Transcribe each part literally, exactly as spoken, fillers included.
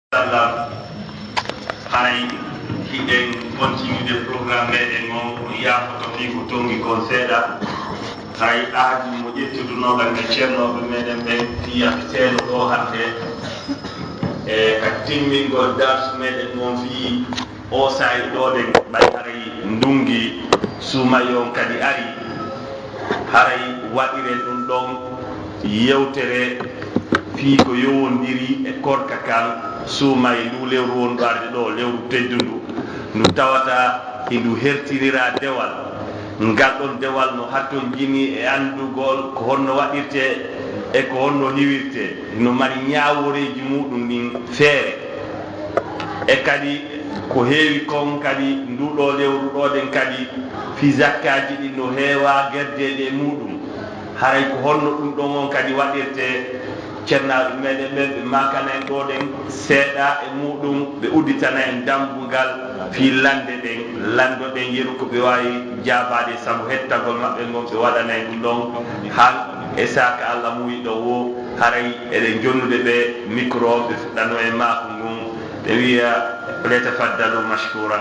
Sallam, haray hiɗen continude programme meɗen on, on yaafoto fii ko tongi kon seeɗa. Haray aadi mo ƴettudunoo ɗan e ceernooɓe meɗen ɓen fii yafiteeno ɗoo hannde, e ka timmingol darsu meɗen on fii oo saa'i ɗoo ɗen, ɓay haray ndungi suumaye on kadi ari, haray waɗiren ɗun ɗon yewtere fii ko yowondiri e korka kan suumaye nduu lewru wonɗo arde ɗoo, lewru teddundu, ndu tawata hindu hertiniraa dewal. Ngal ɗon dewal no hattonjini e anndugol ko honno waɗirtee e ko honno hiwirtee. Hino mari ñaaworeeji muuɗum ɗin feere. E kadi ko heewi kon kadi nduu ɗoo lewru ɗoo ɗen kadi fii zakkaaji ɗin no heewaa gerdeeɗi e muuɗum. Haray ko honno ɗun ɗon on kadi waɗirtee? Ceernaaɓe meɗen ɓen ɓe maakana en ɗoo ɗen seeɗa e muuɗum, ɓe udditana en dambugal fii lande ɗen, lanndo ɗen yeru ko ɓe waawi jaabaade sabu hettagol maɓɓe ngon, ɓe waɗana en ɗun ɗon han e saaka Alla muuyiɗo woo. Haray eɗen jonnude ɓe micro, ɓe fuɗɗanoo e maaku ngun, ɓe wi'a: "Falyatafaddalu mashkura."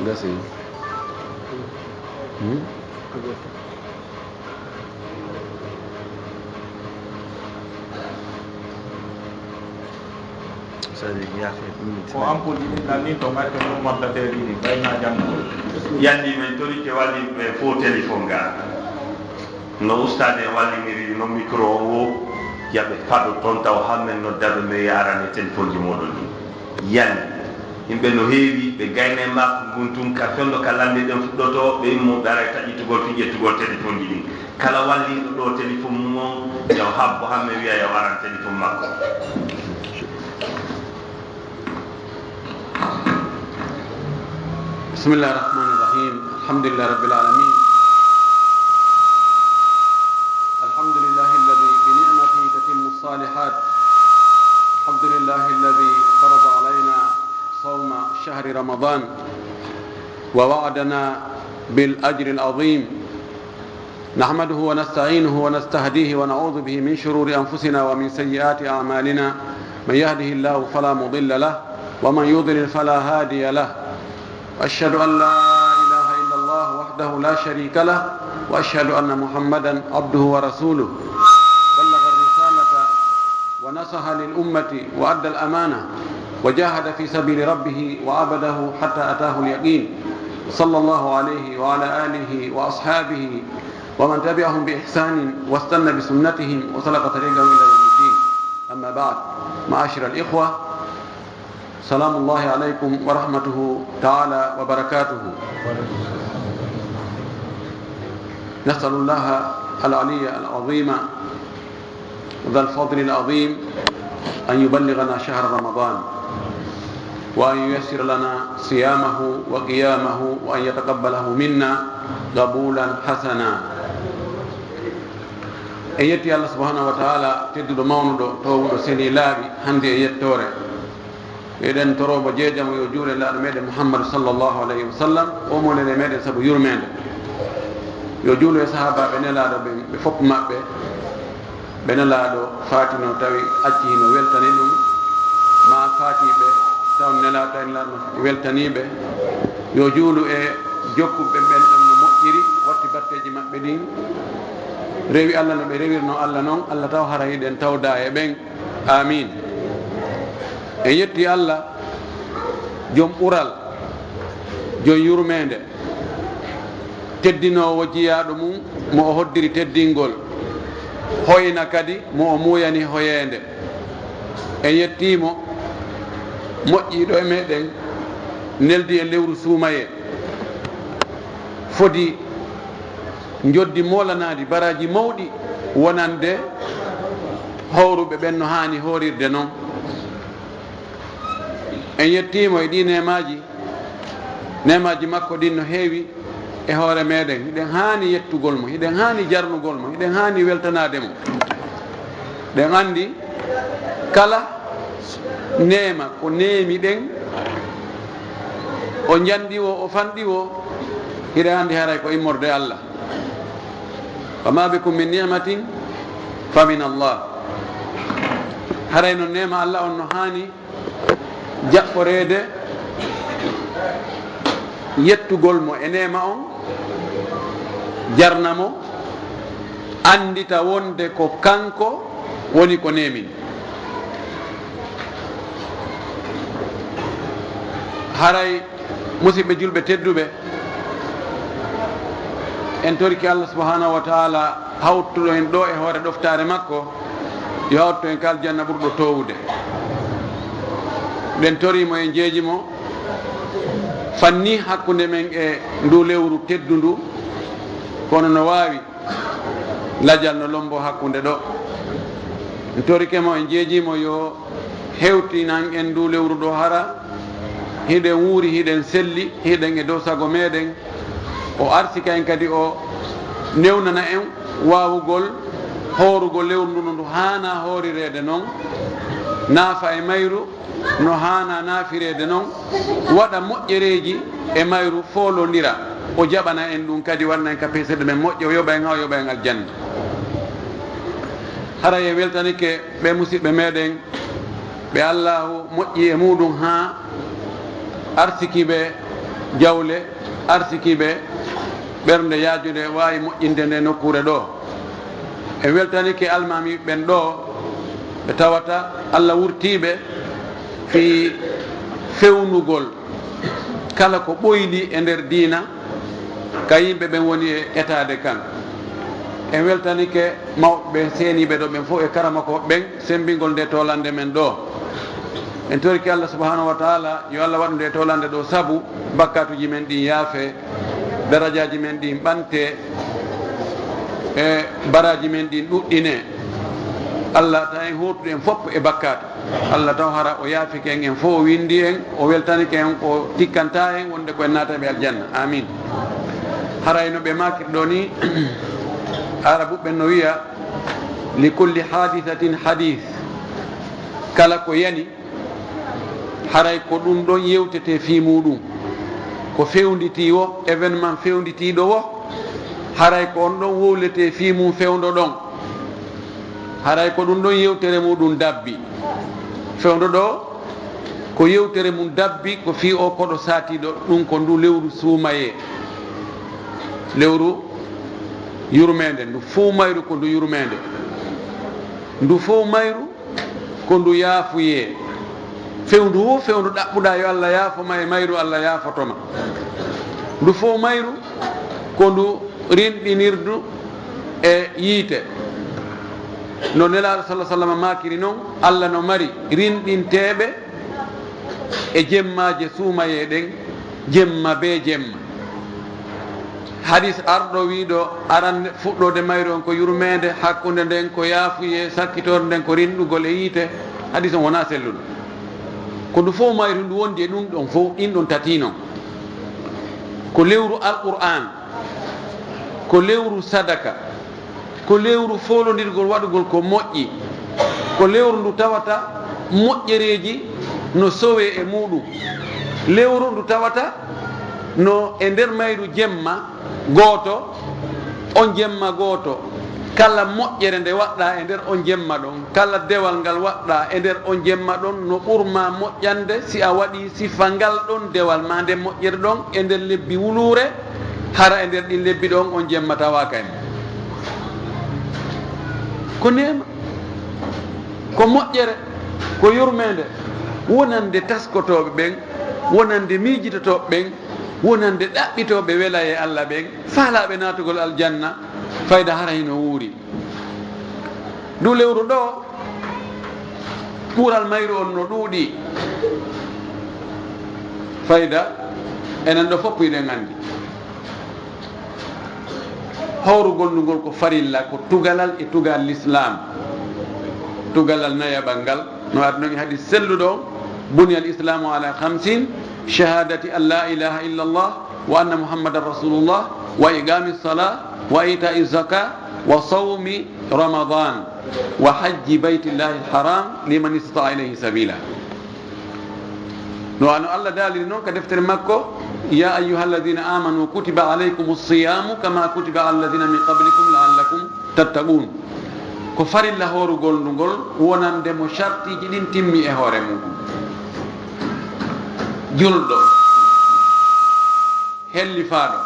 Gasi. Hmm? Sadi, yaafe, ɗum ko ampoule ɗin nan ni to ngari ko ɗum montateur ɗin, ɓay na janngo. Yandi men torike walli ɓe fo téléphone ga. No ustaade walliniri no micro o wo, yaɓe faɗo toon taw hammen noddaɓe men yarane téléphone ji moɗon ɗin. Yandi. Yimɓe no heewi, ɓe gayna e makko ngun tun ka fewndo ka lande ɗen fuɗɗoto, ɓe immo ɓe ara e taƴitugol fii ƴettugol téléphone ji ɗin. Kala wallinɗo ɗoo téléphone mum on, yo habbo hamme wi'a yo aran téléphone makko. بسم الله الرحمن الرحيم. الحمد لله رب العالمين. الحمد لله الذي بنعمته تتم الصالحات. الحمد لله الذي فرض علينا صوم شهر رمضان ووعدنا بالأجر العظيم. نحمده ونستعينه ونستهديه ونعوذ به من شرور أنفسنا ومن سيئات أعمالنا. من يهده الله فلا مضل له ومن يضلل فلا هادي له. أشهد أن لا إله إلا الله وحده لا شريك له وأشهد أن محمدا عبده ورسوله. بلغ الرسالة ونصح للأمة وأدى الأمانة وجاهد في سبيل ربه وعبده حتى أتاه اليقين. صلى الله عليه وعلى آله وأصحابه ومن تبعهم بإحسان واستنى بسنتهم وسلك طريقهم إلى يوم الدين. أما بعد، معاشر الإخوة، سلام الله عليكم ورحمته تعالى وبركاته. نسأل الله العلي العظيم ذا الفضل العظيم أن يبلغنا شهر رمضان، وأن ييسر لنا صيامه وقيامه، وأن يتقبله منا قبولا حسنا. En yetti Allah subhanahu wa ta'ala, tedduɗo mawnuɗo, toowuɗo, selii laaɓi, hannde e yettoore. Eɗen toroo mo jeejamo, yo juule laaɗo meɗen Muhammadu sallallahu alayhi wa sallam, o mo nene meɗen sabu yurmeende. Yo juulu e sahaabaaɓe nelaaɗo ɓen, ɓe fof maɓɓe, ɓe nelaaɗo faatino tawi acci hino weltani ɗum, maa faatiiɓe taw nelaa-, tawi nelaaɗo no weltanii ɓe. Yo juulu e jokkuɓe ɓen ɗon no moƴƴiri, watti batteeji maɓɓe ɗin, rewi Allah no ɓe rewirnoo Allah non, Allah taw hara hiɗen tawda e ɓen. Aamiin. En yetti Allah, jom ɓural, jom yurmeende, teddinoowo jiyaaɗo mum, mo o hoddiri teddingol, hoyna kadi mo o muuyani hoyeende. En yettii mo, moƴƴiiɗo e meɗen, neldi en lewru suumayee, fodi njoddi moolanaadi baraaji mawɗi wonande hooruɓe ɓen no haani hoorirde non. En yettiimo e ɗii neemaaji. Neemaaji makko ɗin no heewi e hoore meɗen. Hiɗen haani yettugol mo, hiɗen haani jarnugol mo, hiɗen haani weltanaade mo. Ɗen anndi kala neema ko neemi ɗen, o njanɗi wo, o fanɗi wo, hiɗen anndi haray ko immorde Allah. Wa ma bikum min ni'matin fa min Allah. Haray non neema Allah on no haani jaɓɓoreede yettugol mo e neema on, jarna mo, anndita wonde ko kanko woni ko neemin. Haray musidɓe julɓe tedduɓe, en torike Allah subhanahu wa ta'ala hawtuɗo en ɗo e hoore ɗoftaare makko, yo hawtu en ka aljanna ɓurɗo toowude. Ɗen tori mo, en jeeji mo, fanni hakkunde men e ndu lewru teddundu, kono no waawi lajal no lombo hakkunde ɗo. En torike mo, en jeeji mo yo hewtinan en ndu lewru ɗo, hara hiɗen wuuri, hiɗen selli, hiɗen e dow sago meɗen. O arsika en kadi, o newnana en waawugol hoorugol lewru ndu no ndu haana hoorireede non, naafa e mayru no haana naafireede non, waɗa moƴƴereeji e mayru, foolondira. O jaɓana en ɗum kadi, waɗana en ka peese ɗumen moƴƴe, o yoɓa en haa o yoɓa en aljanna. Haray en weltanike ɓe musiɓɓe meɗen, ɓe Allaahu moƴƴi e muɗum haa arsiki ɓe jawle, arsiki ɓe ɓernde yaajunde, waawi moƴƴinde nde nokkuure ɗo. En weltanike almaami ɓen ɗo, ɓe tawata Alla wurtiiɓe fii fewnugol kala ko ɓoyli e nder diina, ka yimɓe ɓen woni e etaade kan. En weltanike mawɓe seeniiɓe ɗo ɓen fof e karamokooɓe ɓen, semmbingol nde toolannde men ɗo. En torike Allah subhanahu wa ta'ala, yo Allah waɗu nde toolannde ɗo sabu bakkaatuuji men ɗin yaafee, darajaaji men ɗin ɓantee, e baraaji men ɗin ɗuɗɗinee. Allah, ta en hootuɗo en fof e bakkaatu. Allah taw hara o yaafike en, en fof o winndi en, o weltanike en, o tikkantaa en wonde ko en naatayɓe aljanna. Amin. Haray no ɓe maakiri ɗo ni, Arabuɓe no wiya, "Li kulli haadisatin hadiis." Kala ko yani, haray ko ɗum ɗon yewtetee fii muuɗum. Ko fewnditii wo, événement fewnditiiɗo wo, haray ko on ɗon wowletee fii mum fewndo ɗon. Haray ko ɗum ɗon yewtere muuɗum dabbi. Fewndo ɗo, ko yewtere mum dabbi, ko fii o koɗo saatiiɗo, ɗum ko ndu lewru suumayee. Lewru yurmeende, ndu fow mayru ko ndu yurmeende. Ndu fow mayru ko ndu yaafuyee. Fewndo wo fewndo ɗaɓɓuɗaa yo Allah yaafo ma e mayru, Allah yaafoto ma. Ndu fow mayru ko ndu rinɗinirdu e yiite. No Nelaaɗo salla sallam maakiri non, Allah no mari rinɗinteeɓe e jemmaaje suumayee ɗen, jemma bee jemma. Hadis arɗo wiiɗo, aran fuɗɗoode mayru on ko yurmeende, hakkunde nden ko yaafuyee, sakkitoode nden ko rinɗugol e yiite. Hadis on wonaa selluɗo. Ko ndu fow mayru ndu wondi e ɗum ɗon fow, ɗin ɗon tati non. Ko lewru Alqur'aan, ko lewru sadaka, ko lewru foolondirgol waɗugol ko moƴƴi, ko lewru ndu tawata moƴƴereeji no sowee e muuɗum, lewru ndu tawata no e nder mayru jemma gooto, on jemma gooto, kala moƴƴere nde waɗɗaa e nder on jemma ɗon, kala dewal ngal waɗɗaa e nder on jemma ɗon, no ɓurma moƴƴande si a waɗii sifa ngal ɗon dewal maa nden moƴƴere ɗon e nder lebbi wuluure, hara e nder ɗin lebbi ɗon on jemma tawaaka e mum. Ko neema, ko moƴƴere, ko yurmeende, wonande taskotooɓe ɓen, wonande miijitotooɓe ɓen, wonande ɗaɓɓitooɓe welayee Allah ɓen, faalaaɓe naatugol aljanna, fayda hara hino wuuri. Ndu lewru ɗo, ɓural mayru on no ɗuuɗi. Fayda, enen ɗo fof hiɗen anndi. Hoorugol ndu ngol ko farilla, ko tugalal e tugal Lislaam. Tugalal nayaɓal ngal, No ardi noon e hadis selluɗo on, "Buniya al-Islamu ala khamsin, shahadati an la ilaha illa Allah, wa anna Muhammadan Rasulullah, wa iqami salah, wa ita'i zakah, wa sawmi Ramadan, wa hajji baytillahi al-haram, liman istata'a ilayhi sabila." No ano Allah daaliri noon ka deftere makko, "Ya ayyuhalladhina amanu kutiba alaykumus siyamu kama kutiba ala alladhina min qablikum la'allakum tattaqun." Ko farilla hoorugol ndu ngol wonande mo shartiiji ɗin timmi e hoore muɗum. Julɗo, hellifaaɗo,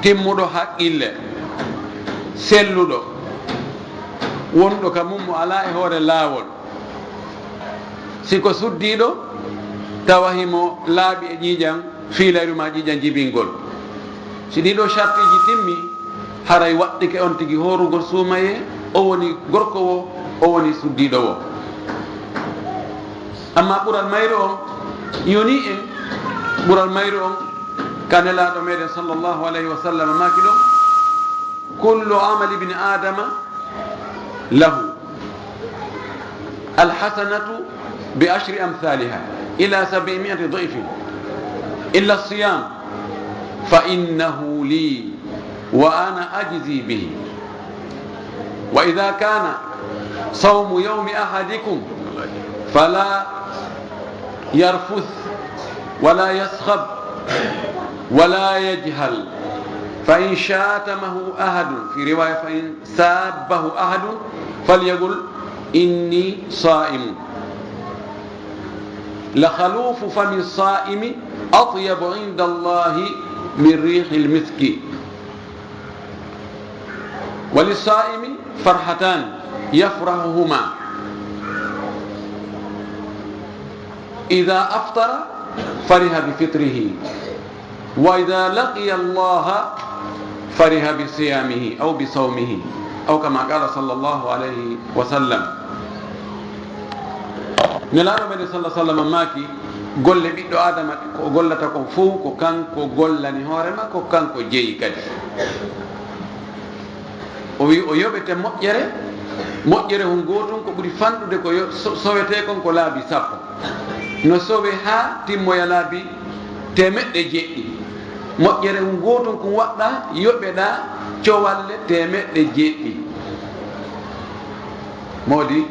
timmuɗo haqqille, selluɗo, wonɗo ka mum mo alaa e hoore laawol. Si ko suddiiɗo, tawa himo laaɓi e ƴiiƴan fiilayru maa ƴiiƴan jibingol. Si ɗiɗo shartiiji timmi, haray waɗɗike on tigi hoorugol suumayee, o woni gorko wo, o woni suddiiɗo wo. Amma ɓural mayru on, yoni en, ɓural mayru on, ka Nelaaɗo meɗen sallallahu alayhi wa sallam maaki ɗon, "Kullu amali ibni Adama lahu. Al-hasanatu bi ashri amthaliha ila sab'i mi'ati di'fin. Illa as-siyam, fa innahu li, wa ana ajzi bihi. Wa idha kana sawmu yawmi ahadikum, fala yarfuth, wala yaskhab, wala yajhal. Fa in shatamahu ahadun," fi riwaya, "fa in sabbahu ahadun, falyaqul, 'Inni sa'imun.'" "La khalufu fami sa'imi atyabu inda Allahi min rihil miski. Wa lis-sa'imi farhatan yafrahuhuma. Idha aftara fariha bi fitrihi. Wa idha laqiya Allaha fariha bi siyamihi aw bi sawmihi." Aw kama qala sallallahu alayhi wa sallam. Nelaaɗo meɗen sallallahu alayhi wa sallam maaki, golle ɓiɗɗo Aadama ko o gollata kon fow, ko kanko gollani hoore makko, ko kanko jeyi kadi. O wi o yoɓete moƴƴere, moƴƴere hun gootun ko ɓuri fanɗude ko yo-, so-, sowetee kon ko laabi sappo. No sowe haa timmoya laabi teemeɗɗe jeɗɗi. Moƴƴere hun gootun kun waɗɗa, yoɓeɗa cowalle teemeɗɗe jeɗɗi. Moodi,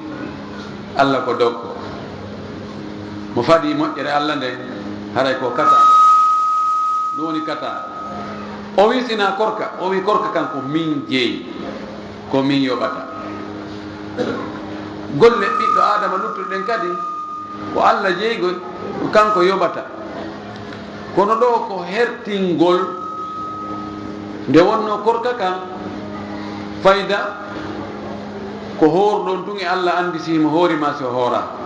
Alla ko dokko. Mo fadi moƴƴere Alla nden, haray ko kata. Ɗum woni kata. O wi sina korka, o wi korka kan ko min jeyi, ko min yoɓata. Golle ɓiɗɗo Aadama luttuɗen kadi, ko Alla jeygol, ko kanko yoɓata. Kono ɗo ko hertingol, nde wonno korka kan, fayda ko hooruɗon tun e Alla anndi si himo hoori ma si o hoora.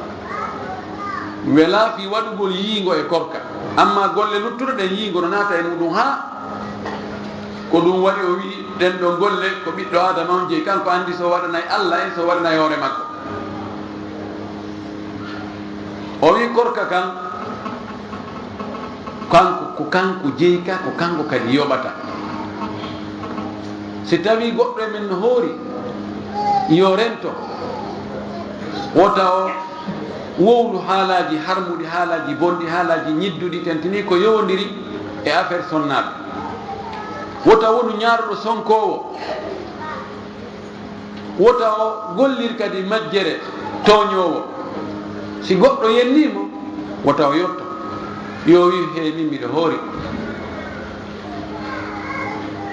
Wela fi waɗugol yiingo e korka, amma golle luttuɗe ɗen yiingo no naata e muɗum haa ko ɗum waɗi o wi'i ɗen ɗon golle ko ɓiɗɗo Aadama on jeyi, kanko anndi so waɗanay Alla en, so waɗanay hoore makko. O wi korka kan, kanko, ko kanko jeyi ka, ko kanko kadi yoɓata. Si tawi goɗɗo e men no hoori, yo rento, wota o wowlu haalaaji harmuɗi, haalaaji bonɗi, haalaaji ñidduɗi, tentini ko yowondiri e affaire sonnaaɓe. Wota wonu ñaaruɗo sonkoowo. Wota o gollir kadi majjere tooñoowo. Si goɗɗo yennii mo, wota o yotto. Yo wi'u, "Hey, min miɗo hoori."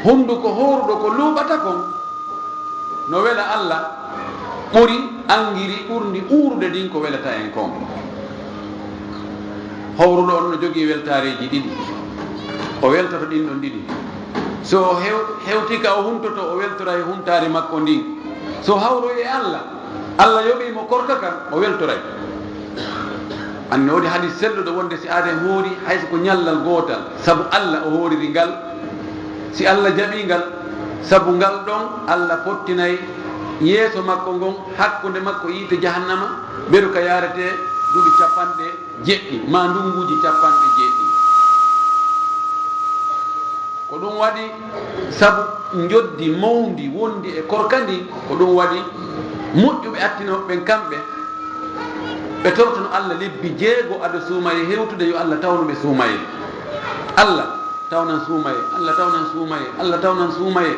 Hunnduko hooruɗo ko luuɓata kon no wela Alla ɓuri angiri ɓurndi uurude ndin ko welata en kon. Howruɗo on no jogii weltaareeji ɗiɗi. O weltoto ɗin ɗon ɗiɗi. So o hew-, hewtii ka o huntoto, o weltoray huntaari makko ndin. So hawroyi e Alla, Alla yoɓii mo korka kan, o weltoray. Annoodi hadis selluɗo wonde si aade hoori, hay so ko ñallal gootal, sabu Alla o hooriri ngal, si Alla jaɓii ngal, sabu ngal ɗon Alla fottinay yeeso makko ngon hakkunde makko e yiite jahannama, beru ka yaarete duuɓi capanɗe jeɗɗi, maa ndunguuji capanɗe jeɗɗi. Ko ɗum waɗi, sabu njoddi mawndi wondi e korka ndin, ko ɗum waɗi moƴƴuɓe attinooɓe ɓen kamɓe, Ɓe torotono Allah lebbi jeego ado suumaye hewtude, yo Allah tawnu ɓe suumaye. Allah tawnan suumaye, Allah tawnan suumaye, Allah tawnan suumaye.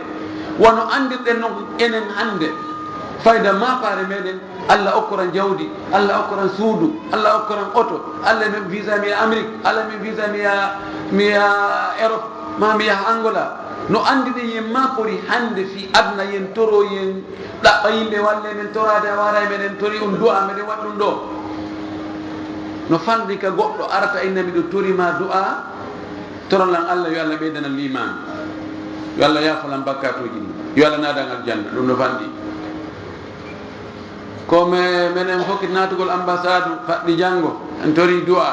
Wano anndirɗen non enen hannde, fayda maapaare meɗen, Allah okkoran jawdi, Allah okkoran suudu, Allah okkoran oto, Allah men visa mi yaha Amérique, Allah men visa mi yaha, mi yaha Europe, ma mi yaha Angola. No anndirɗen yen maapori hannde fii aduna, yen toro, yen ɗaɓɓa yimɓe walle men toraade, a waara e meɗen tori on du'a, meɗen waɗa ɗum ɗo. No fanɗi ka goɗɗo arata inna miɗo tori ma du'a, toran lan Allah yo Allah ɓeydanan liimaan, yo Allah yaafolan bakkaatuuji ɗin, yo Allah naadan aljanna, ɗum no fanɗi. Ko me, menen fokkiti naatugol ambasaadu faɗɗi janngo, en tori du'a.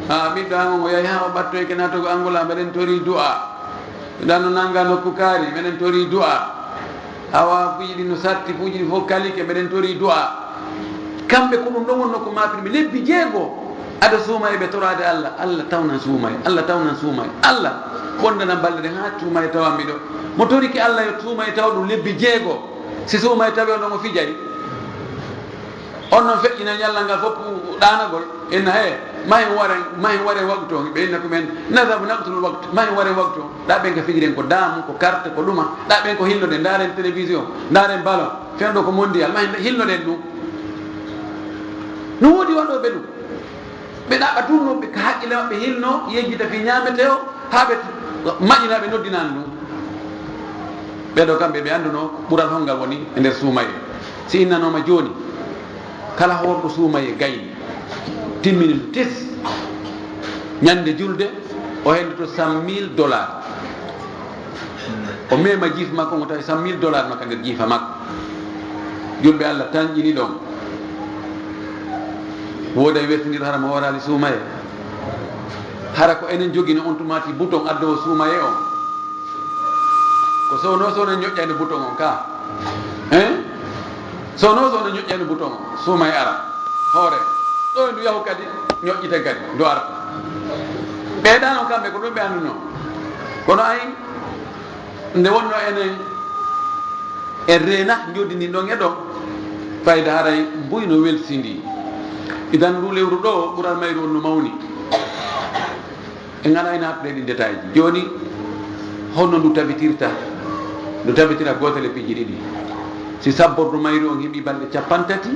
Ha ɓiɗɗo an on o yahi ha o ɓattoyke naatugol Angola, meɗen tori du'a. Ɗan no nannga nokku kaari, meɗen tori du'a. Awa fuuji ɗin no satti, fuuji ɗin fof kalike, meɗen tori du'a. Kamɓe ko ɗum ɗon wonnoo ko maapirmi lebbi jeego. Ado suumaye ɓe toraade Allah, Allah tawnan suumaye, Allah tawnan suumaye, Allah ɓonndanan balɗe ɗen haa suumaye tawanmi ɗo. Mo torike Allah yo suumaye tawa ɗum lebbi jeego. Si suumaye tawi on ɗon o fijay, on non feƴƴina ñallal ngal fof ɗaanagol, inna he, mahin ware, mahin ware waqtu on, ɓe inna ko men, nadhabu naqtulul waqt, mahin ware waqtu on. Ɗa ɓen ka fijiren ko daamu, ko carte, ko ɗuma, ɗa ɓen ko hilnoɗen, ndaaren télévision, ndaaren ballon, fewndo ko mondial, mahin hilnoɗen ɗum. No woodi waɗooɓe ɗum. Ɓe ɗaɓɓa tun no ɓe ka haqqille maɓɓe hilno, yejjita fii ñaametee o, haa ɓe maƴina ɓe noddinaani ɗum. Ɓee ɗoo kamɓe ɓe annduno ɓural hongal woni e nder suumaye. Si innanooma jooni, kala hoorɗo suumaye gayni, timmini ndu tis, ñande julde, o henndoto cent mille dollars. O mema jiifa makko, ngo tawi cent mille dollars makka nder jiifa makko. Julɓe Allah tanƴini ɗon. Wooday wertindiiɗo hara mo hooraali suumaye. Hara ko enen jogino on tumaati bouton addowo suumaye on. Ko sowno sowno ñoƴƴayno bouton on ka. Hein? Sowno sowno ñoƴƴayno bouton on. Suumaye ara. Hoore. Ɗo e ndu yahu kadi ñoƴƴita kadi. Ndu arta. Ɓeeɗa non kamɓe ko ɗum ɓe annduno. Kono ay, nde wonno enen en reena njoodi ndin ɗon e ɗon, fayda haray mbuy no welsindii. Idan ndu lewru ɗo ɓural mayru on no mawni. En alaa e naatude e ɗin détail ji. Jooni, honno ndu tabitirta? Ndu tabitira gootel e piiji ɗiɗi. Si sabbordu mayru on heɓi balɗe cappanɗe tati,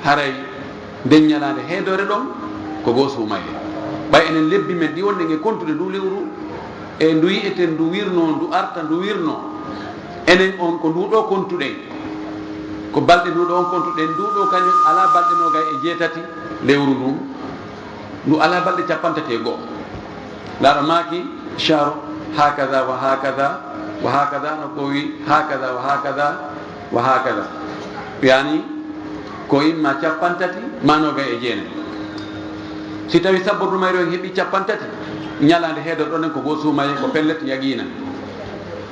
haray nden ñalaande heedoore ɗon ko goo suumaye. Ɓay enen lebbi men ɗi wonɗen e kontude ndu lewru, e ndu yi'eten ndu wirnoo, ndu arta ndu wirnoo. Enen on ko ndu ɗo kontuɗen. Ko balɗe ndu ɗo on kontuɗen, ndu ɗo kañum alaa balɗe noogay e jeetati lewru ndun. Ndu alaa balɗe cappanɗe tati e go'o. Laaɗo maaki, shahru hakada wa hakada wa hakada, no ko wi hakada wa hakada wa hakada. Yaani, ko imma cappanɗe tati ma noogay e jeenay. Si tawi sabbordu mayru en heɓi cappanɗe tati, ñalaande heedoore ɗon en ko goo suumaye, ko pellet yaqiina.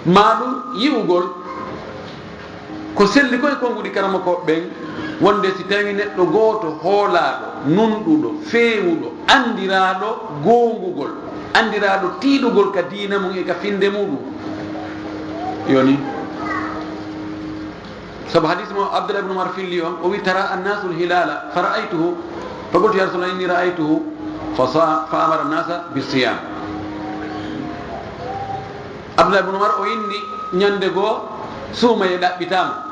Ma ɗum yi'ugol ko selli ko e konnguɗi karamokooɓe ɓen, wonde si tawi neɗɗo gooto hoolaaɗo, nunɗuɗo, feewuɗo, anndiraaɗo goongugol, anndiraaɗo tiiɗugol ka diina mum e ka finnde muɗum, yoni. Sabu hadis mo Abdullah ibn Umar filli on, o wi, "Tara annasul hilala, fa ra'aytuhu, fa qultu, ya Rasulullah, inni ra'aytuhu, fa sa-, fa amara annasa bisiyam." Abdullah ibn Umar o inni ñande goo suumaye ɗaɓɓitaama.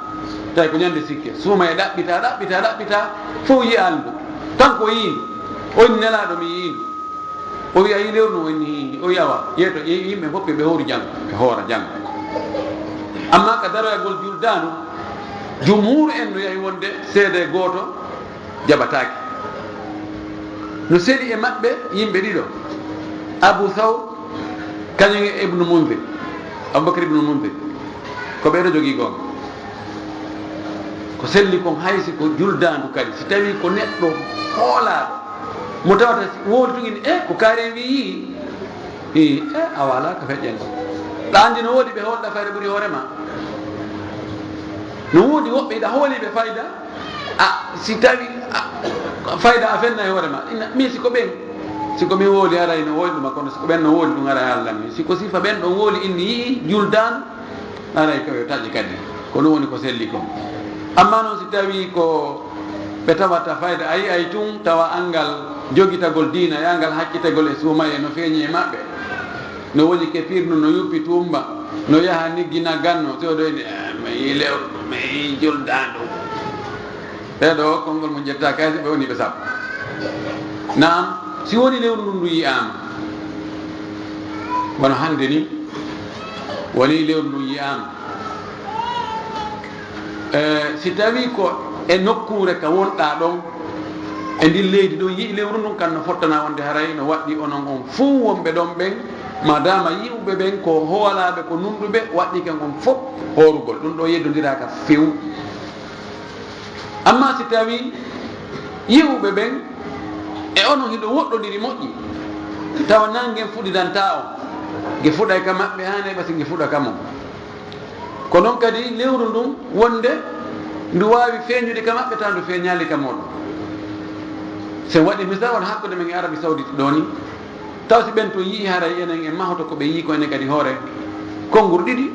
Tawi ko ñande sikke. Suumaye ɗaɓɓita, ɗaɓɓita, ɗaɓɓita, fof yi'aali ndu. Kanko o yii ndu. O inni, "Nelaaɗo, mi yii ndu." O wi, "A yii lewru ndu?" O inni, "Hii." O wi, "Awa, yeeto, ye-, yimɓe fof ɓe hoori janngo, ɓe hoora janngo." Amma ka daroyagol juldaandu, jumhuur en no yahi wonde seede gooto jaɓataake. No seli e maɓɓe yimɓe ɗiɗo, Abu Thawr, kañum e Ibnu Munzir, Abubakar Ibnu Munzir, ko ɓeeɗo jogii goonga. Ko selli kon, hay si ko juldaandu kadi, si tawii ko neɗɗo hoolaaɗo, mo tawata si wooli tun inni, "E, ko kaari en wi'i, i, e, a waalaa ka feƴƴen ko." Ɗa anndi no woodi ɓe hoolɗa fayre ɓuri hoore ma. No woodi woɓɓe iɗa hooli ɓe fayda, a, si tawi, a, fayda a fenna e hoore ma. Ina, min si ko ɓen, si ko min wooli aray no wooli ɗum, kono si ko ɓen no wooli ɗum aray Allah min. Si ko sifa ɓen ɗon wooli inni yi'i juldaandu, aray ko yo taƴe kadi. Ko ɗum woni ko selli kon. Amma noon si tawi ko Ɓe tawata fayda, a yi'ay tun tawa anngal jogitagol diina e anngal hakkitagol e suumayee no feeñi e maɓɓe. No woni ke pirnu, no yuppi tuumba, no yaha niggi nagganno, si o ɗo inni, "Eh, mi yii lewru, mi yii juldaandu." Ɓee ɗoo, konngol mum ƴettaaki, hay si ɓe woni ɓe sappo. Naam, si woni lewru ndun ndu yi'aama, wano hannde ni, woni lewru ndun yi'aama. Eh, si tawii ko e nokkuure ka wonɗaa ɗon, e ndin leydi ɗon, yi'i lewru ndun, kan no fottana wonde haray no waɗɗii onon on fow wonɓe ɗon ɓen, maadaama yi'uɓe ɓen ko hoolaaɓe, ko nunɗuɓe, waɗɗii kan on fow hoorugol. Ɗun ɗoo yeddondiraaka few. Ammaa si tawii yi'uɓe ɓen e onon hiɗo woɗɗondiri moƴƴi, tawa nannge fuɗidantaa on, nge fuɗay ka maɓɓe haa neeɓa si nge fuɗa ka mon. Ko non kadi lewru ndun wonde ndu waawi feeñude ka maɓɓe, tawa ndu feeñaali ka mooɗon. Si en waɗii misal, wano hakkunde men e Arabie Saoudite ɗoo ni, tawa si ɓen ton yi'ii, haray enen en mahoto ko ɓe yi'ii kon enen kadi hoore konnguɗi ɗiɗi,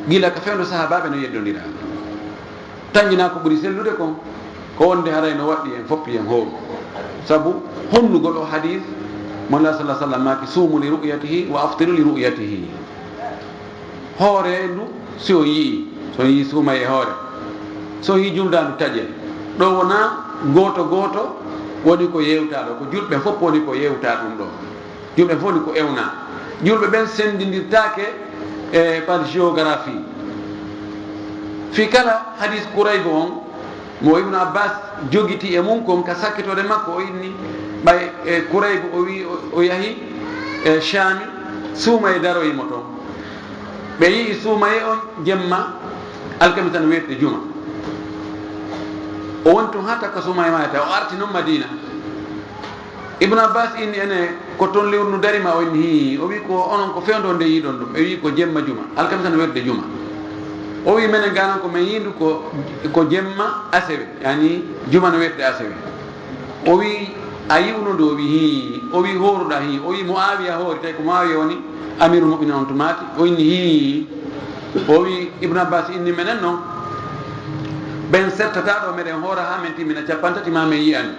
gila ka fewndo sahaabaaɓe no yeddondiraa. Tanƴinaa ko ɓuri sellude kon, ko wonde haray no waɗɗii en fow en hooru. Sabu honnugol oo hadiis mo Nulaaɗo sallallaahu alayhi wa sallam maaki, "Suumu li ru'yatihi wa aftiru li ru'yatihi." Hooree ndu si on yi'ii, si on yi'ii suumayee, hooree. Si on yi'ii juldaandu, taƴee. Ɗoo wonaa gooto gooto woni ko yewtaa ɗoo, ko julɓe fow woni ko yewtaa ɗun ɗoo. Julɓe fow woni ko ewnaa. Julɓe ɓen senndindirtaake, e, par géographie. Fii kala hadiis Kuraybu on, mo Ibnu Abbaas jogiti e mun kon ka sakkitoode makko, o inni ɓay, e, Kuraybu o wi'i o, o yahi, e, Shaami, suumayee daroyi mo ton. Ɓe yi'i suumayee on jemma alkamisa no weetude juma. O woni ton haa takko suumayee maayata, o arti non Madiina. Ibnu Abbaas inni, "Ene, ko ton lewru ndu dari ma?" O inni, "Hii." O wi'i, "Ko onon ko fewndo nde yi'uɗon ɗum?" Ɓe wi'i, "Ko jemma juma, alkamisa no weetude juma." O wi'i, "Menen gaa non ko men yi'i ndu ko, ko jemma asewe, yani juma no weetude asewe." O wi'i, "A yi'uno ndu?" O wi'i, "Hii." O wi'i, "Hooruɗaa?" "Hii." O wi'i, "Mu'aawiya hoori?" Tawi ko Mu'aawiya woni Amiirul Mu'miniin on tumaati. O inni, "Hii." O wi'i, "Ibnu Abbaas inni menen non, ɓen settataa ɗoo, meɗen hoora haa men timmina cappanɗe tati maa men yi'an."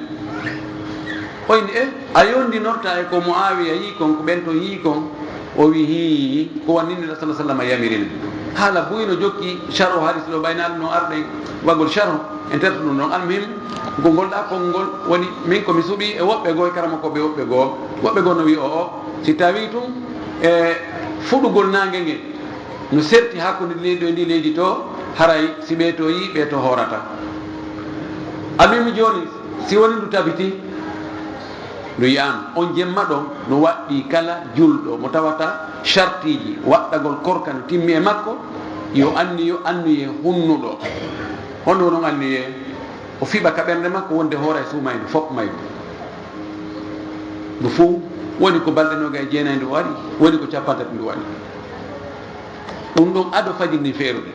O inni, "E, a yondinortaa e ko Mu'aawiya yi'i kon, ko ɓen ton yi'i kon?" O wi'i, "Hii, ko wanni Nulaaɗo sallallaahu alayhi wa sallam yamiri men." Haala buy no jokki sharhu hadiis ɗoo, ɓay naa ɗum no arɗen waɗgol sharhu, en tertu ɗum ɗon. Almuhim, ko ngol ɗaa konngol woni, min ko mi suɓii e woɓɓe goo, e karamokooɓe woɓɓe goo. Woɓɓe goo no wi'i, "O'o, si tawii tun, e, fuɗugol naange nge no serti hakkunde leydi ɗo e ndii leydi too, haray si ɓee too yi'i, ɓee too hoorataa." Almuhim jooni, si woni ndu tabitii, ndu yi'aama on jemma ɗon, no waɗɗii kala julɗo mo tawata shartiiji waɗɗagol korka no timmi e makko, yo anniyo anniyee hunnuɗo. Honno woni on anniyee? O fiɓa ka ɓernde makko wonde hooray suumayee ndu fow mayru. Ndu fow woni ko balɗe noogay e jeenay ndu waɗi, woni ko cappanɗe tati ndu waɗi. Ɗum ɗon ado fajiri ndin feerude.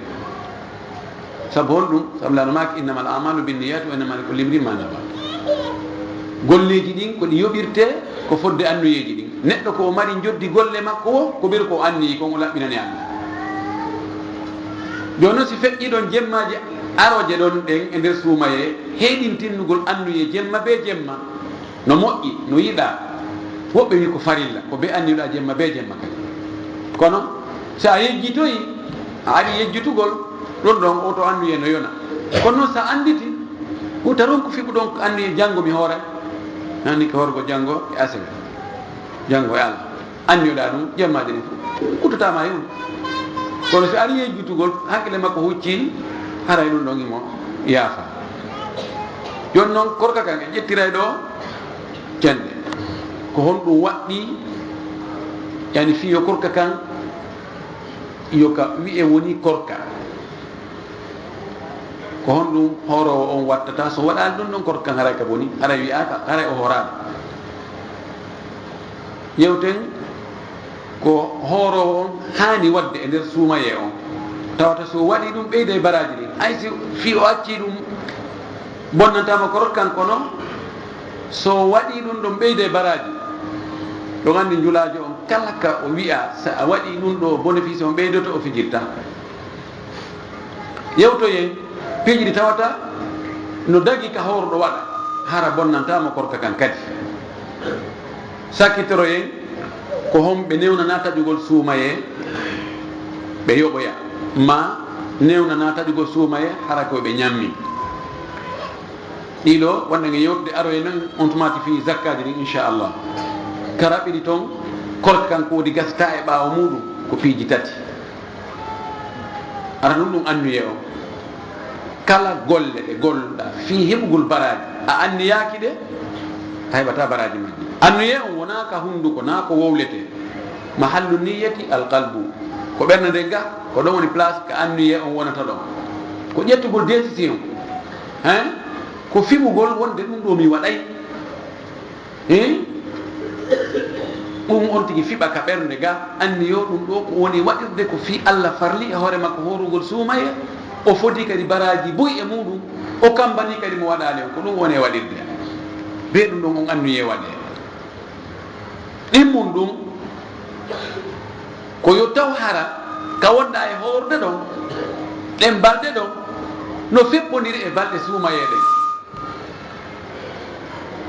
Sabu honɗum? Sabu Laamɗo maaki, "Innamal a'maalu binniyaati wa innama likulli imri'in maa nawaa." Golleeji ɗin ko ɗi yoɓirtee ko fodde anniyeeji ɗin. Neɗɗo ko o mari njoddi golle makko woo, ko ɓuri ko o anniyi kon o laɓɓinani Allah. Jooni non, si feƴƴii ɗon jemmaaji arooje ɗon ɗen e nder suumayee, heeɗin tinnugol anniyee jemma bee jemma. No moƴƴi, no yiɗaa. Woɓɓe wi'i ko farilla, ko bee anniyoɗaa jemma bee jemma kadi. Kono, so a yejjitoyi, a ari yejjitugol, ɗon ɗon oo to anniyee no yona. Kono non, so a annditi, huuta ronku fiɓuɗon ko anniyee janngo mi hooray. Nanni ko horgo janngo e asewe. Janngo e Allah. Anniyoɗaa ɗum, jemmaaji ɗin fof, kuttotaama e huunde. Kono si ari yejjitugol, hakkille makko huccii, haray ɗum ɗon imo yaafa. Jooni noon, korka kan en ƴettiray ɗo cenɗe. Ko honɗum waɗɗii, yani, fii yo korka kan, yo ka wi'e woni korka? Ko honɗum hooroowo on wattata so waɗaali ɗum ɗon korka kan, haray ka boni, haray wi'aaka, haray o hooraama? Yewten ko hooroowo on haani waɗde e nder suumayee on, tawata so o waɗii ɗum ɓeyday baraaji ɗin. Hay si fii o accii ɗum bonnantaama korka kan, kono so o waɗii ɗum ɗon ɓeyday baraaji, ɗon anndi njulaajo on kala ka o wi'a, so a waɗii ɗum ɗo bénéfice on ɓeydoto, o fijirta. Yewtoyen piiji ɗi tawata No dagi ka hooruɗo waɗa, hara bonnantaa mo korka kan kadi. Sakkitoroyen ko homɓe newnanaa taƴugol suumayee, ɓe yoɓoya, maa newnanaa taƴugol suumayee, hara ko ɓe ñammi. Ɗiɗo, wonde nge yewtude aroyen non, on tumaati fii zakkaaji ɗin, inchallah. Ka raɓɓiɗi ton, korka kan ko woodi gasitaa e ɓaawo muuɗum, ko piiji tati. Ara ɗum, ɗum annuye on. Kala golle ɗe golluɗaa fii heɓugol baraaji, a anniyaaki ɗe, a heɓataa baraaji majji. Annuye on wonaa ka hunduko, naa ko wowletee. Mahallu niyyati al qalbu. Ko ɓernde nden ga, ko ɗon woni place ka annuye on wonata ɗon. Ko ƴettugol décision. Hein? Ko fiɓugol wonde ɗum ɗo mi waɗay. Hein? Ɗum on tigi fiɓa ka ɓernde ga, anniyo ɗum ɗo ko woni waɗirde ko fii Allah farli e hoore makko hoorugol suumaye, o fodi kadi baraaji buy e muuɗum, o kambani kadi mo waɗaali on, ko ɗum woni e waɗirde. Bee ɗum ɗon on anniye waɗee. Ɗimmun ɗum, ko yo taw hara ka wonɗaa e hoorde ɗon, ɗen balɗe ɗon, no feppondiri e balɗe suumayee ɗen.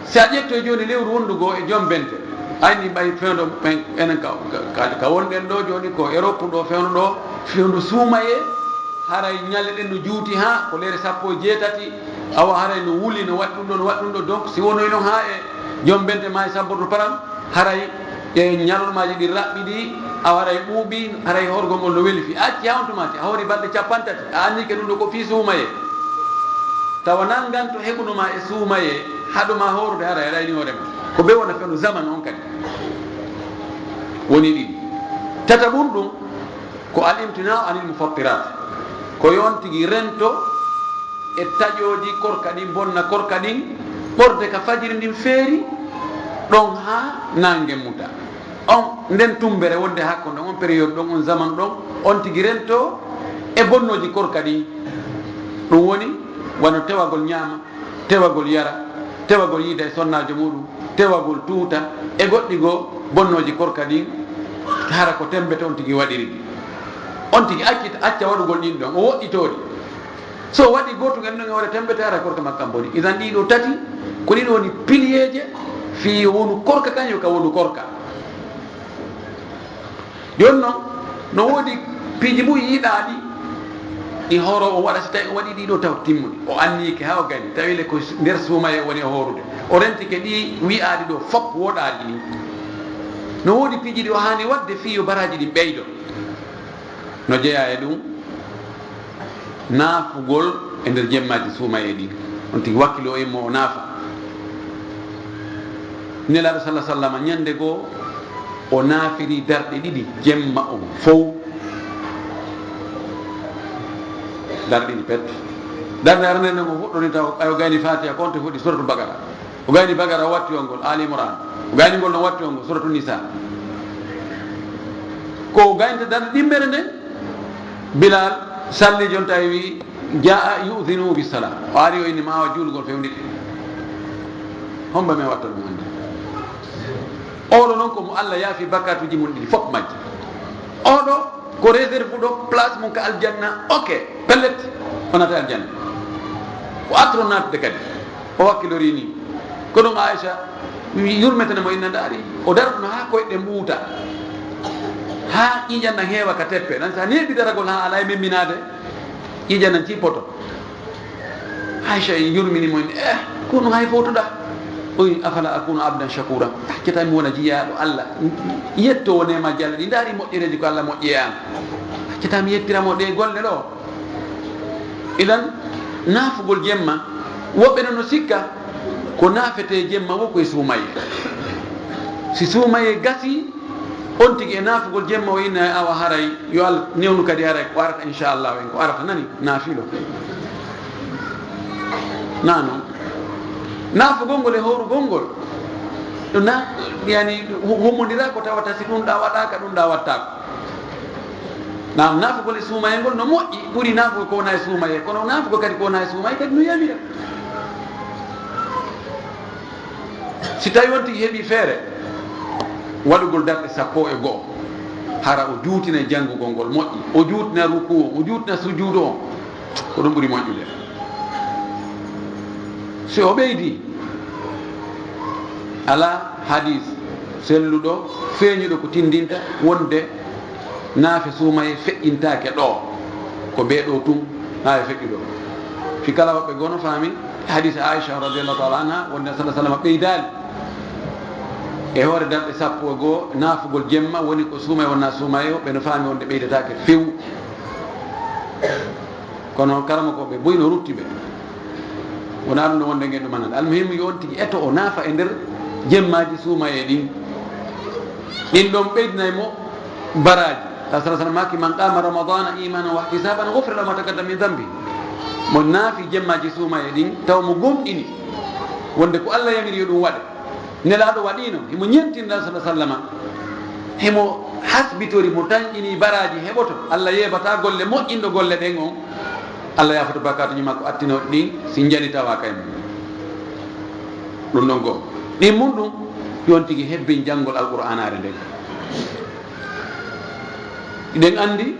Si a ƴettoy jooni lewru wondu goo e Joom Bente, ayni ɓay fewndo ɓen, enen ka, ka, ka, ka wonɗen ɗo jooni ko Europe ɗo, fewndo ɗo, fewndo suumayee, haray ñalɗe ɗen no juuti haa ko lere sappo e jeetati, awa haray no wuli, no waɗi ɗum ɗo, no waɗi ɗum ɗo. Donc, si wonoy non haa e Joom Bente maa e Sabbordu Param, haray e ñalormaaji ɗi raɓɓiɗi, awa haray ɓuuɓi, haray horgol ngol no weli fii. A acci haa on tumaati, a hoori balɗe cappanɗe tati, a anniike ɗum ɗo ko fii suumayee. Tawa nan nganto heɓuno ma e suumayee, haɗo ma hoorude haray a ɗayni hoore ma. Ko bee wona fewndo zaman on kadi. Woni ɗiɗi. Tataɓun ɗum, ko al imtina'u anil mufattirat. Ko yo on tigi rento e taƴooji korka ɗin, bonna korka ɗin, ɓorde ka fajiri ndin feeri, ɗon haa naange muta. On, nden tumbere wonde hakkunde on période ɗon, on zaman ɗon, on tigi rento e bonnooji korka ɗin. Ɗum woni wano tewagol ñaama, tewagol yara, tewagol yiida e sonnaajo muuɗum, tewagol tuuta, e goɗɗi goo bonnooji korka ɗin, hara ko tembe to on tigi waɗiri ɗi. On tigi accita, acca waɗugol ɗin ɗon, o woɗɗitoo ɗi. So o waɗi gootum en ɗon e hoore tembe, hara korka makko kan boni. Idan ɗii ɗoo tati, ko ɗii ɗoo woni piliyeeje fii yo wonu korka kan, yo ka wonu korka. Jooni non, no woodi piiji buy yiɗaaɗi ɗi hooroowo waɗa, si tawi o waɗi ɗii ɗoo taw timmuɗi. O anniike haa o gayni, tawi le ko nder suumayee woni o hoorude. O rentike ɗii wi'aaɗi ɗoo fop woɗaaɗi ɗin. No woodi piiji ɗi o haani waɗde fii yo baraaji ɗin ɓeydo. No jeyaa e ɗum, naafugol e nder jemmaaji suumayee ɗin. On tigi wakkiloo e mo o naafa. Nelaaɗo salla sallama ñande goo o naafiri darɗe ɗiɗi jemma on fow. Darɗe ɗiɗi pet. Darɗe arande nden o fuɗɗori taw ɓay o gayni Fatiha ko on to fuɗɗi Suratul Baqara. O gayni Baqara o watti on ngol, Ali Imran. O gayni ngol no watti on ngol, Suratul Nisa. Ko o gaynta darɗe ɗimmere nden, Bilal salli jonta e wi, "Jaa yu'dhinu bis sala." O ari o inni ma wa juulugol fewnditi. Homba men watta ɗum hannde? Oɗo non ko mo Allah yaafi bakkatuuji mun ɗiɗi fof majji. Oɗo ko réserve ɗo place mum ka aljanna, ok, pellet, o naata aljanna. O atro naatde kadi. O wakkilori ni. Ko ɗum Aisha yurmetene mo inna ndaari. O daratuno haa koyɗe mbuuta. Haa ƴiiƴan nan heewa ka teppe. Nan sa neeɓi daragol haa alaa e memminaade, ƴiiƴan nan cippoto. Aisha yurmini mo, eh, kono hay fowtoɗaa. O wi, "Afala akunu abdan shakura?" Accata mi wona jiyaaɗo Allah, yettoowo neemaaji Allah ɗi, ndaari moƴƴereeji ko Allah moƴƴi e an. Accata mi yettira mo ɗe golle ɗo. Idan, naafugol jemma, woɓɓe noon no sikka ko naafetee jemma wo ko e suumayee. Si suumayee gasii, on tigi e naafugol jemma o inna, awa haray, yo Allah newnu kadi haray ko arata, inchallah, en ko arata, nani, naafilo. Na non. Naafugol ngol e hoorugol ngol. Ɗum na, yani, hu-, humondira ko tawata si ɗum ɗa waɗaaka, ɗum ɗa wattaako. Naam, naafugol e suumayee ngol no moƴƴi, ɓuri naafugol ko wona e suumayee, kono naafugol kadi ko wona e suumayee kadi no yamira. Si tawi on tigi heɓi feere waɗugol darɗe sappo e go'o, hara o juutina janngugol ngol moƴƴi, o juutina rukuu on, o juutina sujuudu on, ko ɗum ɓuri moƴƴude. Si o ɓeydi, alaa hadiis selluɗo, feeñuɗo ko tinndinta wonde naafe suumaye feƴƴintaake ɗo, ko ɓee ɗoo tun naafe feƴƴi ɗo. Fii kala woɓɓe goo no faami hadiis Aisha radiyallahu ta'ala anha, wonde Sallallahu alaihi wasallam ɓeydaali. E hoore darɗe sappo e goo, naafugol jemma woni ko suumaye wonnaa suumaye, woɓɓe no faami wonde ɓeydataake few. Kono karamokooɓe buy no rutti ɓe. Wonaa ɗum no wonde ngen ɗum anani. Almuhimmu, yo on tigi eto o naafa e nder jemmaaji suumaye ɗin. Ɗin ɗon ɓeydinay mo baraaji. Sallallahu alaihi wasallam maaki, "Man qama Ramadana imanan wa ihtisaban ghufira lahu ma taqaddama min dhanbi." Mo naafi jemmaaji suumaye ɗin, taw mo gomɗini wonde ko Allah yamiri yo ɗum waɗe. Nelaaɗo waɗiino, himo ñentinira sallallahu alaihi wasallam, himo hasbitori, mo tanƴini baraaji heɓoto. Allah yeebataa golle moƴƴinɗo golle ɗen on. Allah yaafoto bakkaatuuji makko attinooɗi ɗin, si njani tawaaka e mum. Ɗum ɗon goo. Ɗin mun ɗum, yo on tigi hebbin janngol Alqur'aanaare nden. Hiɗen anndi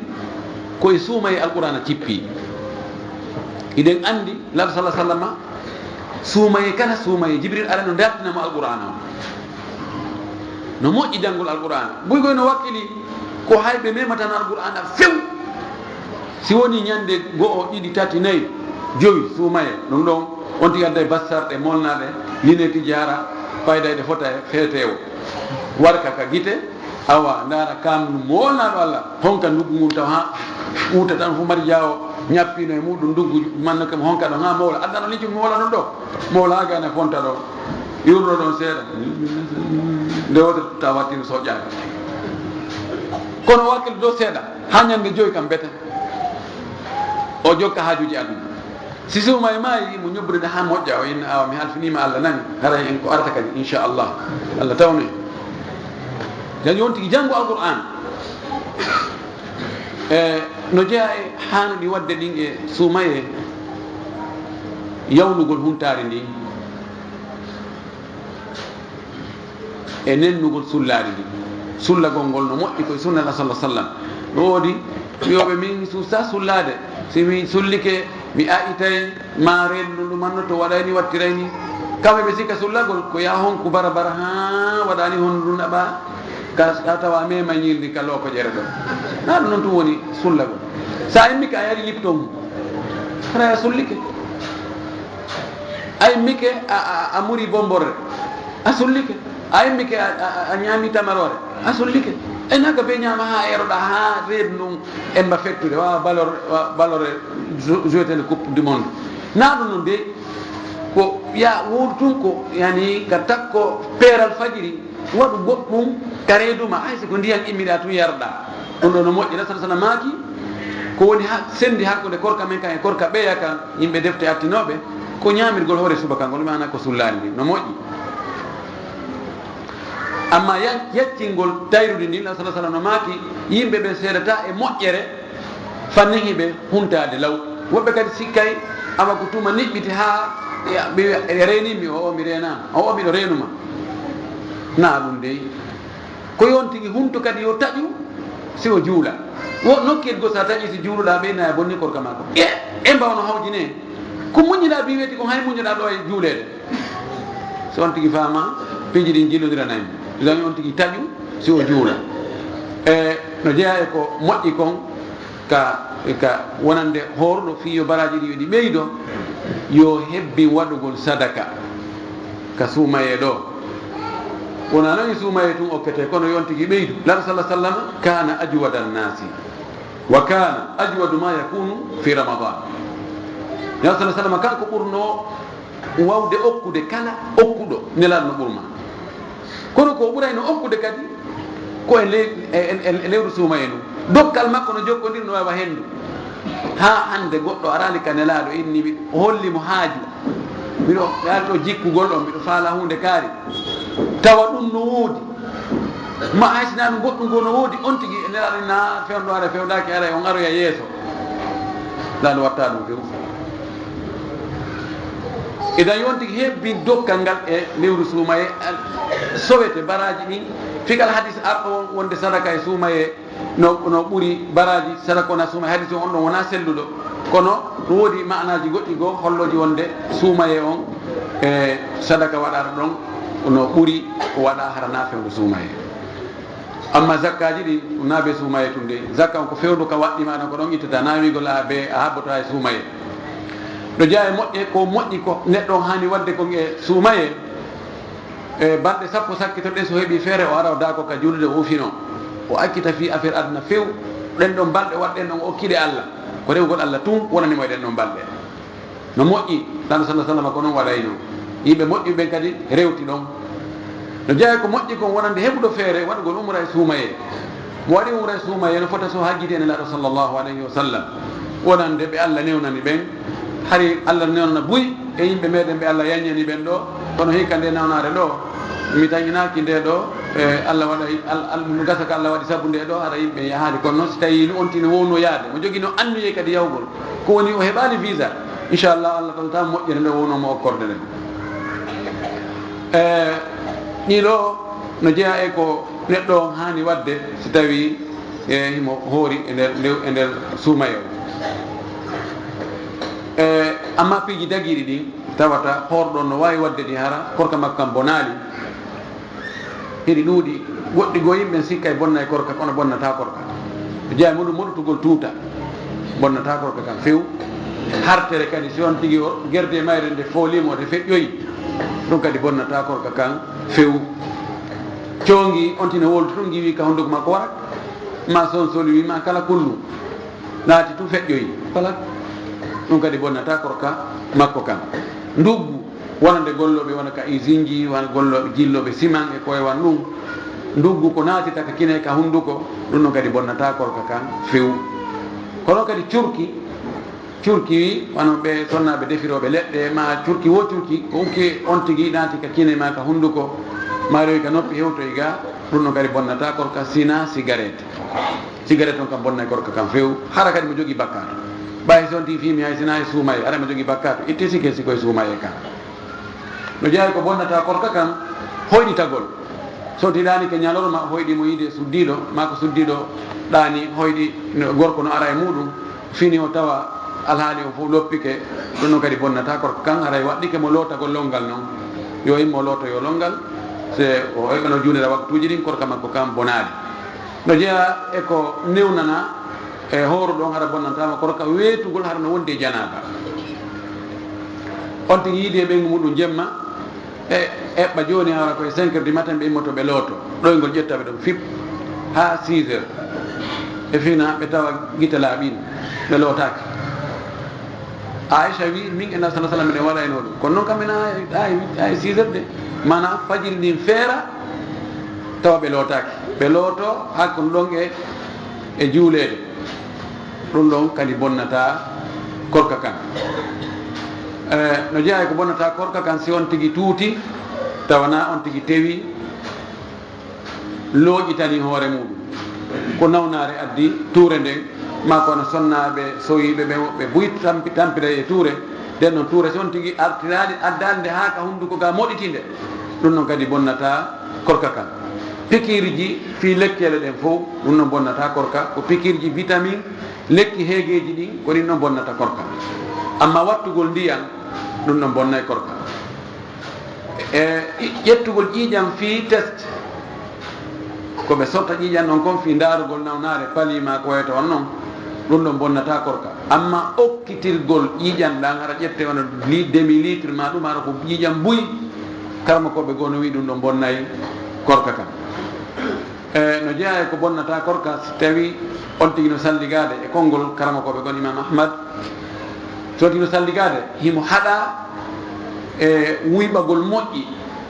ko e suumaye Alqur'aana cippi. Hiɗen anndi Nelaaɗo sallallahu alaihi wasallam, suumaye kala suumaye, Jibril ara no dartina mo Alqur'aana on. No moƴƴi janngol Alqur'aana. Buy koy no wakkili ko hay ɓe memata no Alqur'aana few. Si woni ñande go'o, ɗiɗi, tati, nayi, jowi suumaye, ɗum ɗon on tigi adday bassarɗe molnaaɗe, lineeti jaara, paydayɗe fota e feeteewo. Warka ka gite, awa, ndaara kaamnu moolnaaɗo Allah, honka nduggu ngun taw haa wuta tan fu mari jaawo, ñappino e muɗum nduggu, manno kam honka ɗon haa mowla. Adana lincin mowla ɗon ɗo, mowla haa gana fonta ɗon, yurno ɗon seeɗa. Nde woto tawa tiri soƴƴaani. Kono wakkil ɗo seeɗa, haa ñande joyi kam bete. O jokka haajuuji aduna. Si suumaye maayi, mo ñobbude haa moƴƴa, o inna, awa, mi halfiniima, Allah nani, haray en ko arata kadi, inchallah. Allah tawne. Jan on tigi janngo Alqur'aan. E no jeyaa e haanuɗi waɗde ɗin e suumaye, yawnugol huntaari ndin. E nennugol sullaari ndi. Sullagol ngol no moƴƴi ko e sunna Allah sallallahu alaihi wasallam. No woodi wiyooɓe, "Min mi suusaa sullaade. Si mi sullike, mi ayitay, ma reedu ndu manno to waɗay ni, wattiray ni." Kamɓe ɓe sikka sullagol ko yaa honku bara bara haa waɗa ni hondu ndu naɓa, ka, ka tawa mema ñiiri ndi ka lookoƴere ɗo. Naa ɗum non tun woni sullagol. Sa immike a yari Lipton, hara a sullike. A immike a, a, a muri bomborre, a sullike. A immike a, a, a ñaami tamaroore, a sullike. E naga be ñaama haa eroɗa haa reedu ndun emba fettude, wa balor, wa balore jou-, jouer le coupe du monde. Naa ɗum non de, ko ya wowdu tun ko, yani, ka takko peeral fajiri, waɗu goɗɗum ka reedu ma, hay si ko ndiyan immiɗa tun yarɗa. Ɗum ɗo no moƴƴi. Sallallahu alaihi wasallam maaki, ko woni ha-, sendi hakkunde korka men kan e korka ɓeya kan, yimɓe defte attinooɓe, ko ñaamirgol hoore subaka ngol, maana ko sullaari ndi, no moƴƴi. Amma ya-, yaccingol tayrudi ndin, sallallahu alaihi wasallam no maaki, yimɓe ɓen seedata e moƴƴere, fannihi ɓe huntaade law. Woɓɓe kadi sikkay, ama ko tuma niɓɓiti haa, ya, ɓe wiya, "E reenii mi?" O, "O, mi reenaama." "O, o, miɗo reenuma." Naa ɗum dey. Ko yo on tigi huntu kadi yo taƴu si o juula. Wo nokkir goo sa taƴi si juuluɗaa ɓe na e bonni korka maa ko. E, e mbawno hawjine. Ko muññiɗaa bi weeti ko hay muññuɗaa ɗo e juuleede. So on tigi faama, piiji ɗin jillondiranay mo. Ɗum on tigi taƴu si o juula. E no jeyaa e ko moƴƴi kon, ka, ka wonande hooruɗo fii yo baraaji ɗi yo ɗi ɓeydo, yo hebbin waɗugol sadaka ka suumayee ɗo. Wonaa non e suumayee tun okkete, kono yo on tigi ɓeydu. Nelaaɗo sallallahu alaihi wasallam kana ajwada nnasi, wa kana ajwadu ma yakunu fi Ramadan. Nelaaɗo sallallahu alaihi wasallam kanko ɓurno wawde okkude kala okkuɗo, Nelaaɗo no ɓurma. Kono ko o ɓurayno okkude kadi ko e ley-, e, e, e, e lewru suumayee ndun. Dokkal makko no jokkondiri no wawa henndu. Haa hannde goɗɗo araali ka Nelaaɗo inni mi, o holli mo haaju. Miɗo yaari ɗo jikkugol on, miɗo faala huunde kaari. Tawa ɗum no woodi. Ma hay si naa ɗum goɗɗum goo no woodi, on tigi e Nelaaɗo na fewndo ara fewndaaki ara on aroya yeeso. Nelaaɗo watta ɗum few. Idan yo on tigi hebbin dokkal ngal e lewru suumayee, sowete baraaji ɗin. Fii kala hadis arɗo on wonde sadaka e suumayee no, no ɓuri baraaji sadaka wona suumayee. Hadis on, on ɗon wona selluɗo. Kono ɗum woodi maanaaji goɗɗi goo hollooji wonde suumayee on E sadaka waɗaɗo ɗon no ɓuri ko waɗa hara na fewndo suumaye. Amma zakkaaji ɗi na be suumaye tun de. Zakka on ko fewndo ka waɗɗi maɗa ko ɗon ittata na wiigol a be a habbota e suumaye. No jeya e moƴƴe ko moƴƴi ko neɗɗo on haani waɗde kon e suumaye. E balɗe sappo sakkitoɗe so heɓi feere o ara o daako ka juulde o ufino. O accita fii affaire aduna few. Ɗen ɗon balɗe waɗɗen ɗon o okkiɗe Allah. Ko rewgol Allah tun wonani mo e ɗen ɗon balɗe. No moƴƴi, Laamɗo sallallahu alaihi wasallam ko non waɗayno. Yimɓe moƴƴi ɓen kadi rewti ɗon. No jeya ko moƴƴi kon wonande heɓuɗo feere waɗugol umra e suumaye. Mo waɗi umra e suumaye no fota so hajjiti e Nelaaɗo sallallahu alaihi wasallam. Wonande ɓe Allah newnani ɓen. Hari Allah newnana buy e yimɓe meɗen ɓe Allah yaññani ɓen ɗo. Kono hikka nde nawnaare ɗo, mi tañinaaki nde ɗo, e Allah waɗay, al-, al-, no gasa ko Allah waɗi sabu nde ɗo, hara yimɓe yahaali. Kono non si tawi no on tino wowno yaade, mo jogino anniye kadi yahugol, ko woni o heɓaali visa, inchallah Allah tan tan moƴƴere nde wowno mo okkorde nde. E ɗiɗo no jeya e ko neɗɗo on haani waɗde si tawi e himo hoori e nder, ndew-, e nder suumaye o. E, amma piiji dagiiɗi ɗin tawata hoorɗo on no waawi waɗde ɗi hara korka makko kan bonaali. Hiɗi ɗuuɗi, goɗɗi goo yimɓe sikka e bonnay korka, kono bonnata korka. Jeya muɗum moɗutugol tuuta, bonnata korka kan few. Hartere kadi, si on tigi o gerde mayre nde fooliimo, nde feƴƴoyi, ɗum kadi bonnata korka kan few. Coongi, on tino woldu tun, ngiwi ka hunduko makko warak, ma sonsoli wi ma kala kullu. Naati tun feƴƴoyi, falak. Ɗum kadi bonnata korka makko kan. Nduggu, wonande gollooɓe wona ka isinji, wona gollooɓe jillooɓe siman e koye wan ɗum. Nduggu ko naatita ka kine ka hunduko, ɗum ɗon kadi bonnata korka kan few. Kono kadi curki, curki wano ɓe sonnaaɓe defirooɓe leɗɗe, ma curki wo curki, ko ukke on tigi naati ka kine ma ka hunduko, ma rewi ka noppi hewtoy ga, ɗum ɗon kadi bonnata korka sina sigaret. Sigaret on kam bonnay korka kan few. Hara kadi mo jogii bakkaatu. Ɓay so on tigi fiimi hay sina e suumaye, hara mo jogii bakkaatu. Itti sike siko e suumaye kan. No jeya e ko bonnata korka kan, hoyɗitagol. So on tigi ɗaani ke ñalorma, hoyɗi mo yiide suddiiɗo, maa ko suddiiɗo ɗaani, hoyɗi no, gorko no ara e muɗum, fini o tawa alhaali on fof loppike, ɗum ɗon kadi bonnata korka kan, haray waɗɗike mo lootagol lonngal non. Yo immo lootoyo lonngal, se o heɓano juulira waktuuji ɗin, korka makko kan bonaali. No jeya e ko newnana e hooruɗo on, hara bonnantaama korka, weetugol hara no wondi e janaaba. On tigi yiidi e ɓeyngu muɗum jemma, e eɓɓa jooni hara koye cinq heures du matin ɓe immoto ɓe looto. Ɗoyngol ƴetta ɓe ɗon fip haa six heures. Ɓe fina, ɓe tawa gite laaɓiino, ɓe lootaaki. Aicha wi, min e Nabi sallallahu alaihi wasallam miɗen waɗayno ɗum. Kono noon kam minen ay, ay, ay six heures de. Maanaam fajiri ndin feera, tawa ɓe lootaaki. Ɓe looto haa kon ɗon e, e juuleede. Ɗum ɗon kadi bonnata korka kan. Eh, no jeyaa e ko bonnata korka kan, si on tigi tuuti, tawa na on tigi tewi, looƴitani hoore muɗum. Ko nawnaare addi tuure nden, maa ko no sonnaaɓe sowiiɓe ɓen, woɓɓe buy tampi-, tampiray e tuure. Nden non tuure, si on tigi artiraali, addaali nde haa ka hunnduko ga moɗitinde, ɗum non kadi bonnata korka kan. Pikiirji fii lekkeele ɗen fow, ɗum non bonnata korka. Ko pikiirji vitamin, lekki heegeeji ɗin, ko ɗin non bonnata korka. Amma wattugol ndiyan, ɗum non bonnay korka. E ƴi-, ƴettugol ƴiiƴam fii test, ko ɓe sotta ƴiiƴam ɗon kon fii ndaarugol nawnaare, pali maa ko wayata on non, ɗum ɗon bonnata korka. Amma okkitirgol ƴiiƴam ɗan, hara ƴette wano li-, demi litre maa ɗum, hara ko ƴiiƴam buy, karamokooɓe goo no wi'i ɗum ɗon bonnay korka kan. E, no jeyaa e ko bonnata korka, si tawi on tigi no salligaade e konngol karamokooɓe gon, Imam Ahmad, so on tigi no salligaade, himo haɗa e wuyɓagol moƴƴi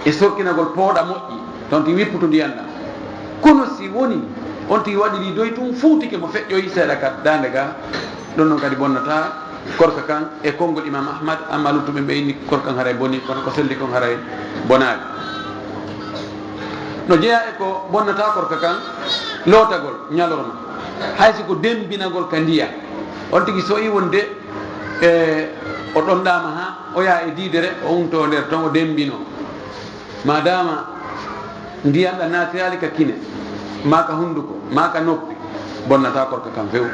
e sorkinagol pooɗa moƴƴi, so on tigi wipputu ndiyan ɗan. Kono si woni on tigi waɗiri doy tun, fuutike mo feƴƴoyi seeɗa ka daande ga, ɗon non kadi bonnata korka kan e konngol Imam Ahmad, amma luttuɓe ɓe inni korka kan haray boni, kono ko selli kon haray bonaali. No jeyaa e ko bonnata korka kan, lootagol ñalorma, hay si ko dembinagol ka ndiya. On tigi so i wonde, e, o ɗonɗaama haa o yaa e diidere, o untoo nder ton, o dembinoo. Maadaama ndiyan ɗan naatiraali ka kine, maa ka hunnduko, maa ka noppi, bonnata korka kan few.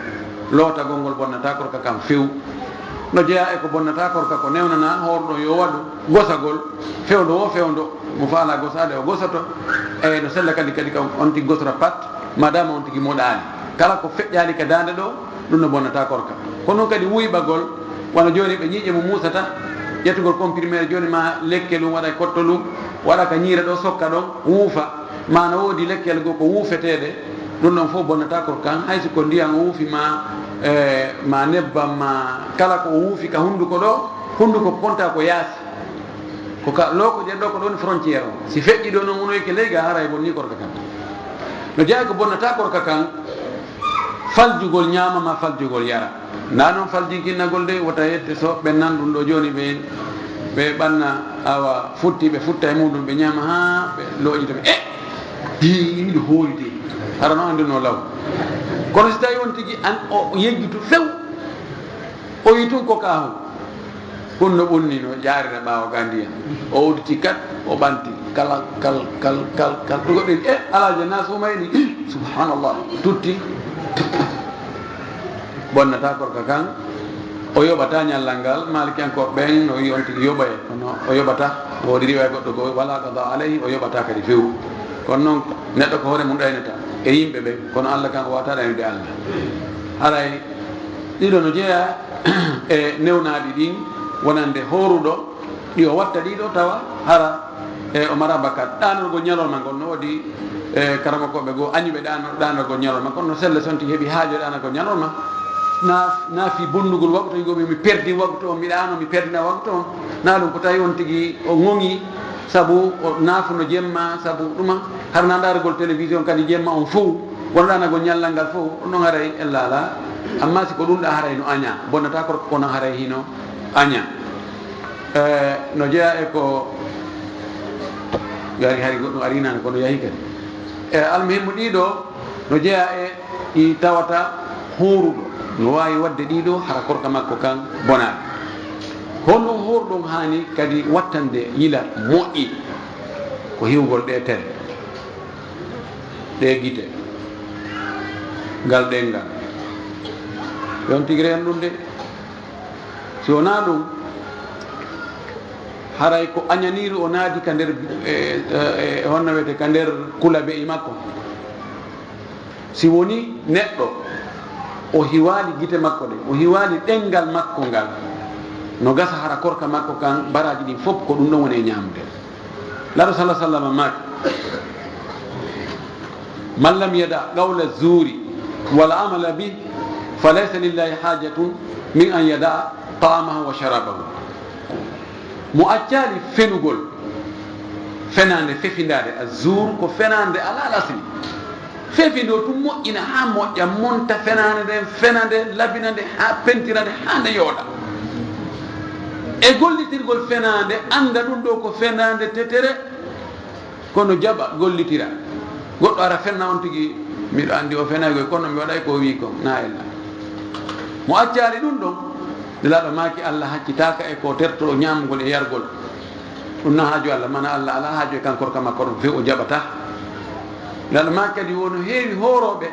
Lootagol ngol bonnata korka kan few. No jeyaa e ko bonnata korka, ko newnanaa hoorɗo yo waɗu gosagol, fewndo wo fewndo mo faalaa gosaade o gosoto, e no sella kadi, kadi kam on tigi gosora pat, madama on tigi moɗaani. Kala ko feƴƴaali ka daande ɗo, ɗum no bonnata korka. Ko noon kadi wuyɓagol, wano jooni ɓe ñiiƴe mum muusata, ƴettugol comprimé jooni ma lekke lum waɗa e kotto lum, waɗa ka ñiira ɗo sokka ɗon, wuufa. Ma no woodi lekkeyel goo ko wuufeteede, ɗum ɗon fof bonnata korka kan, hay si ko ndiyan o wuufi ma, e, ma nebbam ma, kala ko o wuufi ka hunnduko ɗo, hunnduko konta ko yaasi. Ko ka lookoƴen ɗo ko ɗon frontière o. Si feƴƴi ɗo noon unoyke ley ga haray bonni korka kan. No jeyaa ko bonnata korka kan, faljugol ñaama ma faljugol yara. Ndaa noon faljikinnagol de, wota yette so ɓennan ɗum ɗo jooni ɓe, ɓe ɓanna awa futti, ɓe futta e muɗum, ɓe ñaama haa ɓe looƴita ɓe. E! Hii, miɗo hoori de. Hara no annduno law. Kono si tawi on tigi an o yejjitu few, o yi tun ko kaahu. Ɗum no ɓunni no ƴaarira ɓaawo ga ndiyan. O udditi kat, o ɓanti. Kal, kal, kal, kal, kal. Ɗum ko ɓen, e, Alaaji na suuma ni. Subhanallah. Tutti. Bonnata korka kan. O yoɓata ñallal ngal. Maalikiyankooɓe ɓen no wi'i on tigi yoɓoye. Kono o yoɓata. O woodi riwaaya goɗɗo goo. Wala qada alayhi. O yoɓata kadi few. Kono noon, neɗɗo ko hoore mum ɗaynata. E yimɓe ɓen. Kono Allah kan o wata ɗaynude Allah. Haray ɗiɗo no jeyaa e newnaaɗi ɗin, wonande hooruɗo, ɗi o watta ɗiɗo tawa hara, e, o mara bakkat. Ɗaanorgol ñalorma ngol no woodi, e, karamokooɓe goo añuɓe ɗaano-, ɗaanorgol ñalorma, kono no sella si on tigi heɓi haajo ɗaanagol ñalorma, na, na fii bonnugol waqtu, on mi perdi waqtu on, mi ɗaano, mi perdina waqtu on. Na ɗum ko tawi on tigi o ŋoŋi, sabu o naafuno jemma, sabu ɗuma, hara na ndaarugol télévision kadi jemma on fow, wona ɗaanagol ñallal ngal fow, ɗum ɗon haray ella alaa. Amma si ko ɗum ɗa haray no añaa, bonnata korka kono haray hino añaa. E, no jeyaa e ko, yaari hari goɗɗum arinaani kono yahi kadi. E, almuhimmu ɗiɗo no jeyaa e ɗi tawata hooruɗo no waawi waɗde ɗiɗo hara korka makko kan bonaani. Honno hooruɗon haani kadi wattande yila moƴƴi? Ko hiwgol ɗe tel, ɗe gite, ngal ɗenngal. Yon tigi reen ɗum de. Si wonaa ɗum, haray ko añaniiru o naadi ka nder, e, e, e, honno wiyetee, ka nder kulabe'i makko. Si woni neɗɗo, o hiwaali gite makko ɗen, o hiwaali ɗenngal makko ngal, no gasa hara korka makko kan, baraaji ɗin fof ko ɗum ɗon woni e ñaamude. Laɗo sala sallama maaki, "Man lam yada qawla zuri wal amala bih, fa laysa lillahi hajatun min an yada ta'amahu wa sharabahu." Mo accaali fenugol, fenaande fefindaade, a zuur ko fenaande alaa lasli. Fefindo tun moƴƴina haa moƴƴa, monta fenaande nden, fena nde, labina nde, haa pentira nde, haa nde yooɗa. E gollitirgol fenaande, annda ɗum ɗo ko fenaande tetere, kono jaɓa gollitira. Goɗɗo ara fenna on tigi, miɗo anndi o fenay koy, kono mi waɗay ko o wii kon, na ella. Mo accaali ɗum ɗon, Nelaaɗo maaki, Allah haccitaaka e ko terto ñaamgol e yargol. Ɗum na haaju Allah, mana Allah alaa haaju e kan korka makko ɗon few, o jaɓataa. Nelaaɗo maaki kadi, wono heewi hoorooɓe,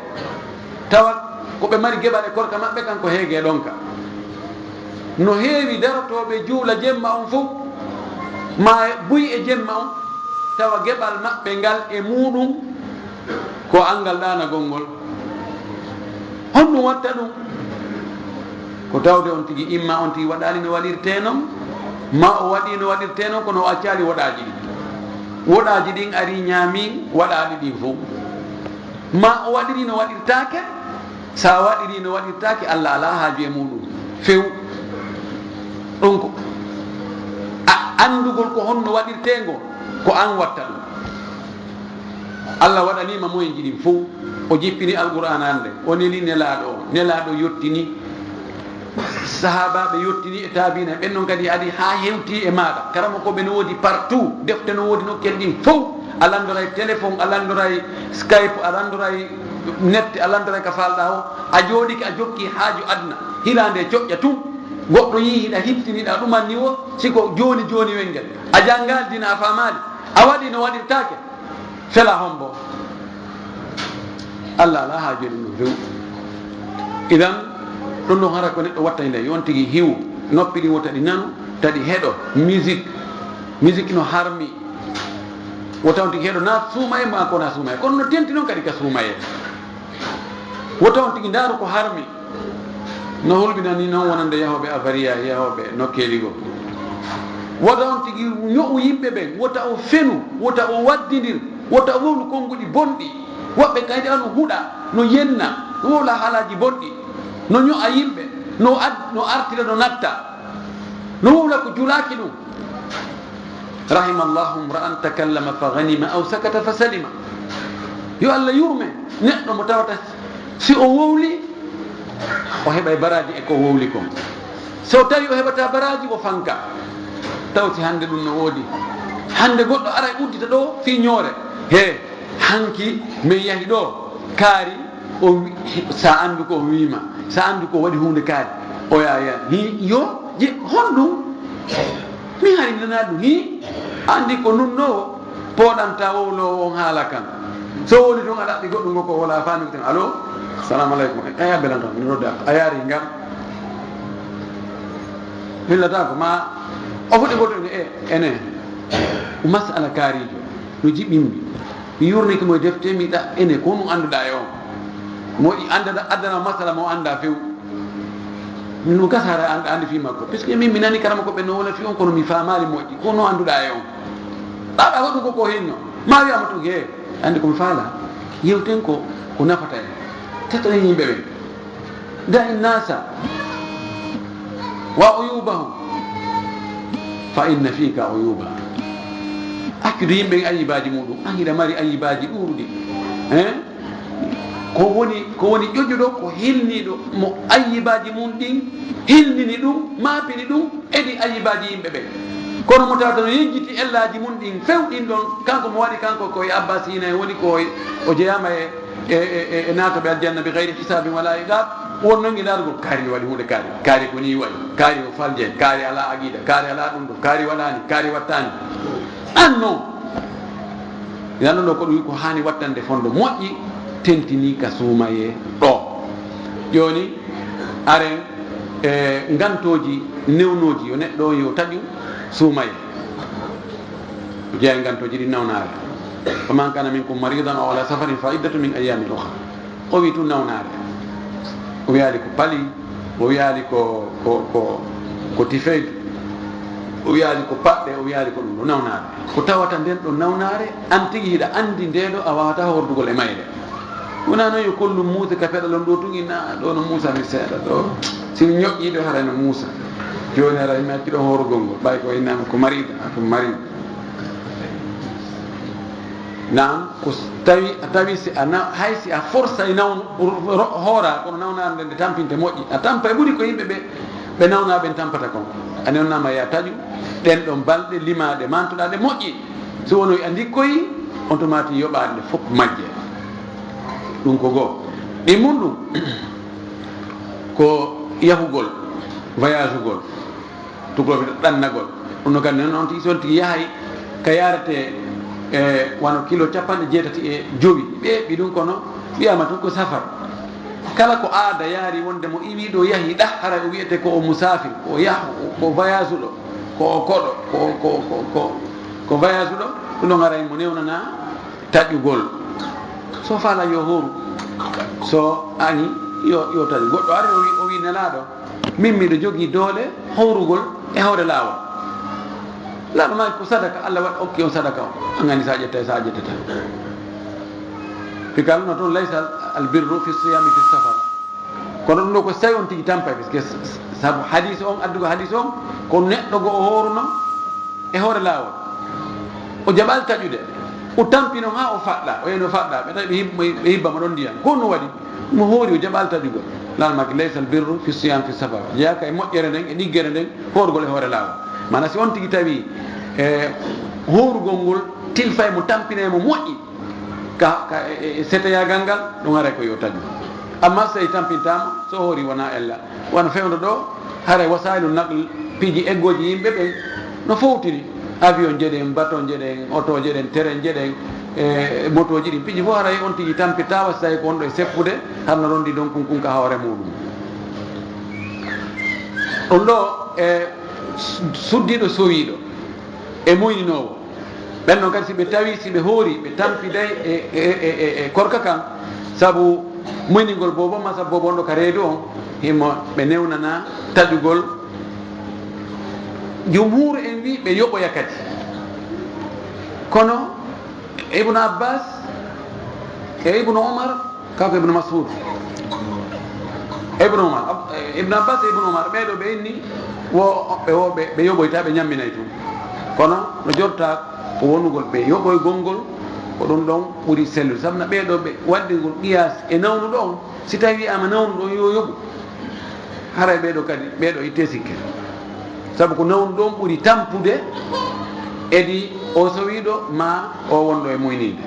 tawa ko ɓe mari geɓal e korka maɓɓe kan ko heege ɗon ka. No heewi darotooɓe juula jemma on fow, ma buy e jemma on, tawa geɓal maɓɓe ngal e muuɗum ko anngal ɗaanagol ngol. Honɗum watta ɗum? Ko tawde on tigi imma on tigi waɗaali no waɗirtee non, ma o waɗii no waɗirtee non, kono o accaali woɗaaji ɗin. Woɗaaji ɗin arii ñaamii waɗaaɗi ɗin fow. Ma o waɗirii no waɗirtaake, so a waɗirii no waɗirtaake, Allah alaa haaju e muuɗum few. Ɗum ko a anndugol ko honno waɗirtee ngo, ko an watta ɗum. Allah waɗaniima moyenji ɗin fow. O jippini Alqur'aana annde, o neli Nelaaɗo o, Nelaaɗo yottini, sahaabaaɓe yottini e taabiina, ɓen non kadi adi haa hewti e maaɗa. Karamokooɓe no woodi partout, defte no woodi nokkel ɗin fow. A lanndoray téléphone, a lanndoray Skype, a lanndoray net, a lanndoray ka faalɗaa o. A jooɗike, a jokki haaju aduna. Hiraande coƴƴa tun. Goɗɗo yii hiɗa hittini, ɗa ɗumanni o, si ko jooni jooni wengel. A janngaali dina, a faamaali. A waɗi no waɗirtaake. Fela hombo. Allah alaa haaju e ɗum ɗum few. Idan, ɗum ɗum hara ko neɗɗo watta e nder, yo on tigi hiwu. Noppi ɗin wota ɗi nanu, ta ɗi heɗo musique. Musique no harmi. Wota on tigi heɗo na suumaye ma ko na suumaye. Kono no tenti noon kadi ka suumaye. Wota on tigi ndaaru ko harmi. No hulɓinani noon wonande yahooɓe Avaria, yahooɓe nokkeeli goo. Wota on tigi ño'u yimɓe ɓen, wota o fenu, wota o waddindir, wota o wowlu konnguɗi bonɗi. Woɓɓe kaydi ano huɗa, no yenna, no wowla haalaaji bonɗi, no ño'a yimɓe, no ad-, no artira, no natta, no wowla ko julaaki ɗum. Rahima Allahu mra'an takallama fa ghanima aw sakata fa salima. Yo Allah yurme neɗɗo mo tawata si o wowli, o heɓay baraaji e ko wowli kon. So tawi o heɓata baraaji, o fanka. Taw si hannde ɗum no woodi. Hannde goɗɗo aray uddita ɗo fii ñoore. He, hanki min yahi ɗo, kaari, o wi-, sa anndu ko o wiima, sa anndu ko waɗi huunde kaari. O yaa, yaa, hi, yo, je, honɗum? Mi hari mi nana ɗum, hi? Anndi ko nunnoowo, pooɗanta wowloowo on haala kan. So woni tun a ɗaɓɓi goɗɗum ko, ko wala faami ko tan. Allo? Salamu aleykum. Eyi, a belanto, mi nodda. A yaari ngam? Hillata ko ma, o fuɗi goɗɗum e, ene. Masala kaariijo, no jiɓimmi. Mi yurnike mo e defte, mi ɗa, ene, ko honɗum annduɗaa e on? Mo i-, annda-, addana masala mo annda few. No gasa hara an-, anndi fii makko. Puisque min mi nani karama ko ɓe no wona fii on, kono mi faamaali moƴƴi. Ko no annduɗaa e on? Ɓaɓa waɗu ko ko hinno. Ma wi'a mo tun, he, anndi ko mi faala. Yewten ko, ko nafata en. Tetten yimɓe ɓen. Da'i nasa wa uyubahum. Fa inna fika uyuba. Accude yimɓe ayibaaji muɗum. An hiɗa mari ayibaaji ɗuuɗuɗi. Hein? Ko woni, ko woni ƴoƴuɗo, ko hilniiɗo, mo ayyibaaji mum ɗin hilnini ɗum, maapini ɗum, edi ayyibaaji yimɓe ɓen. Kono mo tawata no yejjiti ellaaji mum ɗin, few ɗin ɗon, kanko mo waɗi, kanko ko e Abbasiina en woni, ko e, o jeyaama e, e, e, e, e naatooɓe aljanna bi gayri hisaabin wala iqaab, won non e laarugol, kaari no waɗi huunde kaari, kaari ko nii waɗi, kaari o falje, kaari alaa aqiida, kaari alaa ɗum ɗo, kaari waɗaani, kaari wattaani. An non, Lanɗo ɗo ko ɗum wi ko haani wattande fondo moƴƴi, tentini ka suumayee ɗo. Jooni, aren e ngantooji newnooji, yo neɗɗo on yo taƴu suumayee. Jeyaa e ngantooji ɗi nawnaare. Faman kana minkum maridan aw ala safarin fa iddatu min ayyamin ukhar. O wi tun nawnaare. O wiyaali ko pali, o wiyaali ko, ko, ko, ko tifeedu, o wiyaali ko paɗɗe, o wiyaali ko ɗum ɗo nawnaare. Ko tawata nden ɗo nawnaare, an tigi hiɗa anndi nde ɗo a waawataa hordugol e mayre. Wonaa noon yo kollu Muusa ka peɗalon ɗo tun, inna ɗo no Muusa mi seeɗa ɗo. Si mi ñoƴƴii ɗo haray no Muusa. Jooni haray mi acci ɗo horugol ngol, ɓay ko innama ko mariida, ko mariida. Naam, ko s-, tawi, tawi si a na-, hay si a forsay nawn-, ro-, ro-, hoora, kono nawnaare nde nde tampinte moƴƴi. A tampa e ɓuri ko yimɓe ɓe, ɓe nawna ɓen tampata kon. A newnaama ya taƴu, ɗen ɗon balɗe limaaɗe, mantuɗaa ɗe moƴƴi. So wono a ndikkoyi, on to maati yoɓaade nde fof majje. Ɗum ko goo. Ɗi mun ɗum, ko yahugol, voyage ugol. Tugol ɗannagol. Ɗum no gandi noon, tigi, so on tigi yahay ka yarete, e, wano kilo capanɗe jeetati e jowi. Ɓe eɓɓi ɗum, kono wiyama tun ko safar. Kala ko aada yaari wonde mo iwi ɗo yahi ɗa, haray o wiyete ko o musaafir, ko o yah-, ko voyage uɗo, ko o koɗo, ko, ko, ko, ko, ko voyage uɗo, ɗum ɗon haray mo newnana taƴugol. So faala yo hooru, so añi yo, yo taƴu. Goɗɗo ari o wi, o wi, Nelaaɗo, min miɗo jogii doole howrugol e hoore laawol. Nelaaɗo maaki ko sadaka, Allah waɗi okki on sadaka on. An anndi sa ƴettay, sa ƴettata. Pikal no toon, laysa al birru fi siyami fi safar. Kono ɗum ɗo ko so tawi on tigi tampay, parce que s-, s-, sabu hadis on, addugo hadis on, ko neɗɗo go o hooruno e hoore laawol. O jaɓaali taƴude. O tampino haa o faɗɗa. O yehi no faɗɗa. Ɓe tawi ɓe hib-, ɓe hibba mo ɗon ndiyam. Ko no waɗi? Mo hoori o jaɓaali taƴugol. Nelaaɗo maaki, laysa al birru fi siyam fi safar. Jeyaaka e moƴƴere nden, e ɗiggere nden, hoorugol e hoore laawol. Maanaa si on tigi tawi, e, hoorugol ngol tilfay mo, tampinay mo moƴƴi. Ka, ka, e, e, e seteyaagal ngal, ɗum haray ko yo taƴu. Amma so tawi tampintaama, so hoori wonaa ella. Wano fewndo ɗo, haray wasaa'ilu naql, piiji eggooji yimɓe ɓen no fowtiri. Avion jeɗen, bateau jeɗen, oto jeɗen, train jeɗen, e motooji ɗin. Piiji fof haray on tigi tampitaama, so tawi ko wonɗo e seppude, harno rondi ɗon kun, kun ka hoore muɗum. Ɗum ɗo, E suddiiɗo sowiiɗo e muyninoowo. Ɓen ɗon kadi, si ɓe tawi, si ɓe hoori, ɓe tampiday e, e, e, e, e korka kan, sabu muyningol boobo, ma sabu boobo on ɗo ka reedu on, himo ɓe newnana taƴugol. Jumhuur en wi ɓe yoɓoya kadi. Kono Ibnu Abbas e Ibnu Umar, kanko Ibnu Mas'ud, Ibnu Umar, Ab-, Ibnu Abbas e Ibnu Umar, ɓee ɗoo ɓe inni wo, ɓe wo, ɓe, ɓe yoɓoyta, ɓe ñamminay tun. Kono no jorta ko wonugol ɓe yoɓoygol ngol, ko ɗum ɗon ɓuri sellude. Sabu na ɓee ɗoo ɓe waɗde ngol qiyaas e nawnuɗo on, si tawi wiyaama nawnuɗo on yo yoɓu, haray ɓee ɗoo kadi, ɓee ɗoo ittee sikke. Sabu ko nawnuɗo on ɓuri tampude, edi o sowiiɗo ma o wonɗo e muyninde.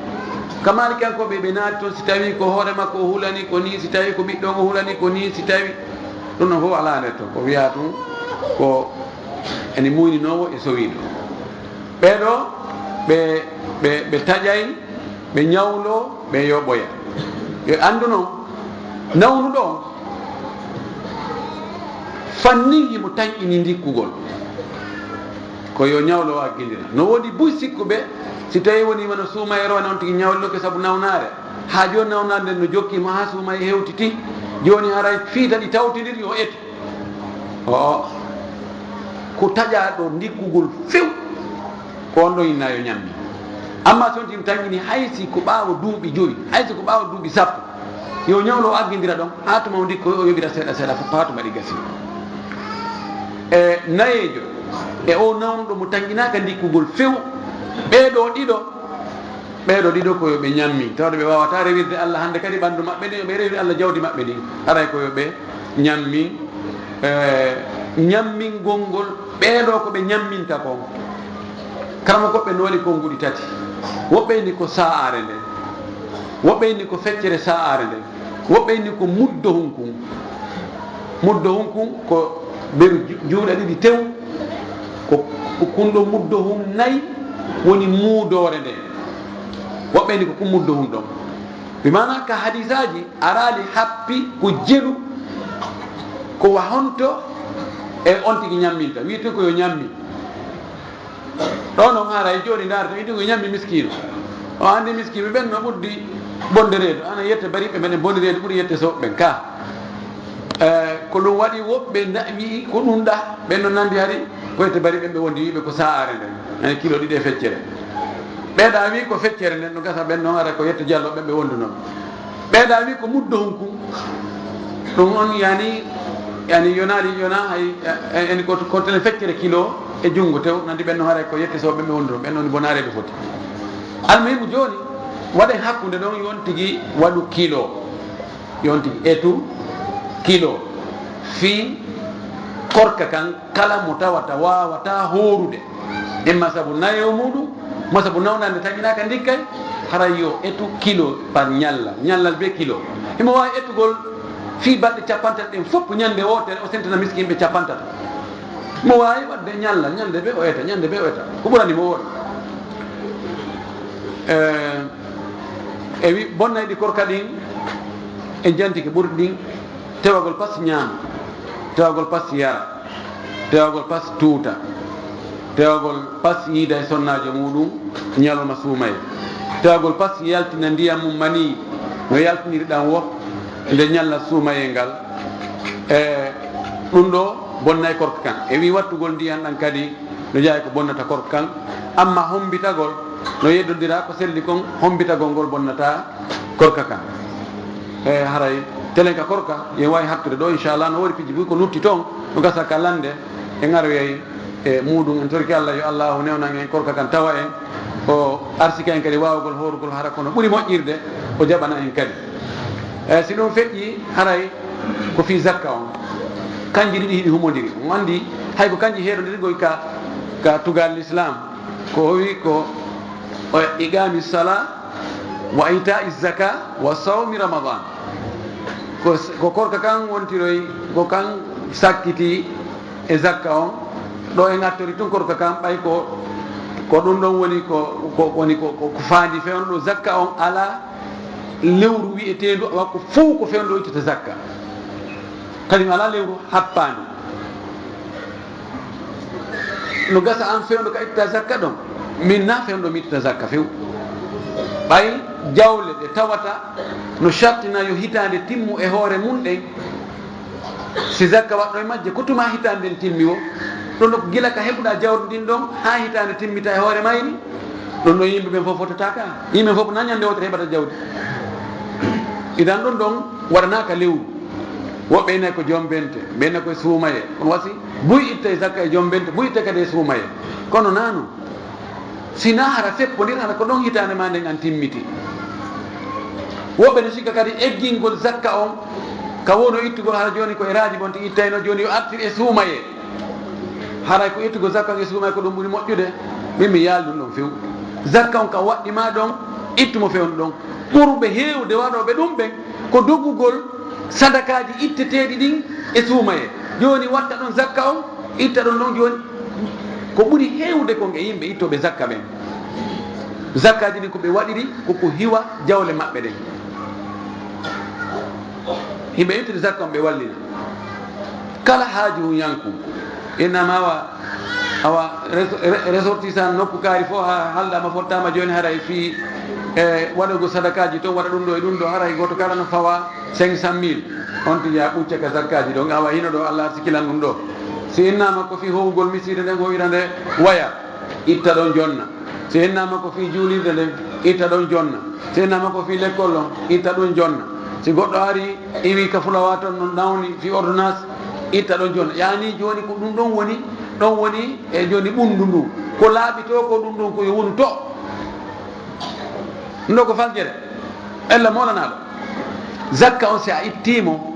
Ka Maalikiyankooɓe, ɓe naati ton, si tawi ko hoore makko o hulani ko nii, si tawi ko ɓiɗɗo on o hulani ko nii, si tawi ɗum ɗon fof alaa nder ton. Ko wiyaa tun ko ene muyninoowo e sowiiɗo. Ɓee ɗoo, ɓe, ɓe, ɓe taƴay, ɓe ñawlo, ɓe yoɓoya. Yo anndu non, nawnuɗo on, fannin himo tanƴini ndikkugol. Ko yo ñawlo o aggindira. No woodi buy sikkuɓe, si tawi woni wano suumayee roo, on tigi ñawlinoke sabu nawnaare. Haa jooni nawnaare nden no jokki mo haa suumayee hewtiti. Jooni haray fii taƴi tawtindiri, yo etu. O, o. Ko taƴaaɗo ndikkugol few, ko on ɗon inna yo ñammi. Amma si on tigi tanƴini, hay si ko ɓaawo duuɓi jowi, hay si ko ɓaawo duuɓi sappo, yo ñawlo o aggindira ɗon, haa tuma o ndikko, o yoɓira seeɗa seeɗa fof, haa tuma ɗi gasi. E nayeejo, e o nawnuɗo mo tanƴinaaka ndikkugol few, ɓee ɗoo ɗiɗo, ɓee ɗoo ɗiɗo ko yo ɓe ñammin, tawde ɓe waawataa rewirde Allah hannde kadi ɓanndu maɓɓe ndin, yo ɓe rewir Allah jawdi maɓɓe ndin, haray ko yo ɓe ñammin, eh, ñammingol ngol ɓee ɗoo ko ɓe ñamminta kon. Karamokooɓe nooli konnguɗi tati, woɓɓe inni ko sa'aare nden, woɓɓe inni ko feccere sa'aare nden, woɓɓe inni ko muddo hunkun. Muddo hunkun ko beru ju-, juuɗe ɗiɗi tew, ko, ko kun ɗon muddo hun nayi woni muudoore nden. Woɓɓe inni ko kun muddo hun ɗon. Bi maana ka hadisaaji araali happi ko jelu, ko wa honto e on tigi ñamminta. Wii tun ko yo ñammi. Ɗoo non haray jooni ndaarata, wii tun ko ñammi miskiino. O anndi miskiiɓe ɓen no ɓurdi bonde reedu. Ana yette bariɓe ɓen e boni reedu ɓuri yette sooɓe ɓen ka. Eh, ko ɗum waɗi woɓɓe nda-, wi'i ko ɗum ɗa, ɓen no nandi hari ko yette bariɓe ɓe wondi, wi'ɓe ko sa'aare nden. Eh, kilo ɗiɗi e feccere. Ɓee ɗa wi'i ko feccere nden, no gasa ɓen non ara ko yette jallo ɓen ɓe wonduno. Ɓee ɗa wi'i ko muddo hunkun. Ɗum on yani, yani yonaali, yona hay, eh, en ko, ko tele feccere kilo e junngo tew, nandi ɓen no haray ko yette so ɓen ɓe wonduno, ɓen non bonaare ɓe foti. Almuhimu jooni, waɗen hakkunde ɗon yon tigi waɗu kilo. Yon tigi etu kilo. Fii korka kan kala mo tawata waawata hoorude. Imma sabu nayewo muɗum, ma sabu nawnaande taƴinaaka ndikkay, haray yo etu kilo par ñallal, ñallal be kilo. Himo waawi etugol fii balɗe cappantato ɗen fof ñande wootere, o sentana miskinɓe cappantato. Mo waawi waɗde ñallal, ñande be o eta, ñande be o eta. Ko ɓurani mo wooɗi. Eh, e wi-, bonnayɗi korka ɗin, en jantike ɓurɗi ɗin, tewagol pas ñaama, tewagol pas yara. Tewagol pas tuuta. Tewagol pas yiida e sonnaajo muuɗum ñalawma suumayee. Tewagol pas yaltina ndiyam mum manii no yaltiniri ɗam wo nde ñalla suumayee ngal. E ɗum ɗo bonnay korka kan. E wi wattugol ndiyan ɗan kadi no jeyaa ko bonnata korka kan. Amma hombitagol no yeddondira ko selli kon, hombitagol ngol bonnata korka kan. E haray telen ka korka, yen waawi hattude ɗo, inchallah, no woodi piiji buy ko lutti toon, no gasa ka lannde, en aroyay e muuɗum. En torki Allah, yo Allahu newnan en korka kan, tawa en o arsika en kadi waawugol hoorugol hara kono ɓuri moƴƴirde, o jaɓana en kadi. E si ɗum feƴƴi, haray ko fii zakka on. Kanji ɗiɗi hiɗi humondiri. On anndi, hay ko kanji heerondirgol ka, ka tugal l'islam, ko o wi ko, o iqami sala, wa ita'i zaka, wa sawmi ramadan. Ko, ko korka kan wontiroy, ko kan sakkiti e zakka on. Ɗo en attori tun korka kan, ɓay ko, ko ɗum ɗon woni ko, ko, woni ko, ko, ko faandi fewndo ɗo zakka on ala lewru wi'eteendu, awa ko fow ko fewndo ittata zakka. Kañum ala lewru happaandu. No gasa aan fewndo ka itta zakka ɗon, min na fewndo mi ittata zakka few. Ɓay jawle ɗe tawata no shartina yo hitaande timmu e hoore mum ɗen, si zakka waɗɗo e majje, ko tuma hitaande nden timmi wo? Ɗon ɗo ko gila ka heɓuɗa jawdi ndin ɗon, haa hitaande timmita e hoore mayri? Ɗon ɗo yimɓe ɓen fof fottata ka. Yimɓe fof ko na ñande wootere heɓata jawdi. Idan ɗon ɗon waɗanaaka lewru. Woɓɓe ina ko jombente, ɓe ina ko e suumaye. Kono wasi, buy itta e zakka e jombente, buy itta kadi e suumaye. Kono na non. Si na hara seppondir, hara ko ɗon hitaande ma nden an timmiti. Woɓɓe no sikka kadi eggingol zakka on, ka wono ittugol hara jooni ko e raaji bon ti ittayno, jooni yo artir e suumaye. Haray ko ittugol zakka on e suumaye ko ɗum ɓuri moƴƴude? Min mi yaali ɗum ɗon few. Zakka on ka waɗɗi ma ɗon, ittu mo fewndu ɗon. Ɓurɓe heewde waɗooɓe ɗum ɓen ko dogugol sadakaaji itteteeɗi ɗin e suumaye. Jooni watta ɗon zakka on, itta ɗon ɗon jooni. Ko ɓuri heewde kon e yimɓe ittooɓe zakka ɓen, zakkaaji ɗin ko ɓe waɗiri ko ko hiwa jawle maɓɓe ɗen. Yimɓe ittiri zakka on ɓe wallina. Kala haaju hun yanku. Innama awa, awa res-, re-, ressortissant nokku kaari fof ha halɗama fottama jooni haray fii, e, waɗugo sadakaaji ton, waɗa ɗum ɗo e ɗum ɗo, haray gooto kala no fawa cinq cent mille. On tigi a ɓucca ka zakkaaji ɗon, awa hino ɗo Allah arsikilan ɗum ɗo. Si innama ko fii howugol misiide nden, howira nde waya, itta ɗon jonna. Si innama ko fii juulirde nden, itta ɗon jonna. Si innama ko fii lekkol on, itta ɗum jonna. Si goɗɗo ari, iwi ka fulawa ton no nawni fii ordonnance, itta ɗon jonna. Yaani jooni ko ɗum ɗon woni, ɗon woni e jooni ɓundu ndu. Ko laaɓi to ko ɗum ɗon ko yo wonu to. Ɗum ɗo ko faljere. Ella moolanaɗo. Zakka on si a itti mo,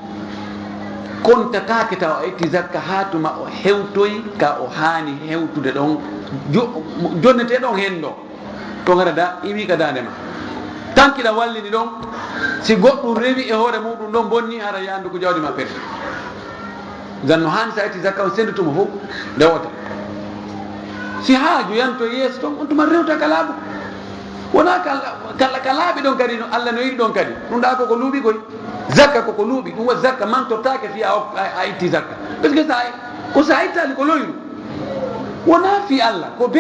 kontataake tawa a itti zakka haa tuma o hewtoyi ka o haani hewtude ɗon, jo-, jonneteeɗo on hen ɗo. To ngara da, iwi ka daande ma. Tan kiɗa wallini ɗon, si goɗɗum rewi e hoore muɗum ɗon bonni, hara yaandu ko jawdi ma perdi. Zan no haani sa itti zakka on sendu tuma fof, nde wota. Si haaju yanto yeeso ton, on tuma rewta ka laaɓu. Wona kala, kala ka laaɓi ɗon kadi no Allah no yiɗi ɗon kadi. Ɗum ɗa ko ko luuɓi koy. Zakka ko ko luuɓi. Ɗum wa zakka mantortaake fi a, a, a itti zakka. Parce que sa, ko sa ittani ko loyru. Wona fi Allah, ko be.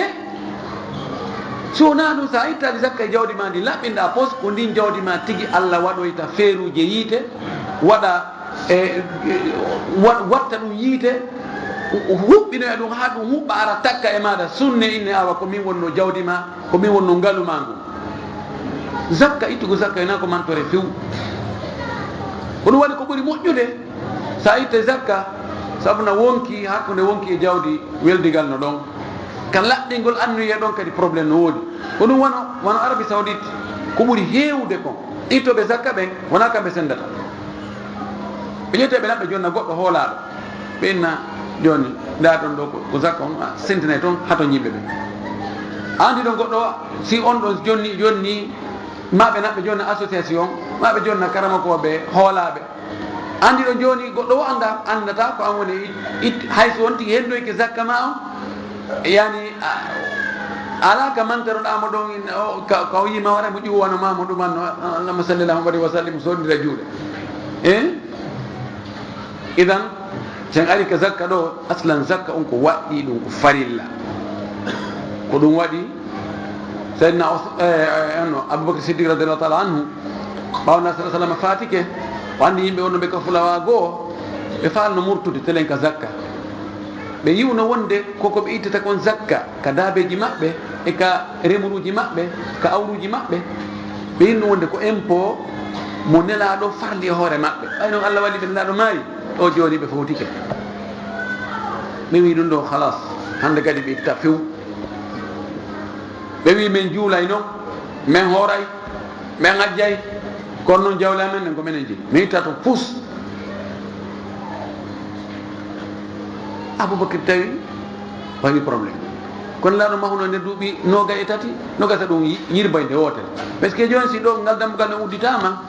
Si wona ɗum, sa ittani zakka e jawdi ma ndi, laɓɓinɗa pos, ko ndin jawdi ma tigi Allah waɗoyta feeruuje yiite, waɗa e, e, wa-, watta ɗum yiite, hu-, huɓɓinoya ɗum haa ɗum huɓɓa ara takka e maaɗa, sunne inne awa ko min wonno jawdi ma, ko min wonno ngalu ma ngun. Zakka, ittugo zakka ena ko mantore few. Ko ɗum waɗi ko ɓuri moƴƴude, sa itte zakka, sabu na wonki, hakkunde wonki e jawdi weldigal no ɗon. Ka laɓɓingol anniya ɗon kadi problème no woodi. Ko ɗum wano, wano Arabie Saoudite, ko ɓuri heewude kon, ittoɓe zakka ɓen, wona kamɓe sendata. Ɓe ƴettay ɓe nan ɓe jonna goɗɗo hoolaaɗo. Ɓe inna jooni, ndaa ɗon ɗo ko, ko zakka on, a sentinay toon hato yimɓe ɓe. A anndi ɗon goɗɗo o, si on ɗon jonni, jonni, ma ɓe nan ɓe jonna association, ma ɓe jonna karamokooɓe hoolaaɓe. Anndi ɗon jooni goɗɗo o annda, anndata ko an woni it, it, hay so on tigi hendoyke zakka ma on, yani, a, alaa ka mantaroɗaa mo ɗon, in, o, ka, ka o yii ma waɗa mo ƴuwano ma mo ɗumanno, Allahumma salli Allahumma barik wa sallim, soodira juuɗe. Eh? Idan, sen ari ka zakka ɗo, aslan zakka on ko waɗɗi ɗum ko farilla. Ko ɗum waɗi, Sayyidina Us-, eh, eh, no, Abubakar Siddiq radiyallahu ta'ala anhu, ɓaawo na sallallahu alaihi wasallam faatike, o anndi yimɓe wonno ɓe ka fulawa goo, ɓe faalno murtude telen ka zakka. Ɓe yi'uno wonde koko ɓe ittata kon zakka ka daabeeji maɓɓe e ka remuruuji maɓɓe, ka awruuji maɓɓe, ɓe yi'uno wonde ko impôt mo Nelaaɗo farli e hoore maɓɓe. Ɓay non Allah walli ɓe, Nelaaɗo maayi, o jooni ɓe fowtike. Ɓe wi'i ɗum ɗo, halas, hannde kadi ɓe itta few. Ɓe wi'i, "Men juulay non, men hooray, men ajjay, kono non jawle amen ɗen ko menen jeyi. Men itta toon fus." Abubakar tawi waɗi problème. Kono laaɗo mahuno nde duuɓi noogay e tati, no gasa ɗum yi-, yirbayde wootere. Parce que jooni si ɗo ngal dambugal no udditaama,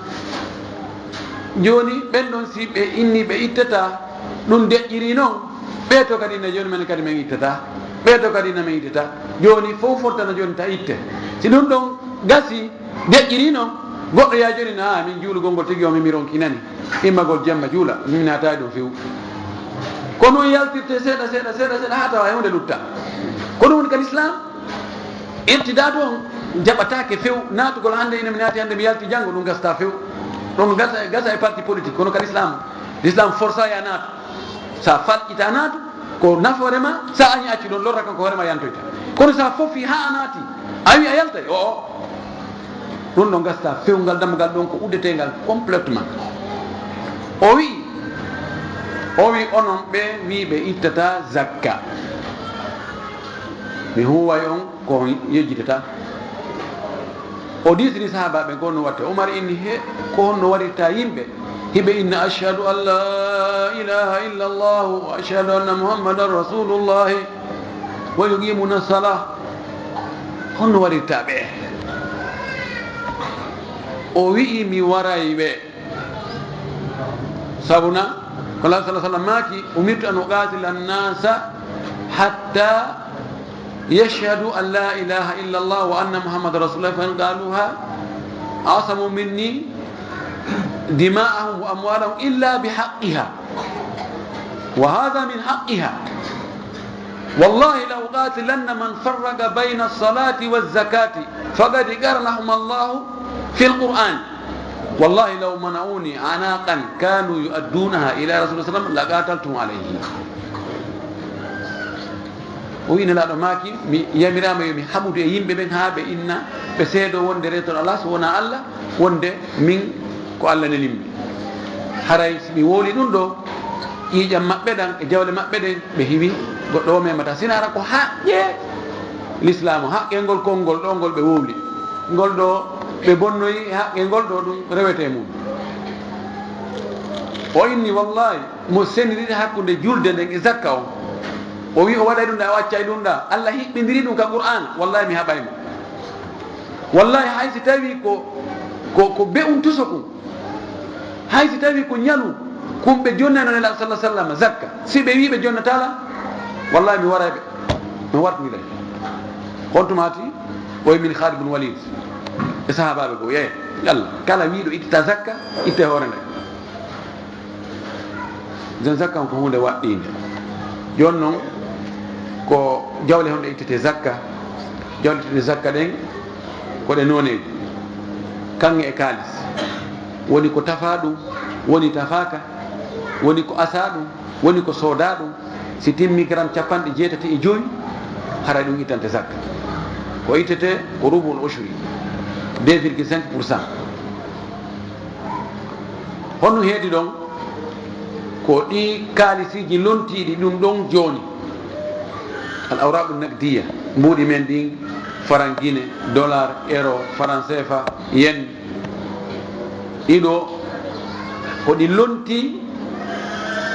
jooni ɓen ɗon si ɓe inni ɓe ittata, ɗum deƴƴiri non, ɓee to kadi ne jooni men kadi men ittata, ɓee to kadi ne men ittata. Jooni fof fottana jooni ta itte. Si ɗum ɗon gasi, deƴƴiri non, goɗɗo yaa jooni na, "Ah, min juulugol ngol tigi o, min mi ronkinani. Immagol jemma juula, mi naataani ɗum few." Ko noon yaltirte seeɗa, seeɗa, seeɗa, seeɗa, haa tawa e huunde lutta. Ko ɗum woni ka l'islam. Irtidaadu on jaɓataake few. Naatugol hannde, ina mi naati hannde, mi yalti janngo, ɗum gasta few. Ɗum gasa, gasa e parti politique, kono ka l'islam, l'islam forsa ya naatu. Sa falƴita naatu, ko nafoore ma, sa añi accu ɗon, lorra kanko hoore ma yantoyta. Kono sa fofi ha a naati, a wi a yaltay, o, o. Ɗum ɗo gasta fewngal dammugal ɗon ko uddetengal complètement. O wi, o wi onon ɓe wi ɓe ittata zakka. Mi huway on ko on yejjitata. O diisini sahaabaaɓe ko honno watte. Umar inni he ko honno waɗirta yimɓe. Hiɓe inna ashhadu an la ilaha illa Allah wa ashhadu anna Muhammadan rasulullah wa yuqimuna salah. Honno waɗirta ɓe? O wi'i mi waray ɓe. Sabuna, ko Allah sallallahu alaihi wasallam maaki, umirtu an uqatila an-nasa hatta yashhadu an la ilaha illa Allah wa anna Muhammadan rasulullah, fa in qaluha asamu minni dima'ahum wa amwalahum illa bihaqqiha. Wa hadha min haqqiha. Wallahi la uqatilanna man farraqa bayna as-salati waz-zakati faqad qatalahum Allah fil Qur'an. Wallahi law mana'uni anaqan kanu yu'addunaha ila Rasulullah sallallahu alaihi wasallam laqataltu alayhi. O wi Nelaaɗo maaki, mi yamiraama yo mi haɓudu e yimɓe ɓen haa ɓe inna, ɓe seedo wonde reetor alaa so wonaa Allah, wonde min ko Allah nelimmi. Haray si mi wowli ɗum ɗo, ƴiiƴam maɓɓe ɗan e jawle maɓɓe ɗen, ɓe hiwi, goɗɗo o memata. Sina ara ko haqqe lislaamu, haqqe ngol konngol ɗo ngol ɓe wowli. Ngol ɗo ɓe bonnoyi, haqqe ngol ɗo ɗum rewete mum. O inni, wallahi, mo sendiriri hakkunde julde nden e zakka on. O wi o waɗay ɗum ɗa, o accay ɗum ɗa. Allah hiɓɓindiri ɗum ka Qur'an. Wallahi mi haɓay mo. Wallahi hay si tawi ko, ko, ko be'un tusokun. Hay si tawi ko ñalu kun ɓe jonnayno Nelaaɗo sallallahu alaihi wasallam zakka, si ɓe wi ɓe jonnataala, wallahi mi waray ɓe, mi wartindira. Hontumaati? O wi min Khalid bin Walid e sahaabaaɓe goo, yeeye, Allah, kala wiiɗo ittita zakka, itte hoore nde. Nden zakka on ko huunde waɗɗiinde. Jooni non, ko jawle honɗe ittete zakka? Jawle ittete zakka ɗen ko ɗe nooneeji. Kaŋŋe e kaalis. Woni ko tafaa ɗum, woni tafaaka, woni ko asaa ɗum, woni ko soodaa ɗum. Si timmi gram capanɗe jeetati e jowi, haray ɗum ittante zakka. Ko ittete ko rubul ushri, deux virgule cinq pour cent. Honno heedi ɗon? Ko ɗi kaalisiiji lontiiɗi ɗum ɗon jooni. Al awraqu naqdiya, mbuuɗi men ɗin, faran Gine, dollar, euro, faran sefa, yen. Ɗiɗo, ko ɗi lonti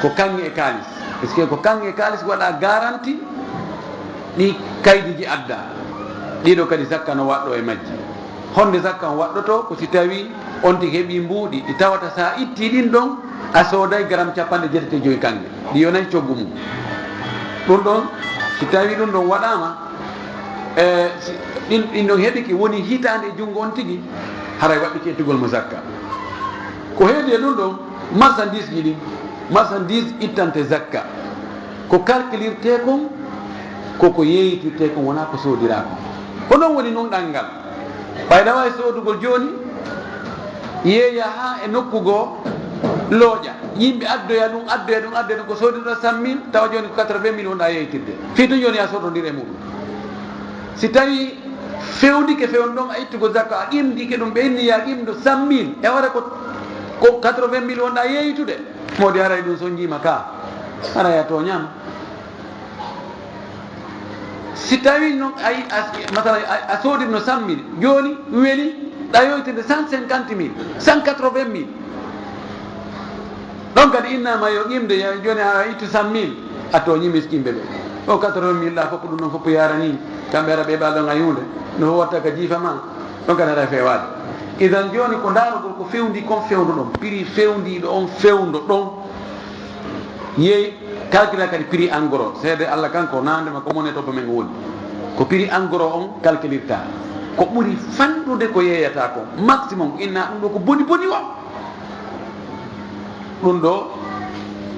ko kaŋŋe e kaalis. Parce que ko kaŋŋe e kaalis waɗa garanti ɗi kaydiiji adda. Ɗiɗo kadi zakka no waɗɗo e majji. Honde zakka on waɗɗoto? Ko si tawi on tigi heɓi mbuuɗi, ɗi tawata sa itti ɗin ɗon, a sooday gram capanɗe jeetati e jowi kaŋŋe. Ɗi yonay coggu mum. Ɗum ɗon, si tawi ɗum ɗon waɗaama, e, si ɗin, ɗin ɗon heɓike woni hitaande e junngo on tigi, haray waɗɗike ittugol mo zakka. Ko heedi e ɗum ɗon, marchandise ji ɗin, marchandise ittante zakka. Ko calculirte kon, ko ko yeeyitirte kon, wonaa ko soodiraa kon. Ko ɗon woni nunɗal ngal. Ɓay ɗa waawi soodugol jooni, yeeya haa e nokku goo, looƴa. Yimɓe addoya ɗum, addoya ɗum, addoya ɗum, ko soodinɗa cent mille, tawa jooni ko quatre-vingt mille wonɗa yeeytirde. Fii tun jooni a soodondiri e muɗum. Si tawi fewndike fewndo ɗon a ittugo zakka, a qimndike ɗum, ɓe inni ya qimndo cent mille, e hoore ko, ko quatre-vingt mille wonɗa yeeytude. Moodi haray ɗum so njiima ka, haray a tooñaama. Si tawi noon a yi-, a, masala, a, a soodino cent mille, jooni weli ɗa yoytinde cent cinquante mille, cent quatre-vingt mille. Ɗon kadi innaama yo qimde, ya-, jooni a ittu cent mille, a tooñi miskinɓe ɓe. O quatre-vingt mille ɗa fof ɗum ɗon fof yarani, kamɓe ara ɓe ɓa ɗon a yuunde, no fof watta ka jiifa ma, ɗon kadi haray feewaade. Idan jooni ko ndaarugol ko fewndi kon fewndo ɗon, prix fewndiiɗo on fewndo ɗon. Yeey, calculira kadi prix en gros. Seede Allah kanko, naande ma ko mone to men woni. Ko prix en gros on calculirta. Ko ɓuri fanɗude ko yeeyata ko, maximum, inna ɗum ɗo ko boni boni o. Ɗum ɗo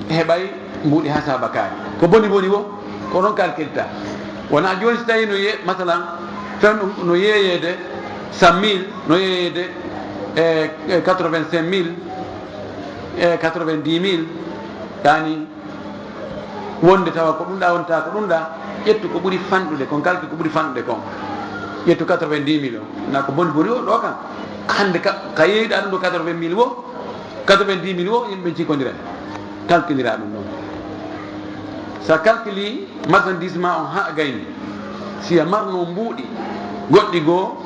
heɓay mbuuɗi hasaba kaari. Ko boni boni o, ko ɗon calculirta. Wona jooni, si tawi no ye-, masalan, fewndo ɗum no yeeyeede cent mille, no yeeyeede e, e quatre-vingt-cinq mille, e quatre-vingt-dix mille, yani wonde tawa ko ɗum ɗa, wonta ko ɗum ɗa, ƴettu ko ɓuri fanɗude kon, kalki ko ɓuri fanɗude kon. Ƴettu quatre-vingt-dix mille o, na ko boni boni o ɗo kam. Hannde ka, ka yeeyɗa ɗum ɗo quatre-vingt mille o, quatre-vingt-dix mille o, yimɓe cikkondira, kalkindira ɗum ɗon. Sa kalkili marchandise ma on haa gayni, si a marno mbuuɗi goɗɗi goo,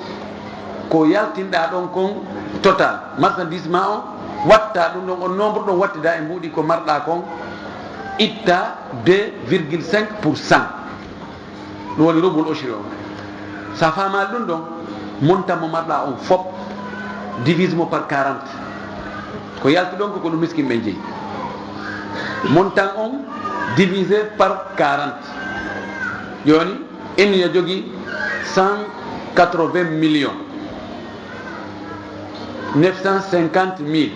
ko yaltinɗa ɗon kon total, marchandise ma on, watta ɗum ɗon, on nombre ɗon wattida e mbuuɗi ko marɗa kon, itta deux virgule cinq pour cent. Ɗum woni rubul ushri on. Sa faamaali ɗum ɗon, montant mo marɗa on fop, divise mo par quarante. Ko yalti ɗon ko, ko ɗum miskin ɓen jeyi. Montant on divisé par quarante. Jooni, India jogii cent quatre-vingts millions neuf cent cinquante mille.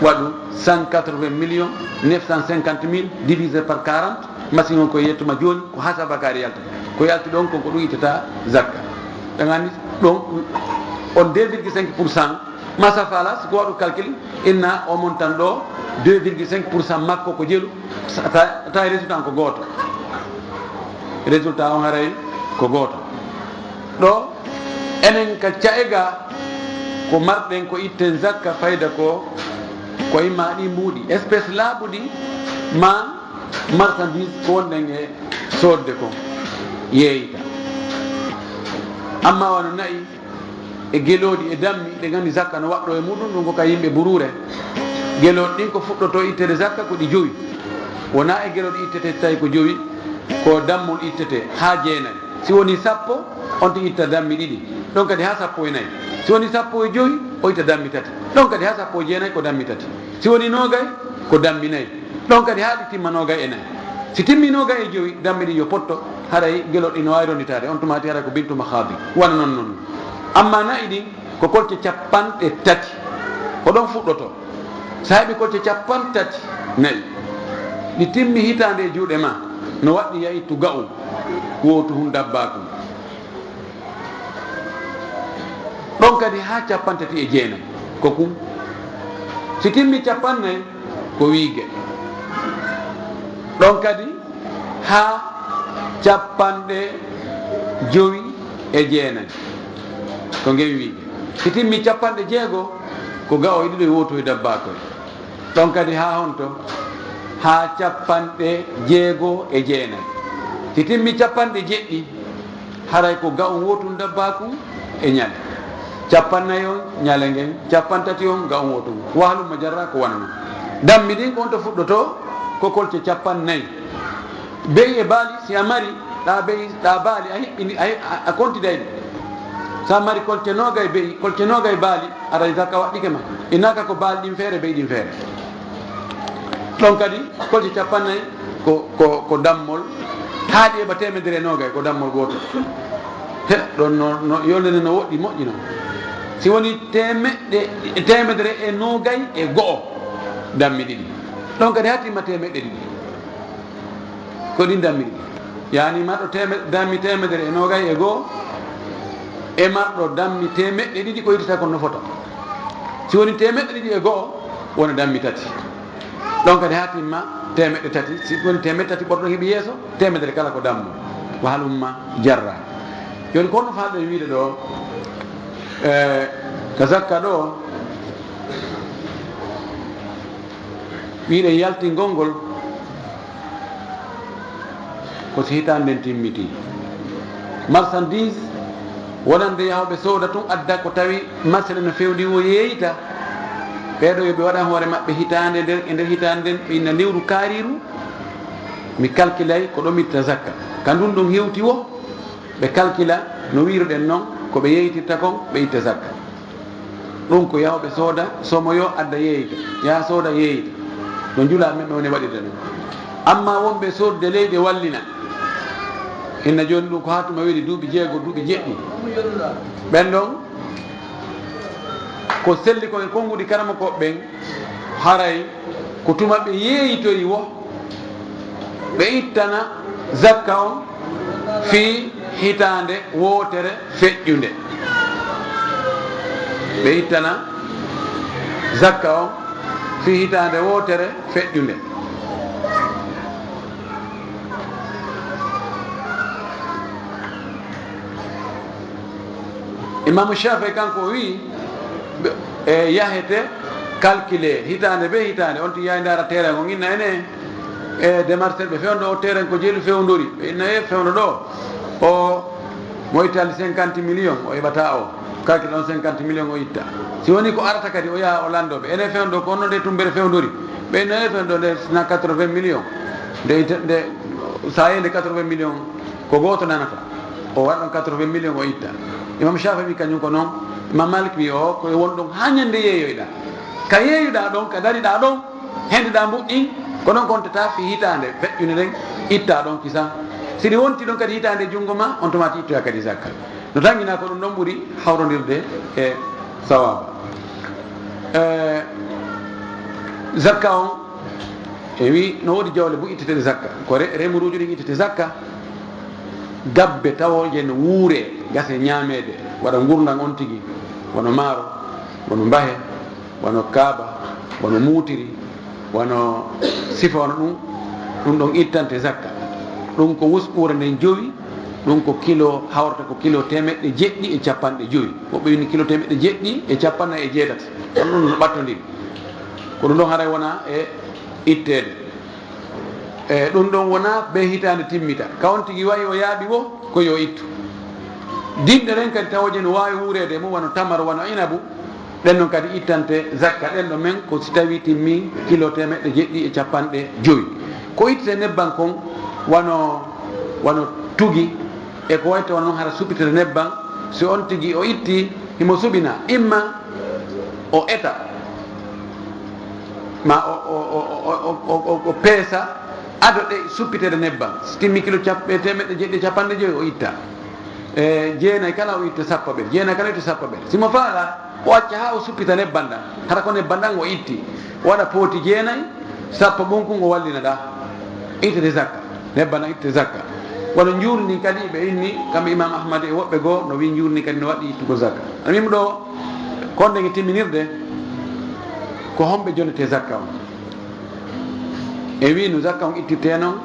Waɗu cent quatre-vingts millions neuf cent cinquante mille divisé par quarante, machine on ko yettuma jooni, ko hasaba kaari yalta. Ko yalti ɗon kon, ko ɗum ittata zakka. Ɗan anndi ɗon, on deux virgule cinq pour cent, ma sa faala, si ko waɗu calcul, inna o montant ɗo, deux virgule cinq pour cent makko ko jelu, sa-, ta-, tawi résultat ko gooto. Résultat on haray ko gooto. Ɗo, enen ka ca'e ga, ko marɗen ko itten zakka fayda ko, ko imma ɗi mbuuɗi, espèce laaɓuɗi, ma marchandise ko wonɗen e soodde ko yeeyta. Amma wano na'i e gelooɗi e dammi, ɗe nganndi zakka no waɗɗo e muɗum, ɗum ko ka yimɓe buruure. Gelooɗi ɗin ko fuɗɗoto ittede zakka ko ɗi jowi. Wona e gelooɗi ittete tawi ko jowi, ko dammol ittete haa jeenayi. Si woni sappo, on tigi itta dammi ɗiɗi. Ɗon kadi haa sappo e nayi. Si woni sappo e jowi, o itta dammi tati. Ɗon kadi haa sappo e jeenayi ko dammi tati. Si woni noogay, ko dammi nayi. Ɗon kadi haa ɗi timma noogay e nayi. Si timmi noogay e jowi, dammi ɗin yo potto, haray gelooɗi no waawi ronditaade. On tuma ti haray ko bintu mahaadi. Wano non non. Amma na'i ɗin, ko kolce capanɗe tati. Ko ɗon fuɗɗoto. Sa heɓi kolce capanɗe tati na'i, ɗi timmi hitaande e juuɗe ma, no waɗɗi ya ittu ga'un wootu hun dabbakun. Ɗon kadi haa capanɗe tati e jeenayi, ko kun. Si timmi capanɗe nayi, ko wiige. Ɗon kadi haa capanɗe jowi e jeenayi, ko ngen wiige. Si timmi capanɗe jeego, ko ga'o e ɗiɗo e wootu e dabbaakoy. Ɗon kadi haa honto? Haa capanɗe jeego e jeenayi. Si timmi capanɗe jeɗɗi, haray ko ga'un wootun dabbaakun e ñale. Capanɗe nayi on ñale ngen, capanɗe tati on ga'un wootun. Wa halumma jarra ko wano non. Dammi ɗin ko honto fuɗɗotoo? Ko kolce capanɗe nayi. Be'i e baali, si a mari ɗa be'i, ɗa baali, a hiɓɓini, a, a, a kontiday ɗi. Sa mari kolce noogay be'i, kolce noogay baali, aray zakka waɗɗike ma. Innaka ko baali ɗin feere, be'i ɗin feere. Ɗon kadi, kolce capanɗe nayi ko, ko, ko dammol. Haa ɗi heɓa teemedere e noogay, ko dammol gootol. He, ɗon no, no, yolnde nde no woɗɗi, moƴƴi non. Si woni teemeɗɗe, teemedere e noogay e go'o, dammi ɗiɗi. Ɗon kadi haa timma teemeɗɗe ɗiɗi. Ko ɗin dammi ɗiɗi. Yani marɗo teeme-, dammi teemedere e noogay e go'o, e marɗo dammi teemeɗɗe ɗiɗi, ko ittata kon no fota. Si woni teemeɗɗe ɗiɗi e go'o, wona dammi tati. Ɗon kadi haa timma teemeɗɗe tati. Si woni teemeɗɗe tati ɓorɗo heɓi yeeso, teemedere kala ko dammo. Wa halumma jarra. Jooni ko honno faalɗen wiide ɗo, e, ka zakka ɗo, wiide yaltingol ngol, ko si hitaande nden timmitii. Marchandise wonande yahooɓe sooda tun adda ko tawi masala no fewndi o yeeyita. Ɓee ɗoo yo ɓe waɗan hoore maɓɓe hitaande nden, e nder hitaande nden ɓe inna lewru kaariiru, mi kalkilay ko ɗo mi itta zakka. Ka ndun ɗon hewti wo, ɓe kalkila no wiiruɗen non, ko ɓe yeeytirta kon, ɓe itta zakka. Ɗum ko yahooɓe sooda, somoyoo, adda yeeyta, yaha sooda yeeyta. No njulaa men ɓe woni waɗirde ɗum. Amma wonɓe soodde leyɗe wallina, inna jooni ɗum ko haa tuma weli duuɓi jeego, duuɓi jeɗɗi. Ɓen ɗon ko selli ko e konnguɗi karamokooɓe ɓen, haray ko tuma ɓe yeeytoyi wo, ɓe ittana zakka on, Fii hitaande wootere feƴƴunde. Ɓe ittana zakka on fii hitaande wootere feƴƴunde. Imaamu Shaafi'i kanko o wi'i, ɓe, e yahete calculer hitaande be hitaande, on tigi yahay ndaara terrain on, inna ene e démarcheur ɓe fewndo o terrain ko jelu fewndori, ɓe inna e fewndo ɗo o mo ittaali cinquante millions o heɓata o, calcule on cinquante millions o itta. Si woni ko arata kadi o yaha o lanndo ɓe, ene fewndo ko onno nde tumbere fewndori, ɓe inna e fewndo nde na quatre-vingts millions, nde itta, nde sa yehi nde quatre-vingts millions ko gooto nanata. O waɗa ɗon quatre-vingts millions o itta. Imam Shafi'i wi kañum ko noon. Imam Malik wi o ko e won ɗon haa ñande yeeyoyɗa. Ka yeeyuɗa ɗon, ka dariɗa ɗon, hendiɗa mbuɗɗin, ko noon kontata fii hitaande feƴƴunde nden, itta ɗon kisan. Si ɗi wonti ɗon kadi hitaande junngo ma, on tuma ti ittoya kadi zakka. No tanngina ko ɗum ɗon ɓuri hawrondirde e sawaba. E, zakka on, e wi no woodi jawle bu itteteɗe zakka. Ko re-, remuruuji ɗin ittete zakka. Gabbe tawooje no wuuree, gase ñaameede, waɗa ngurndan on tigi, wano maaro, wano mbahe, wano kaaba, wano muutiri, wano sifa wano ɗum, ɗum ɗon ittante zakka. Ɗum ko wusɓuure nden jowi, ɗum ko kilo, hawrata ko kilo teemeɗɗe jeɗɗi e capanɗe jowi. Woɓɓe wini kilo teemeɗɗe jeɗɗi e capannay e jeetati. Kono ɗum no ɓattondiri. Ko ɗum ɗon haray wona e itteede. E ɗum ɗon wona be hitaande timmita. Ka on tigi wayi o yaaɓi wo, ko yo ittu. Dinɗe ɗen kadi tawooje no waawi wuureede e mum, wano tamaro, wano inabu, ɗen ɗon kadi ittante zakka. Ɗen ɗo men ko si tawi timmi kilo teemeɗɗe jeɗɗi e capanɗe jowi. Ko ittete nebban kon, wano, wano tugi, e ko wayi to wano hara supitete nebban, si on tigi o itti, himo suɓina, imma o eta, ma o, o, o peesa ado ɗe suppitede nebban. Si timmi kilo cap-, e teemeɗɗe jeɗɗi e capanɗe jowi, o itta. E jeenay kala o itta sappo ɓe. Jeenay kala o itta sappo ɓe. Si mo faala, o acca haa o suppita nebban ɗan. Hara ko nebban ɗan o itti. O waɗa pooti jeenay, sappo ɓun kun o wallina ɗa. Ittete zakka. Nebban ɗan ittete zakka. Wano njuulndi kadi ɓe inni, kamɓe Imam Ahmad e woɓɓe goo, no wi'i njuulndi kadi no waɗi ittugol zakka. Amin ɗo, kon ɗen e timminirde, ko homɓe jonnete zakka on? E wi no zakka on ittirte non,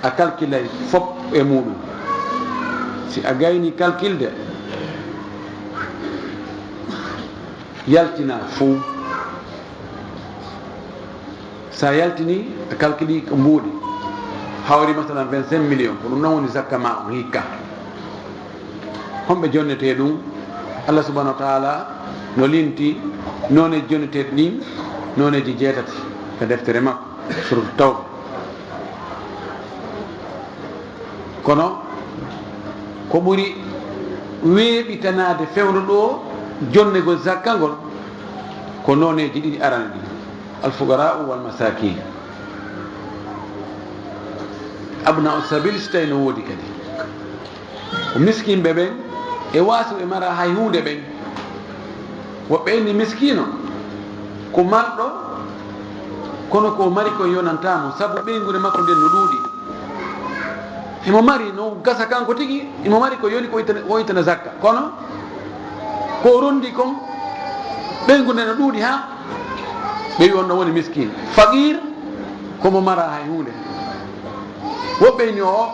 a kalkilay fop e muɗum. Si a gayni kalkilde, yaltina fuu. Sa yaltini, a kalkili ko mbuuɗi. Hawri masalan vingt-cinq millions, ko ɗum non woni zakka ma on hikka. Homɓe jonnete ɗum? Allah subhanahu wa ta'ala no linti nooneeji jonneteeɗi ɗin, nooneeji jeetati ka deftere makko, Surat Tawba. Kono ko ɓuri weeɓitanaade fewndo ɗo jonnegol zakka ngol ko nooneeji ɗiɗi arani ɗin, al-fuqara'u wal masakin. Abna'u sabil, si tawi no woodi kadi. Ko miskinɓe ɓen e waasɓe mara hay huunde ɓen. Woɓɓe inni miskiino ko marɗo, kono ko o mari kon yonantaa mo, sabu ɓeynguure makko nden no ɗuuɗi. Himo mari, no gasa kanko tigi, himo mari ko yoni ko ittana, o ittana zakka. Kono ko o rondi kon, ɓeynguure nden no ɗuuɗi haa ɓe wi on ɗon woni miskiin. Faqiir ko mo mara hay huunde. Woɓɓe inni o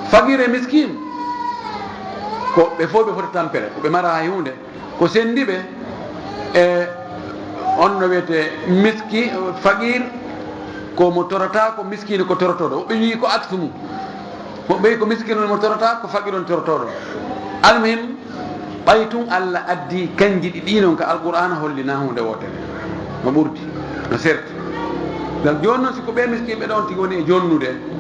faqiir e miskiin ko ɓe fof ɓe foti tampere, ko ɓe mara hay huunde. Ko senndi ɓe e on no wiyetee miski-, faqiir ko mo torataa, ko miskiin ko torotooɗo. Woɓɓe wi'i ko aksu mum. Woɓɓe wi'i ko miskiin on mo torataa, ko faqiir on torotooɗo. Almuhim, ɓay tun Allah addi kanji ɗiɗi non ka Alqur'aana, hollina huunde wootere. No ɓurdi, no serti. Ngam jooni non, si ko ɓe miskiinɓe ɗon tigi woni e jonnude,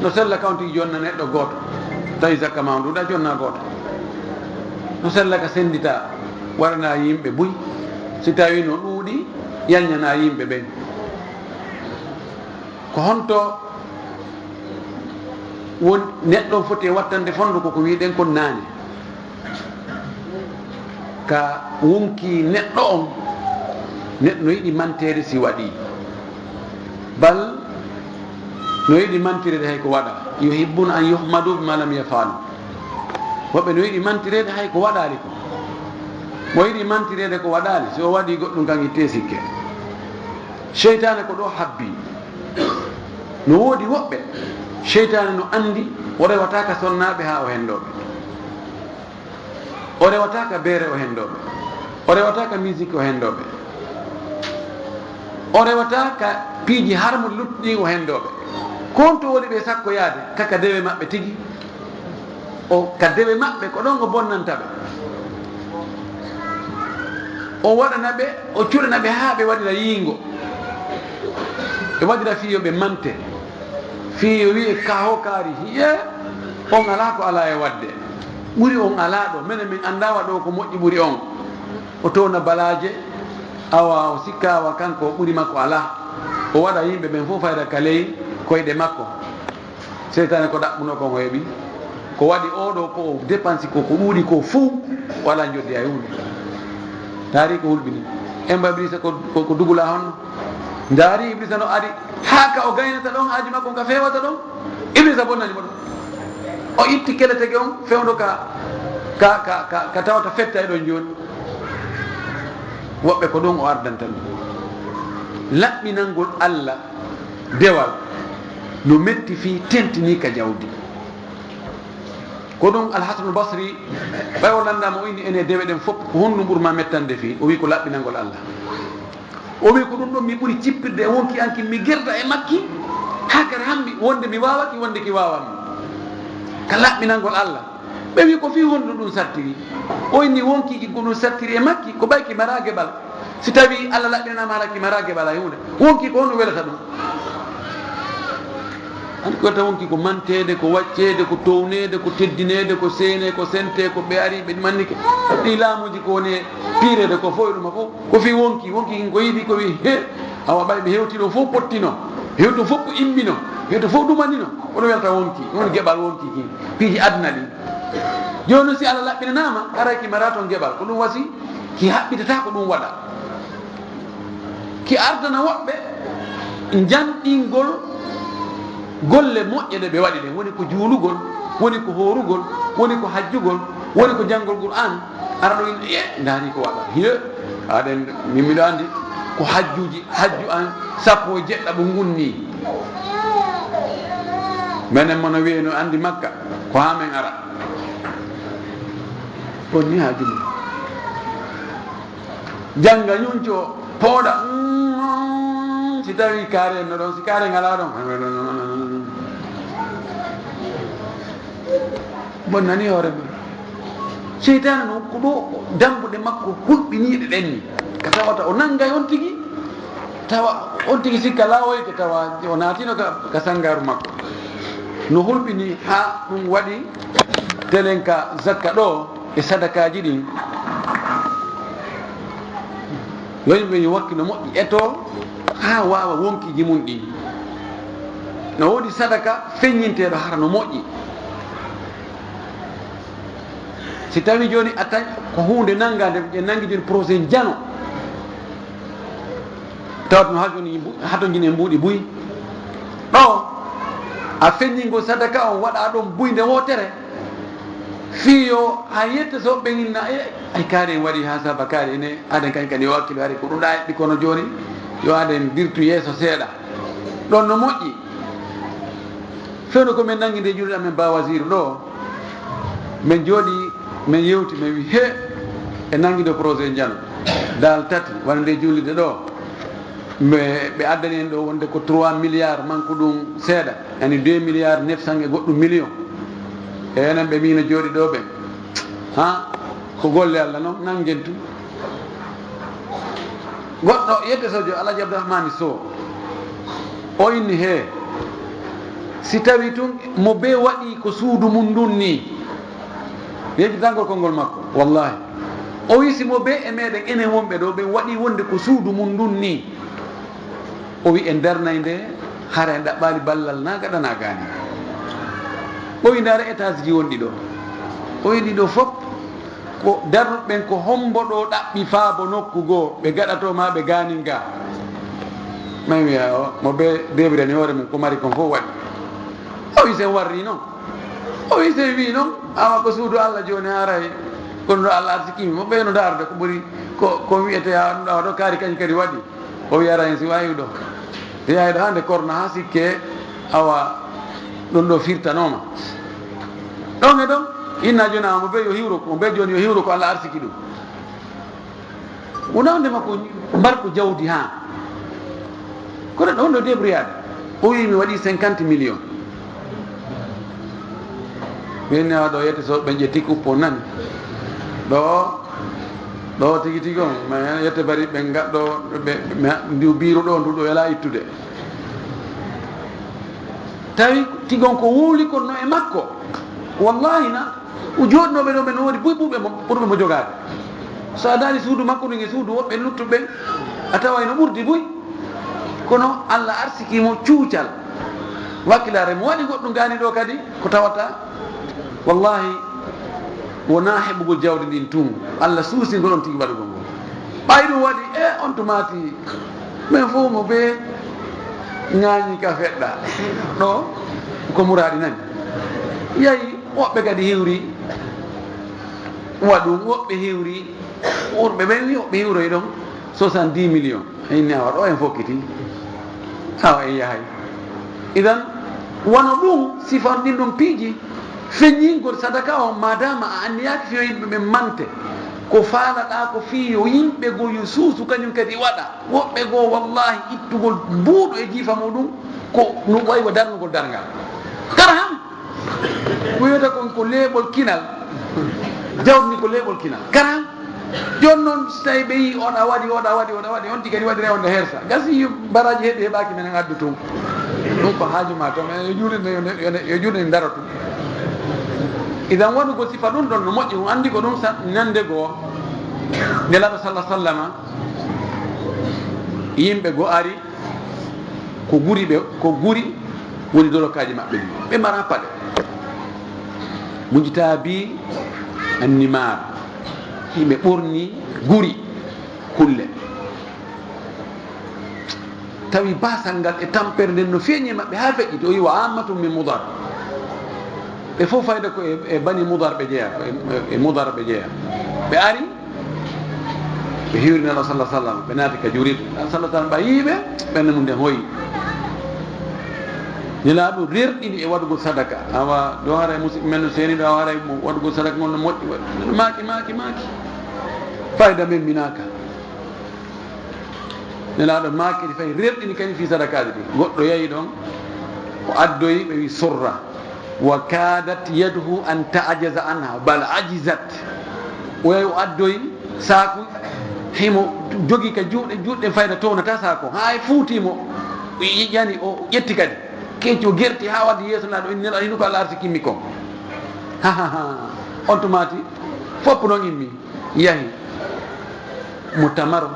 no sella ka on tigi jonna neɗɗo gooto, tawi zakka ma on ɗuuɗa, jonna gooto. No sella ka sendita, warana yimɓe buy, si tawi no ɗuuɗi, yanñana yimɓe ɓen. Ko honto won neɗɗo foti e wattande fondo ko ko wi'ɗen kon naane? Ka wonki neɗɗo on, neɗɗo no yiɗi manteede si waɗi. Bal No yiɗi mantireede hay ko waɗaa. Yuhibbuna an yuhmadu bima lam yafalu. Woɓɓe no yiɗi mantireede hay ko waɗaali ko. Mo yiɗi mantireede ko waɗaali, si o waɗii goɗɗum kan ittee sikke. Seytaane ko ɗo habbii. No woodi woɓɓe, seytaane no anndi o rewataa ka sonnaaɓe haa o henndoo ɓe. O rewataa ka beere o henndoo ɓe. O rewataa ka musique o henndoo ɓe. O rewataa ka piiji harmuɗi luttuɗi o henndoo ɓe. Ko honto woni ɓe sakkoyaade ka, ka dewe maɓɓe tigi? O, ka dewe maɓɓe, ko ɗon o bonnanta ɓe. O waɗana ɓe, o cuɗana ɓe haa ɓe waɗira yiingo. Ɓe waɗira fii yo ɓe mante. Fii yo wi'e ka ho kaari, hiye, on alaa ko alaa e waɗde. Ɓuri on alaa ɗo, menen min anndaa wa ɗo ko moƴƴi ɓuri on. O towna balaaje, awa o sikka awa kanko o ɓuri makko alaa. O waɗa yimɓe ɓen fof fayda ka ley koyɗe makko. Seytaane ko ɗaɓɓuno kon o heɓi. Ko waɗi oo ɗoo ko o dépensi ko, ko ɗuuɗi ko fuu, o alaa njoddi hay huunde. Ndaari ko hulɓini. Emba Ibliisa ko, ko, ko dugula honno. Ndaari Ibliisa no ari, haa ka o gaynata ɗon, haaji makko ka feewata ɗon. Ibliisa bonnani mo ɗum. O itti kele tege on, fewndo ka, ka, ka, ka, ka tawata fetta e ɗon jooni. Woɓɓe ko ɗum o ardanta ɗum. Laɓɓinangol Alla dewal no metti fii tentinii ka jawdi. Ko ɗum Alhasanul Basri, ɓay o lanndaama, o inni en e dewe ɗen fof, ko honɗum ɓuri ma mettande fii? O wi'i ko laɓɓinangol Alla. O wi'i ko ɗum ɗon mi ɓuri cippirde e wonki an kin, mi gerda e makki, haa kadi hammi wonde mi waawaki, wonde ki waawammi. Ka laɓɓinangol Alla. Ɓe wi'i ko fii honɗum ɗum sattiri? O inni wonki kin ko ɗum sattiri e makki, ko ɓay ki maraa geɓal. Si tawii Alla laɓɓinanaama haala ki maraa geɓal hay huunde, wonki ko honɗum welata ɗum? An ko welata wonki ko manteede, ko wacceede, ko towneede, ko teddineede, ko seenee, ko sentee, ko ɓe ari, ɓe mannike. Ɗi laamuuji ko woni e piireede ko fof e ɗum fof, ko fii wonki, wonki kin ko yiɗi, ko wi'i, he, awa ɓay ɓe hewti ɗo fof pottino, hewto fof ko immino, hewto fof dumanino, ko ɗum welata wonki, woni geɓal wonki kin, piiji aduna ɗin. Jooni si Alla laɓɓinanaama, haray ki maraa ton geɓal, ko ɗum wasi, ki haɓɓitataa ko ɗum waɗa. Ki ardana woɓɓe njanɗingol golle moƴƴe ɗe ɓe waɗi ɗen. Woni ko juulugol, woni ko hoorugol, woni ko hajjugol, woni ko janngol Qur'aan. Ara ɗo yimɓe, "Ye, ndaari ko waɗa. Ye, aɗen, min miɗo anndi ko hajjuuji, hajju an sappo e jeɗɗaɓo ngun nii. Menen mo no wi'e no anndi Makka, ko haa men ara." On nii haaju mum. Jannga ñunco, pooɗa. Mm, si tawii kaare no ɗon, si kaare ngalaa ɗon. Bonnani hoore mum. Seytaane no ko ɗo dambuɗe makko hulɓiniiɗe ɗen ni. Ka tawata o nanngay on tigi, tawa on tigi sikka laawoyke, tawa o naatino ka, ka sanngaru makko. No hulɓini haa ɗum waɗi telen ka zakka ɗo e sadakaaji ɗin. Yo yimɓe yo wakki no moƴƴi eto haa waawa wonkiiji mum ɗin. No woodi sadaka feññinteeɗo hara no moƴƴi. Si tawii jooni a tañ ko huunde nanngaande, en nanngi jooni projet njano. Tawat no hatonji mbu-, hatonjini e mbuuɗi buy. Ɗo, a feññingol sadaka on, waɗa ɗon buy nde wootere. Fii yo a yetta so ɓe inna, e, ay, kaari en waɗi haa saba kaari ene, aden kañ kadi yo hakkilo, hari ko ɗum ɗa eɓɓi kono jooni, yo aden dirtu yeeso seeɗa. Ɗon no moƴƴi. Fewndo ko min nanngi nde juulde amen Ba Waziri ɗo, min jooɗi, min yewti, min wi, he, e nanngi ɗo projet Njano. Dal tati, wano nde juulde ɗo, ɓe, ɓe addani en ɗo wonde ko trois milliards, manque ɗum seeɗa, yani deux milliards neuf cent e goɗɗum million. E enen ɓe miino jooɗi ɗo ɓen. Ha, ko golle Allah non, nanngen tun. Goɗɗo yettesojo Alhaji Abdourahmane Sow, o inni, he, si tawi tun mo be waɗi ko suudu mum ndun ni, yejjitangol konngol makko, wallahi. O wi si mo be e meɗen enen wonɓe ɗo, ɓen waɗi wonde ko suudu mum ndun ni, o wi en darnay nde, hara en ɗaɓɓaali ballal na gaɗa na gaani. O wi ndaara étage ji wonɗi ɗo. O wi ɗi ɗo fop, ko darnuɓe ɓen ko hombo ɗo ɗaɓɓi faabo nokku goo, ɓe gaɗato ma ɓe gaanin ga. Min wi'a o, mo be debirani hoore mum, ko mari kon fof waɗi. O wi sen warri noon. O wi sen wi noon, awa ko suudu Allah jooni haray. Kono ɗo Allah arsikimi mo ɓeyno daarde ko ɓuri ko, ko wiyete ya ɗum ɗawa ɗo kaari kañum kadi waɗi. O wi ara hen si wawi ɗo. Yahi ɗo hande korna ha sikke awa ɗum ɗo firtanooma. Ɗon e ɗon, inna jooni awa mo ɓe yo hiwro, mo ɓe jooni yo hiwro ko Allah arsiki ɗum. Wonaa nde makko mbarko jawdi haa. Kono ɗo, ɗo débrouillade. O wi mi waɗi cinquante millions. Min ne ɗo yette so ɓe ƴetti kuppo nani. Ɗo, ɗo tigi tigi on, mais yette bari ɓe gaɗɗo, ɓe, ɓe, ndiw biiru ɗo, ndu ɗo wela ittude. Tawi tigi on ko wowli kon no e makko. Wallahi na, o jooɗnooɓe ɗo ɓe no woodi buy ɓuuɓe mo, ɓurɓe mo jogaade. So a daari suudu makko ndun e suudu woɓɓe luttuɓe, a taway no ɓurdi buy. Kono Allah arsiki mo cuucal. Wakkilaare mo waɗi goɗɗum gaani ɗo kadi, ko tawata, wallahi, wonaa heɓugol jawdi ndin tun. Allah suusi ngol on tigi waɗugol ngol. Ɓay ɗum waɗi, e on tumaati, men fof mo bee ŋaañi ka feɗɗa. Ɗo, ko muraadi nani. Yahi, woɓɓe kadi hiwri, waɗu, woɓɓe hiwri, ɓurɓe ɓen wi, woɓɓe hiwroy ɗon soixante-dix millions. Inni awa ɗo en fokkiti. Awa en yahay. Idan, wano ɗum, sifan ɗin ɗon piiji, feññingol sadaka on, madama a anniyaaki fii yo yimɓe ɓen mante. Ko faalaɗaa ko fii yo yimɓe goo yo suusu kañum kadi waɗa. Woɓɓe goo, wallahi, ittugol mbuuɗu e jiifa muɗum, ko no way wa darnugol darngal. Kara han! Ko wiyata kon ko leeɓol kinal. Jawdi ndi ko leeɓol kinal. Kara han! Jooni noon, so tawi ɓe yii on a waɗi, on a waɗi, on a waɗi, on tigi kadi waɗi rewnde hersa. Gasi baraji heɓi heɓaaki menen addu tun. Ɗum ko haaju ma to, mais yo juulirde, yo ne-, yo ne-, yo juulirde daro tun. Idan waɗugol sifa ɗum ɗon no moƴƴi, on anndi ko ɗum sa-, ñande goo. Nelaaɗo sallallahu alaihi wasallama, yimɓe goo ari, ko guri ɓe, ko guri woni dolokaaji maɓɓe ɗi. Ɓe mara paɗe. Mujtaabi annimaar. Yimɓe ɓorni guri kulle. Tawi baasal ngal e tampere nden no feeñi e maɓɓe haa feƴƴiti. O wi wa ammatun min Mudar. Ɓe fof fayda ko e, e Bani Mudar ɓe jeyaa, ko e, e Mudar ɓe jeyaa. Ɓe ari, ɓe hiwri Nelaaɗo sallallahu alaihi wasallam, ɓe naati ka juulirde. Nelaaɗo sallallahu alaihi wasallam ɓay yii ɓe, ɓernde mum nden hoyi. Nelaaɗo rerɗini e waɗugol sadaka. Awa, ɗo haray musidɓe men no seeni ɗo, awa haray mo waɗugol sadaka ngol no moƴƴi, waɗi. Maaki, maaki, maaki. Fayda men minaaka. Nelaaɗo maaki kadi fay rerɗini kadi fii sadakaaji ɗin. Goɗɗo yahi ɗon, o addoyi, ɓe wi surra. Wa kadat yaduhu an ta'jaza anha, bal ajizat. O yahi o addoyi saaku, himo jogi ka juuɗe, juuɗe fayda townata saaku. Haa e fuuti mo, o yiƴani, o ƴetti kadi. Keeci o gerti haa waddi yeeso Nelaaɗo, inni Nelaaɗo, hino ko Allah arsikimmi kon. Ha, ha, ha. On tumaati, foppu non immi. Yahi mo tamaro,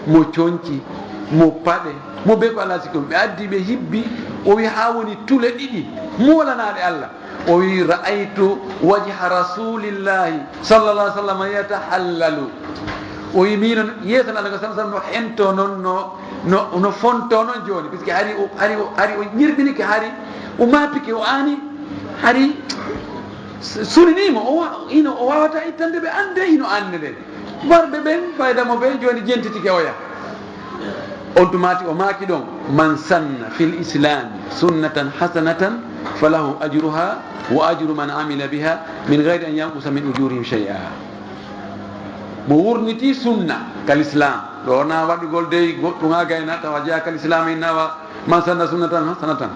mo conci, mo paɗe, mo bee ko alaa sikki mum. Ɓe addi, ɓe hibbi, o wi haa woni tule ɗiɗi. Muulanaaɗe Allah. O wi, "Ra'aytu wajha Rasulillahi sallallahu alaihi wasallam yatahallalu." O wi, "Miino yeeso Nelaaɗo sallallahu alaihi wasallam no hento non, no, no, no fonto non jooni." Puisque hari o, hari o, hari o ñirɓinike, hari o maapike, o aani, hari s-, suniniimo, o wa-, ino o waawata ittande ɓe annde, ino annde nde. Warɓe ɓen, fayda mo ɓe jooni jentitike oya. On tumaati o maaki ɗon, "Man sanna fil islami sunnatan hasanatan falahu ajruha wa ajru man amila biha min ghairi an yanqusa min ujurihim shay'a." Mo wurniti sunna ka l'islam, ɗo na waɗugol dey goɗɗum haa gayna, tawa jeyaa ka l'islam inna wa Man sanna sunnatan hasanatan.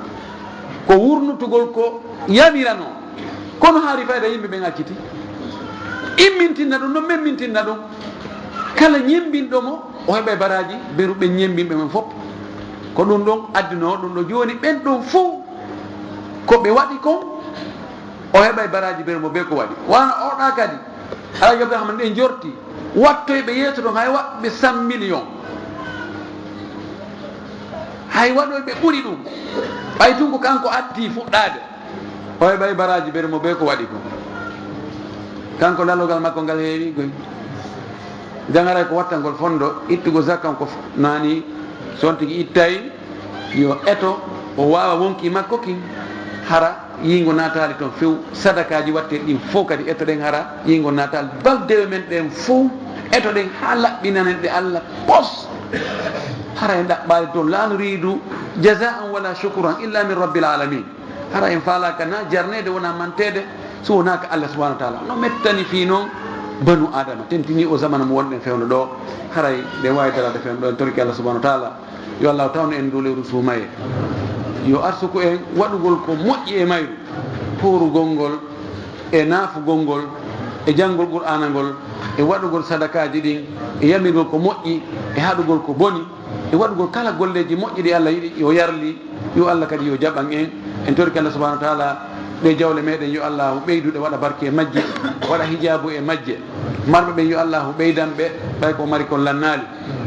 Ko wurnutugol ko yamirano. Kono hari fayda yimɓe ɓen acciti. Immintinna ɗum, no memmintinna ɗum. Kala ñembinɗo mo, o heɓay baraji beru ɓen ñembinɓe mon fof. Ko ɗum ɗon addunoo ɗum ɗo jooni ɓen ɗon fof ko ɓe waɗi kon, o heɓay baraji beru mo be ko waɗi. Wana oɗa kadi, Alhaji Abdourahmane ɗen jorti. Wattoyɓe yeeso ɗon hay waɗɓe cent millions. Hay waɗoyɓe ɓuri ɗum. Ɓay tun ko kanko atti fuɗɗaade. O heɓay baraji beru mo be ko waɗi ko. Kanko lalogal makko ngal heewi goy. Jangaray ko wattangol fondo, ittugo zakkan ko f-, nani, son tigi ittay, yo eto, o waawa wonki makko kin. Hara yiingo naataali toon few, sadakaaji waɗteeɗi ɗin fof kadi etoɗen, hara yiingo naataali. Baldewe men ɗen fof etoɗen haa laɓɓinanen ɗe Allah pos. Hara en ɗaɓɓaali toon, "La nuridu jazaan wala shukuran illa min rabbil alamin." Hara en faalaaka na jarneede wona manteede, so wonaa ka Allah subhanahu wa taala. No mettani fii noon banu Adama, tentinii o zamana mo wonɗen fewndo ɗo, haray ɗen waawi daraade fewndo ɗo. En torki Allah subhanahu wa taala, yo Allah tawnu en ndu lewru suumaye. Yo arsuku en waɗugol ko moƴƴi e mayru, hoorugol ngol, e naafugol ngol, e janngol Qur'aana ngol, e waɗugol sadakaaji ɗin, e yamirgol ko moƴƴi, e haɗugol ko boni, e waɗugol kala golleeji moƴƴi ɗi Allah yiɗi, yo yarli, yo Allah kadi yo jaɓan en. En torki Allah subhanahu wa taala, ɗe jawle meɗen yo Allahu ɓeydu ɗe, waɗa barke e majje, waɗa hijaabu e majje. Marɓe ɓen yo Allahu ɓeydan ɓe, ɓay ko mari kon lannaali.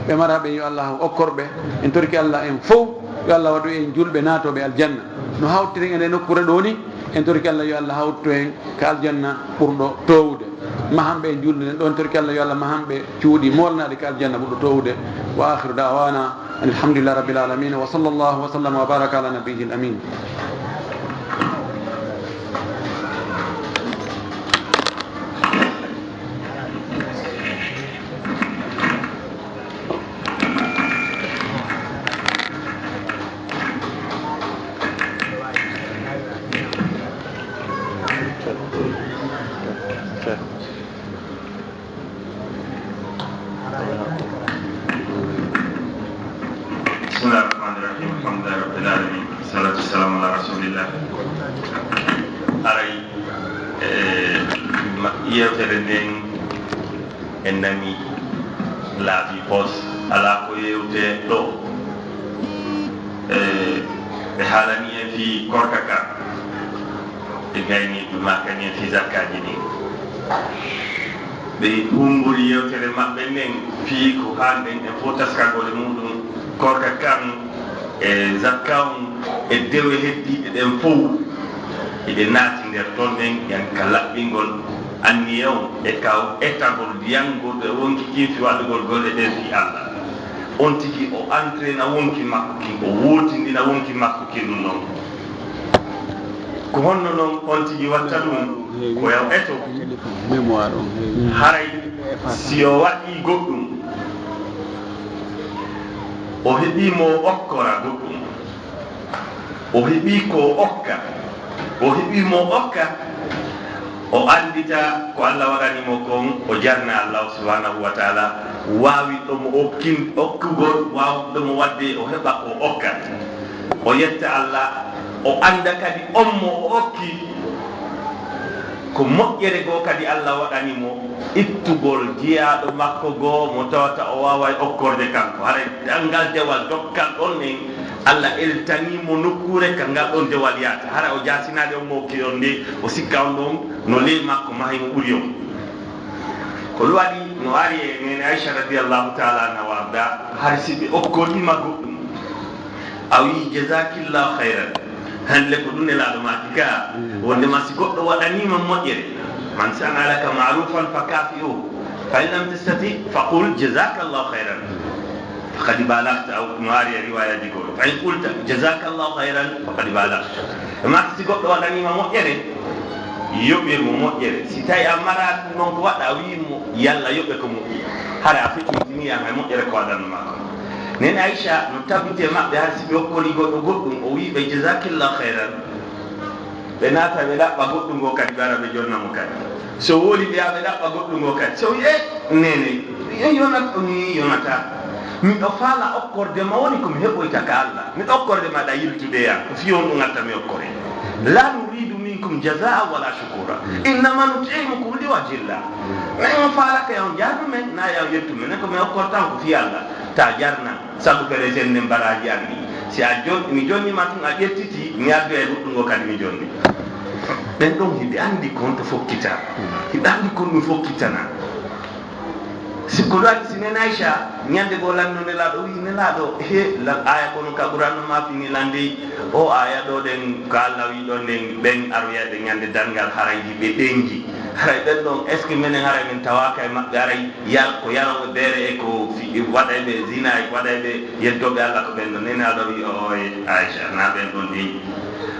Ɓe mara ɓen yo Allahu okkor ɓe. En torki Allah en fow, yo Allah waɗu en julɓe naatooɓe aljanna. No hawtiren e nde nokkuure ɗo ni, en torki Allah yo Allah hawtu en ka aljanna ɓurɗo toowude. Mahanɓe en julɓe ɗon, torki Allah yo Allah mahanɓe cuuɗi moolnaaɗi ka aljanna ɓurɗo toowude. Wa akhiru da'wana anil hamdulillahi rabbil alamin. Wa sallallahu wa sallama wa baraka ala nabiyyil amin. Bismillahir rahmanir rahim. Alhamdulillahi rabbil alamin. Salatu wassalamu ala rasulillah. Aray, eh, ma-, yewtere nden en nani laabi pos, alaa ko yewte ɗo. Eh, ɓe haalani en fii korka ka. Ɓe gayni, ɓe maakani en fii zakkaaji ɗin. Ɓe humbori yewtere maɓɓe nden fii ko haanɗen en fof taskagol e muɗum, korka kan e zakka on e dewe heddiiɗe ɗen fof. Eɓe naati nder ton ɗen, yan ka laɓɓingol anniya on e ka etagol yangol e wonki kin fii waɗugol golle ɗen fii Allah. On tigi o entraina wonki makko kin, o wootindina wonki makko kin ɗum ɗon. Ko honno non on tigi watta ɗum? Ko yaw eto. Haray si o waɗi goɗɗum, o heɓi mo okkora goɗɗum, o heɓi ko okka, o heɓi mo okka, o andita ko Allah waɗani mo kon, o jarna Allah subhanahu wa taala, waawiɗo mo okkin-, okkugol, waawiɗo mo wadde o heɓa ko okka. O yetta Allah, o anda kadi on mo o okki, ko moƴƴere goo kadi Allah waɗani mo, ittugol jiyaaɗo makko goo mo tawata o waaway okkorde kanko. Haray ngal dewal dokkal ɗon nen, Allah eltanii mo nokkuure ka ngal ɗon dewal yaata. Hara o jaasinaade on mo okki on nde, o sikka on ɗon no ley makko mahay mo ɓuri on. Ko ɗum waɗi no ari e neene Aisha radiyallahu ta'ala anha wa arda, hari si ɓe okkorii ma goɗɗum, a wi'i, "Jazakillahu khairan." Hannde ko ɗum Nelaaɗo maaki ka, wonde ma si goɗɗo waɗanii ma moƴƴere, "Man sana'a laka ma'rufan fa kafi'uhu, fa in lam tastati fa qul jazakallahu khairan." Faqad balaghta, aw no ari e riwaayaji goɗɗo. "Fa in qulta jazakallahu khairan, faqad balaghta." E maa si goɗɗo waɗanii ma moƴƴere, yoɓir mo moƴƴere. Si tawi a maraa ɗum ɗon ko waɗa, a wi'i mo, "Yalla yoɓe ko moƴƴi." Hara a feƴƴintinii yam hay moƴƴere ko waɗanno maa kon. Neene Aisha no tabbiti e maɓɓe, hari si ɓe okkorii goɗɗo goɗɗum, o wi'i ɓe, "Jazakillahu khairan." Ɓe naata, ɓe ɗaɓɓa goɗɗum ngoo kadi, ɓe ara ɓe jonna mo kadi. So wooɗi, ɓe yaha ɓe ɗaɓɓa goɗɗum ngoo kadi. So wi'i, "Eh, neene, eh, yonat-, ni yonataa. Miɗo faala okkorde ma woni ko mi heɓoyta ka Allah. Miɗo okkorde ma ɗa yiltude yam. Ko fii honɗum ngatta mi okkore. La nuridu minkum jazaa wala shukura. Innama nut'imukum liwajhillah." Men on faalaka yo on jarnu men, na yo on yettu men. Ko mi okkorta on ko fii Allah. Ta jarna. Sabu kadi sen nen baraaji an ɗi. Si a jon-, mi jonni ma tun a ƴettiti, mi addu e goɗɗum ngo kadi mi jonni. Ɓen ɗon hiɓe anndi ko honto fokkita. Hiɓe anndi ko ɗum fokkitana. Si ko ɗum addi si nen Aisha, ñande goo lanno Nelaaɗo, wi'i, "Nelaaɗo, he, la-, aaya kono ka Qur'an no ma fini lande, o aaya ɗo ɗen, ka Allah wi'i ɗon ɗen, ɓen aroyayɓe ñande darngal haray hiɓe ɗengi." Haray ɓen ɗon, est-ce que menen haray min tawaaka e maɓɓe haray yar-, ko yarooɓe beere e ko fi-, waɗayɓe zina e ko waɗayɓe yeddooɓe Allah ko ɓen ɗon? Neene Allah wi'i, "Ooye, Aisha, na ɓen ɗon dey."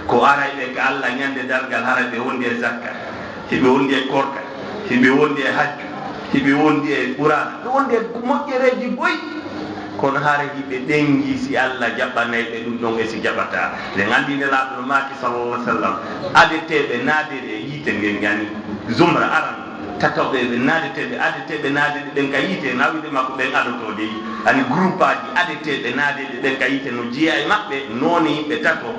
Ko arayɓe ka Allah ñande dargal, haray ɓe wondi e zakka, hiɓe wondi e korka, hiɓe wondi e hajju, hiɓe wondi e qur'ana, ɓe wondi e moƴƴereeji boy. Kono hara hiɓe ɗengi si Allah jaɓanay ɓe ɗum ɗon e si jaɓata. Nden anndi Nelaaɗo no maaki, sallallahu alaihi wasallam, adeteeɓe naadeede e yiite ngen yani, zumra aran, tatoɓe ɓe naadeteeɓe, adeteeɓe naadeede ɓen ka yiite, na wiide makko ɓen adotoo dey, ani groupaaji adeteeɓe naadeede ɓen ka yiite no jeyaa e maɓɓe noone yimɓe tato.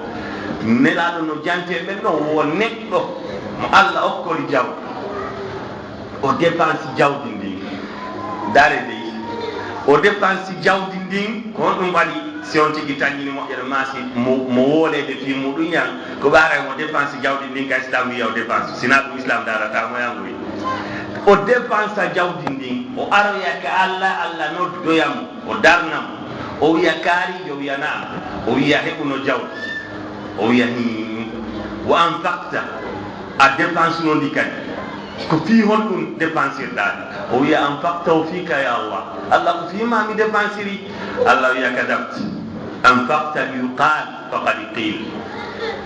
Nelaaɗo no jante ɓen ɗon wo neɗɗo mo Allah okkori jawdi, o dépense jawdi ndin. Dare dey, o dépense jawdi ndin, ko honɗum waɗi? Si on tigi tañini moƴƴere maa si mo, mo wooleede fii muɗum yan, ko ɓe haray mo dépense jawdi ndin ka Islam wiya o dépense, sinaa ɗum Islam daarata mo yangoy. O dépense jawdi ndin, o aroya ka Allah, Allah noddoya mo, o darna mo, o wiya kaarijo, o wiya naam, o wiya heɓuno jawdi, o wiya hii, wa anfaqta, a dépense no ndi kadi. Ko fii honɗum dépensirɗaa ɗi? O wiya, anfaqtahu fika ya Allah. Allah, ko fii maa mi dépensiri. Allah wiya, kadabta. Anfaqta li yuqal, faqad qil.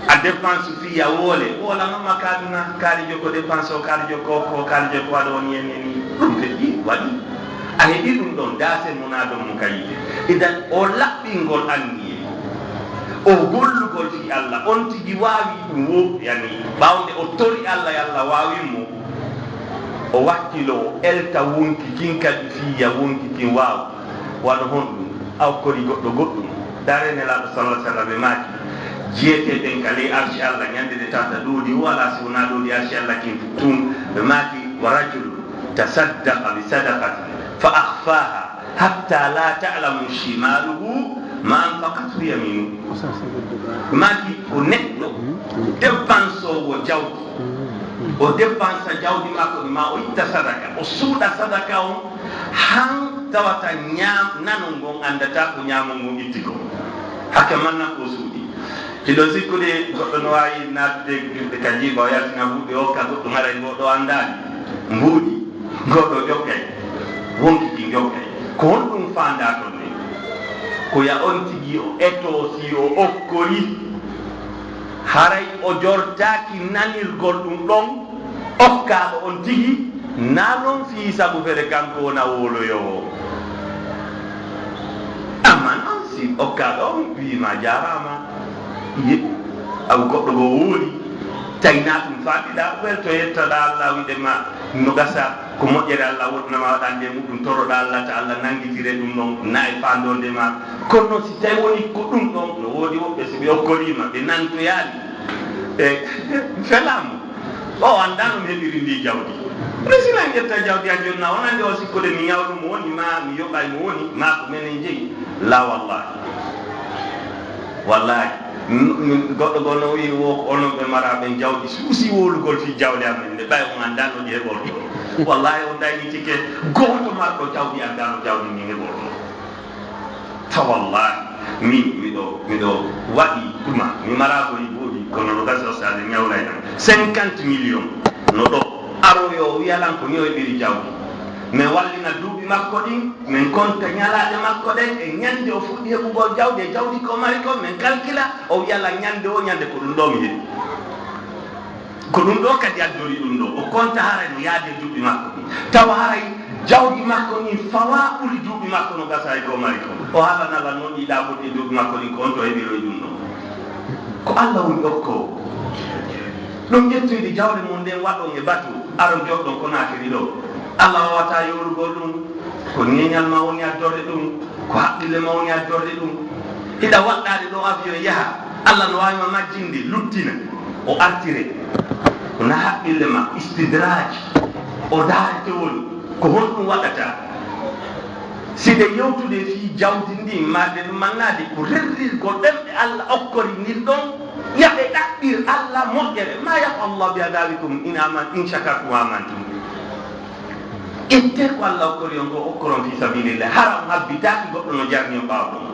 A dépense fii ya woole. Woola mamma kaaduna, kaarijo ko dépense o, kaarijo ko, ko, kaarijo ko waɗo on yen, yen. Ɗum feƴƴi, waɗi. A heɓi ɗum ɗon, daase mo na ɗon mo ka yiite. Idan, o laɓɓingol anniye. O gollugol fii Allah, on tigi waawi ɗum wo, yani, ɓawnde o tori Allah, yo Allah waawin mo. O wakkilo, o elta wonki kin kadi fii ya wonki kin waaw. Wano honɗum? A okkori goɗɗo goɗɗum. Dare Nelaaɗo sallallahu alaihi wasallam ɓe maaki, jiyete ɓen ka ley arshi Allah, ñande nde tawata ɗoodi o alaa si wonaa ɗoodi arshi Allah kin tun. Ɓe maaki, wa rajul tasaddaqa bi sadaqatin fa akhfaha hatta la ta'lamu shimaluhu ma anfaqathu yaminu. Ɓe maaki, ko neɗɗo dépense o wo jawdi. O dépense jawdi makko ɗi, ma o itta sadaka, o suuɗa sadaka on, han tawata ñaam-, nanon ngon anndata ko ñaamon ngon itti kon. Hakke man nan ko suuɗi. Hiɗon sikkude goɗɗo no waawi naatude juulde ka jiiba, o yaltina mbuuɗi, o hokka goɗɗo, haray ngo ɗo anndaani. Mbuuɗi, ngo ɗo jokkay. Wonki ki jokkay. Ko honɗum faandaa ton ni? Ko ya on tigi o etoo si o okkori. Haray o jortaaki nanirgol ɗum ɗon okkaaɗo on tigi, naa non fii sabu fere kanko wona wowloyoowo. Amma non si okkaaɗo on wi'i ma jaaraama, ye, aw goɗɗo goo wowli, tawi naa ɗum faabiɗaa, welto yettoɗaa Allah, wi'ude ma no gasa. Ko moƴƴere Allah woɗɗunama waɗande muɗum, toroɗa Allah ta Allah nanngitire ɗum ɗon, na e faandoonde ma. Kono noon si tawi woni ko ɗum ɗon, no woodi woɓɓe si ɓe okkoriima, ɓe nantoyaali, ɓe felaama. O anndaa no mi heɓiri ndii jawdi. Kono si en ƴetta jawdi an jooni, na wonande o sikkude mi ñawɗo mo woni, maa mi yoɓay mo woni, maa ko menen jeyi. Laa, wallaahi. Wallaahi. N-, n-, goɗɗo goo no wi'i, wo ko onon ɓe maraa ɓen jawdi suusi wowlugol fii jawle amen ɗe, ɓay on anndaa no ɗi heɓortoo. Wallaahi, on daynitike gooto marɗo jawdi anndaa no jawdi ndin heɓortoo. Ta wallaahi, min miɗo, miɗo waɗi ɗuma, mi maraa ko e buuɗi, kono no gasa ustaade ñawlay tan. Cinquante millions no ɗo, aroyo o wi'a lan ko ni o heɓiri jawdi. Mi wallina duuɓi makko ɗin, min konta ñalaaɗe makko ɗen e ñande o fuɗɗi heɓugol jawdi e jawdi ko mari kon, min kalkila, o wi'a lan ñande o ñande ko ɗum ɗo mi heɓi. Ko ɗum ɗo kadi addori ɗum ɗo. O konta haray no yaadi e duuɓi makko ɗin. Tawa haray jawdi makko ɗin fawaa ɓuri duuɓi makko no gasa e ko mari kon. O haalana lan noon ɗi ɗaɓɓuɗi e duuɓi makko ɗin ko on to heɓiroy ɗum ɗo. Ko Allah woni okkoowo. Ɗum ƴettoyde jawle mon ɗen waɗon e batu, aron joɗɗon Konaakiri ɗo. Allah waawataa yoorugol ɗum. Ko ñeeñal ma woni addorde ɗum, ko haqqille ma woni addorde ɗum. Hiɗa waɗɗaade ɗo avion yaha, Allah no waawi ma majjinde, luttina, o artire. Ko na haqqille ma, ko istidraaj, o daarete woni, ko honɗum waɗata? Si ɗe yewtude fii jawdi ndi, maa ɗe ɗum mannaade, ko rerrirgol ɓen ɓe Allah okkori ndin ɗon, ya ɓe ɗaɓɓir Allah moƴƴere. Ma yaf'alu Allahu bi adhabikum in aman-, in shakartum wa amantum. Ittee ko Allah okkori on ko, okkoron fii sabilillah. Hara on habbitaaki goɗɗo no jarni on ɓaawo ɗum.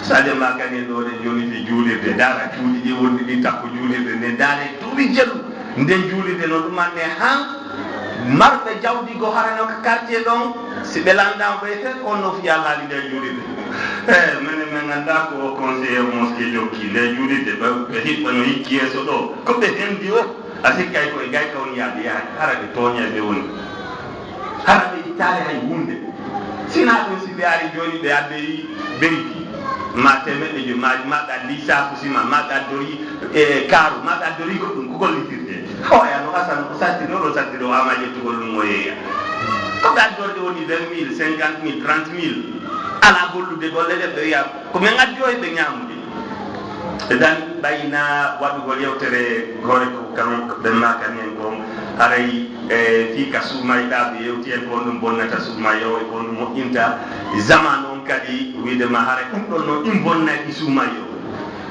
Sadio Mané kadi en ɗo, ɗen jooni fii juulirde. Ndaara cuuɗi ɗi wonɗi ɗin takko juulirde nden. Ndaare duuɓi jeɗu nden juulirde no ɗum anne han marɓe jawdi go hara no ka quartier ɗon. Si ɓe landaama ɓe te on no fii alhaali nden juulirde. Eyi, minen min nganndaa ko o conseillé mosquée jokki nde juulirde, ɓe, ɓe hiɓɓa no hikki yeeso ɗo. Ko ɓe hendi o, a sikkay ko e gayka woni yaade yaade, hara ɓe tooñay ɓe woni. Hara ɓe ittaali hay huunde. Sinaa ɗum si ɓe ari jooni ɓe addoyi berki, ma teemeɗɗe joyi, ma, ma ɓe addi saaku sima, ma ɓe addori, e, kaaru, ma ɓe addori goɗɗum, ko gollitirte? Hooya no Asan o sattiri, o ɗo sattiri, o ama ƴettugol ɗum o yeeya. Ko ɓe addorde woni vingt mille, cinquante mille, trente mille. Alaa gollude golle ɗe ɓe wiya, ko min addi o e ɓe ñaamude. E dan ɓayna waɗugol yewtere hoore ko kam ɓe maakani en kon, haray, e, fii ka suumayɗaa ɓe yewti en kon ɗum bonnata suumayo e kon ɗum moƴƴinta. Zaman on kadi wiide ma haray ɗum ɗon no ɗin bonnay ɗi suumayo.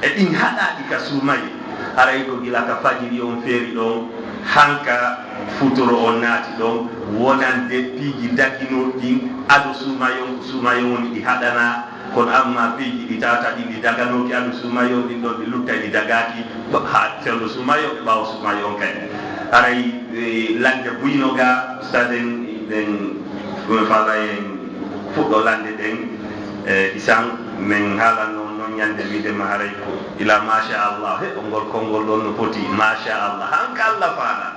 E ɗin haɗaaɗi ka suumaye, haray ko gila ka fajiri on feeri ɗon, hanka futuro on naati ɗon, wonande piiji daginooɗi ɗin, ado suumaye on, ko suumaye on woni ɗi haɗanaa, kono amma piiji ɗi tawata ɗin ɗi daganooki ado suumaye on, ɗin ɗon ɗi luttay ɗi dagaaki, ɓa-, haa fewndo suumaye on e ɓaawo suumaye on kadi. Haray, e, lannde buyno ga, ustaad en, ɗen, ɗum e faala en fuɗɗo lannde ɗen, e, isan, min haalanno non ñande wiide ma haray ko ila machallah, he, ngol konngol ɗon no foti, machallah, hanka Allah faala.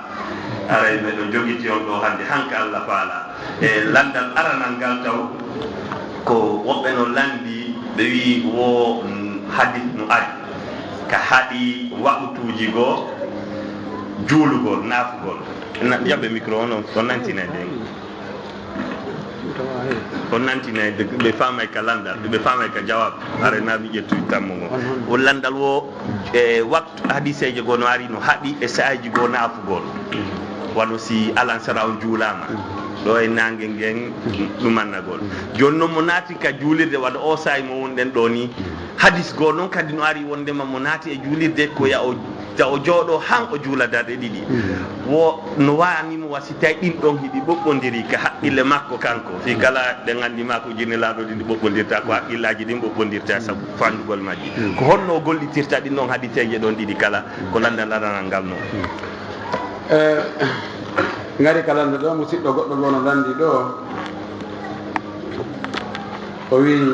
Haray meɗo jogiti on ɗo hannde, hanka Allah faala. E, lanndal aranal ngal taw, ko woɓɓe no lanndi, ɓe wi'i wo, mm, hadis no ari, ka haɗi waqutuuji goo, juulugol, naafugol. Na-, jaɓe micro on, on, on nantinay nden. On nantinay de, ɓe faamay ka lanndal, ɓe faamay ka jawaab. Are na mi ƴettu tammo ngo. O lanndal wo, e, waktu hadiseeje goo no ari no haɗi e saaji goo naafugol. Wano si alansara on juulaama. Ɗo e naange ngen ɗumannagol. Jooni non mo naati ka juulirde wano o saa'i mo wonɗen ɗo ni. Hadis goo non kadi no ari wondema mo naati e juulirde ko ya o ta o jooɗo han o juula darɗe ɗiɗi. Mm. Wo no waani mo wa si tawi ɗin ɗon hiɗi ɓoɓɓondiri ka haqqille makko kanko. Fii kala ɗen anndi ma ko jinne laaɗo ɗiɗi ɓoɓɓondirta, ko haqqillaaji ɗin ɓoɓɓondirta sabu fandugol majji. Mm. Ko honno o gollitirta ɗin ɗon hadiseeje ɗon ɗiɗi kala? Ko lanndal aranal ngal non. Mm. Eh, ngari ka lannda ɗo, musiɗɗo goɗɗo goo no lanndi ɗo. O wi'i,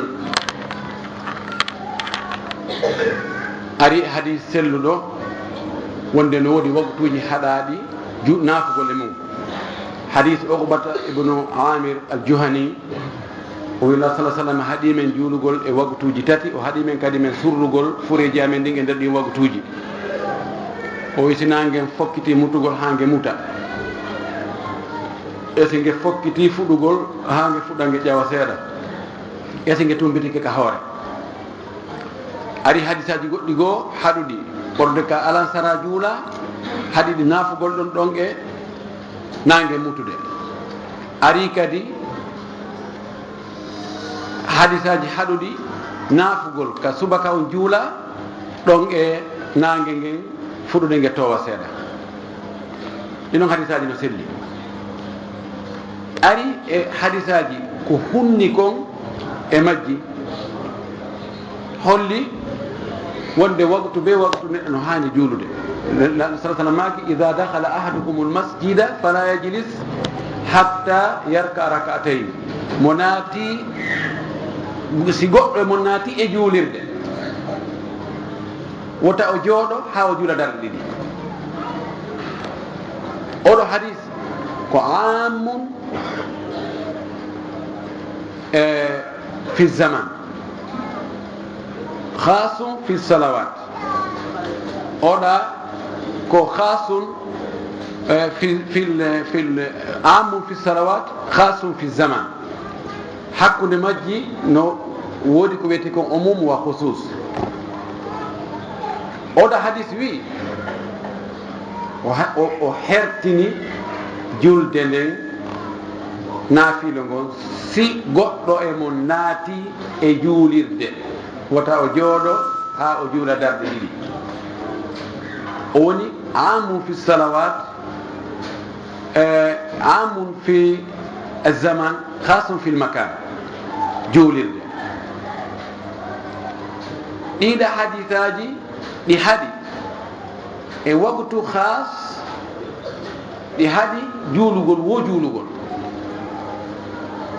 ari hadis selluɗo wonde no woodi waktuuji haɗaaɗi ju-, naafugol e mum. Hadis Uqbata ibnu Amir al-Juhani, o wi'i, Nulaaɗo sallallaahu alayhi wa sallam haɗi men juulugol e waktuuji tati, o haɗi men kadi men surrugol fureeji amen ɗin e nder ɗin waktuuji. O wi'i, si naange ngen fokkitii mutugol haa nge muta. E si nge fokkitii fuɗugol haa nge fuɗa nge ƴawa seeɗa. E si nge tumbitike ka hoore. Ari hadisaaji goɗɗi goo haɗuɗi, ɓorde ka alansara juula, haɗi ɗi naafugol ɗon ɗon e naange mutude. Ari kadi hadisaaji haɗuɗi naafugol ka subaka on juula, ɗon e naange ngen fuɗude nge toowa seeɗa. Ɗin non hadisaaji no selli. Ari e hadisaaji ko hunni kon e majji, holli wonde waktu be waktu neɗɗo no haani juulude. Nulaaɗo sallallaahu alayhi wa sallam maaki, "Idaa dakhala ahadukumul masjida falaa yajlis hattaa yarka'a rak'atayni." Mo naati, si goɗɗo e mon naati e juulirde, wota o jooɗo haa o juula darɗe ɗiɗi. Oɗo hadis ko ammun, e, fi zaman, khasun fi salawat. Oɗa ko khasun, e, fi, fil, fil, ammun fi salawat, khasun fi zaman. Hakkunde majji no woodi ko wiyetee kon umum wa khusus. Oɗo hadis wi'i, o ha-, o, o hertini julde nden naafilo ngon, si goɗɗo e mon naati e juulirde, wota o jooɗo haa o juula darɗe ɗiɗi. O woni amun fi salawat, e, amun fi zaman, khasun fil makan, juulirde. Ɗiɗa hadisaaji ɗi haɗi e waktu khas, ɗi haɗi juulugol, wo juulugol.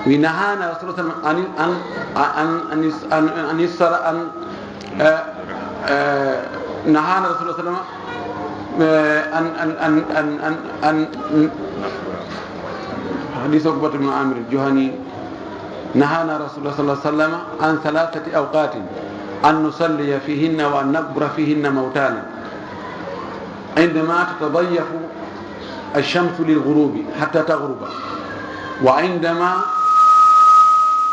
Wi nahana Rasulullah sallam an, an, an, an, an, an, an, an, eh, eh, nahana Rasulullah sallam, eh, an, an, an, an, an, an, hadith Uqbah ibn Amir al-Juhani, nahana Rasulullah sallallahu alaihi wasallam an thalathati awqatin an nusalliya fihinna wa an naqbura fihinna mawtana. عندما تتضيف الشمس للغروب حتى تغرب، وعندما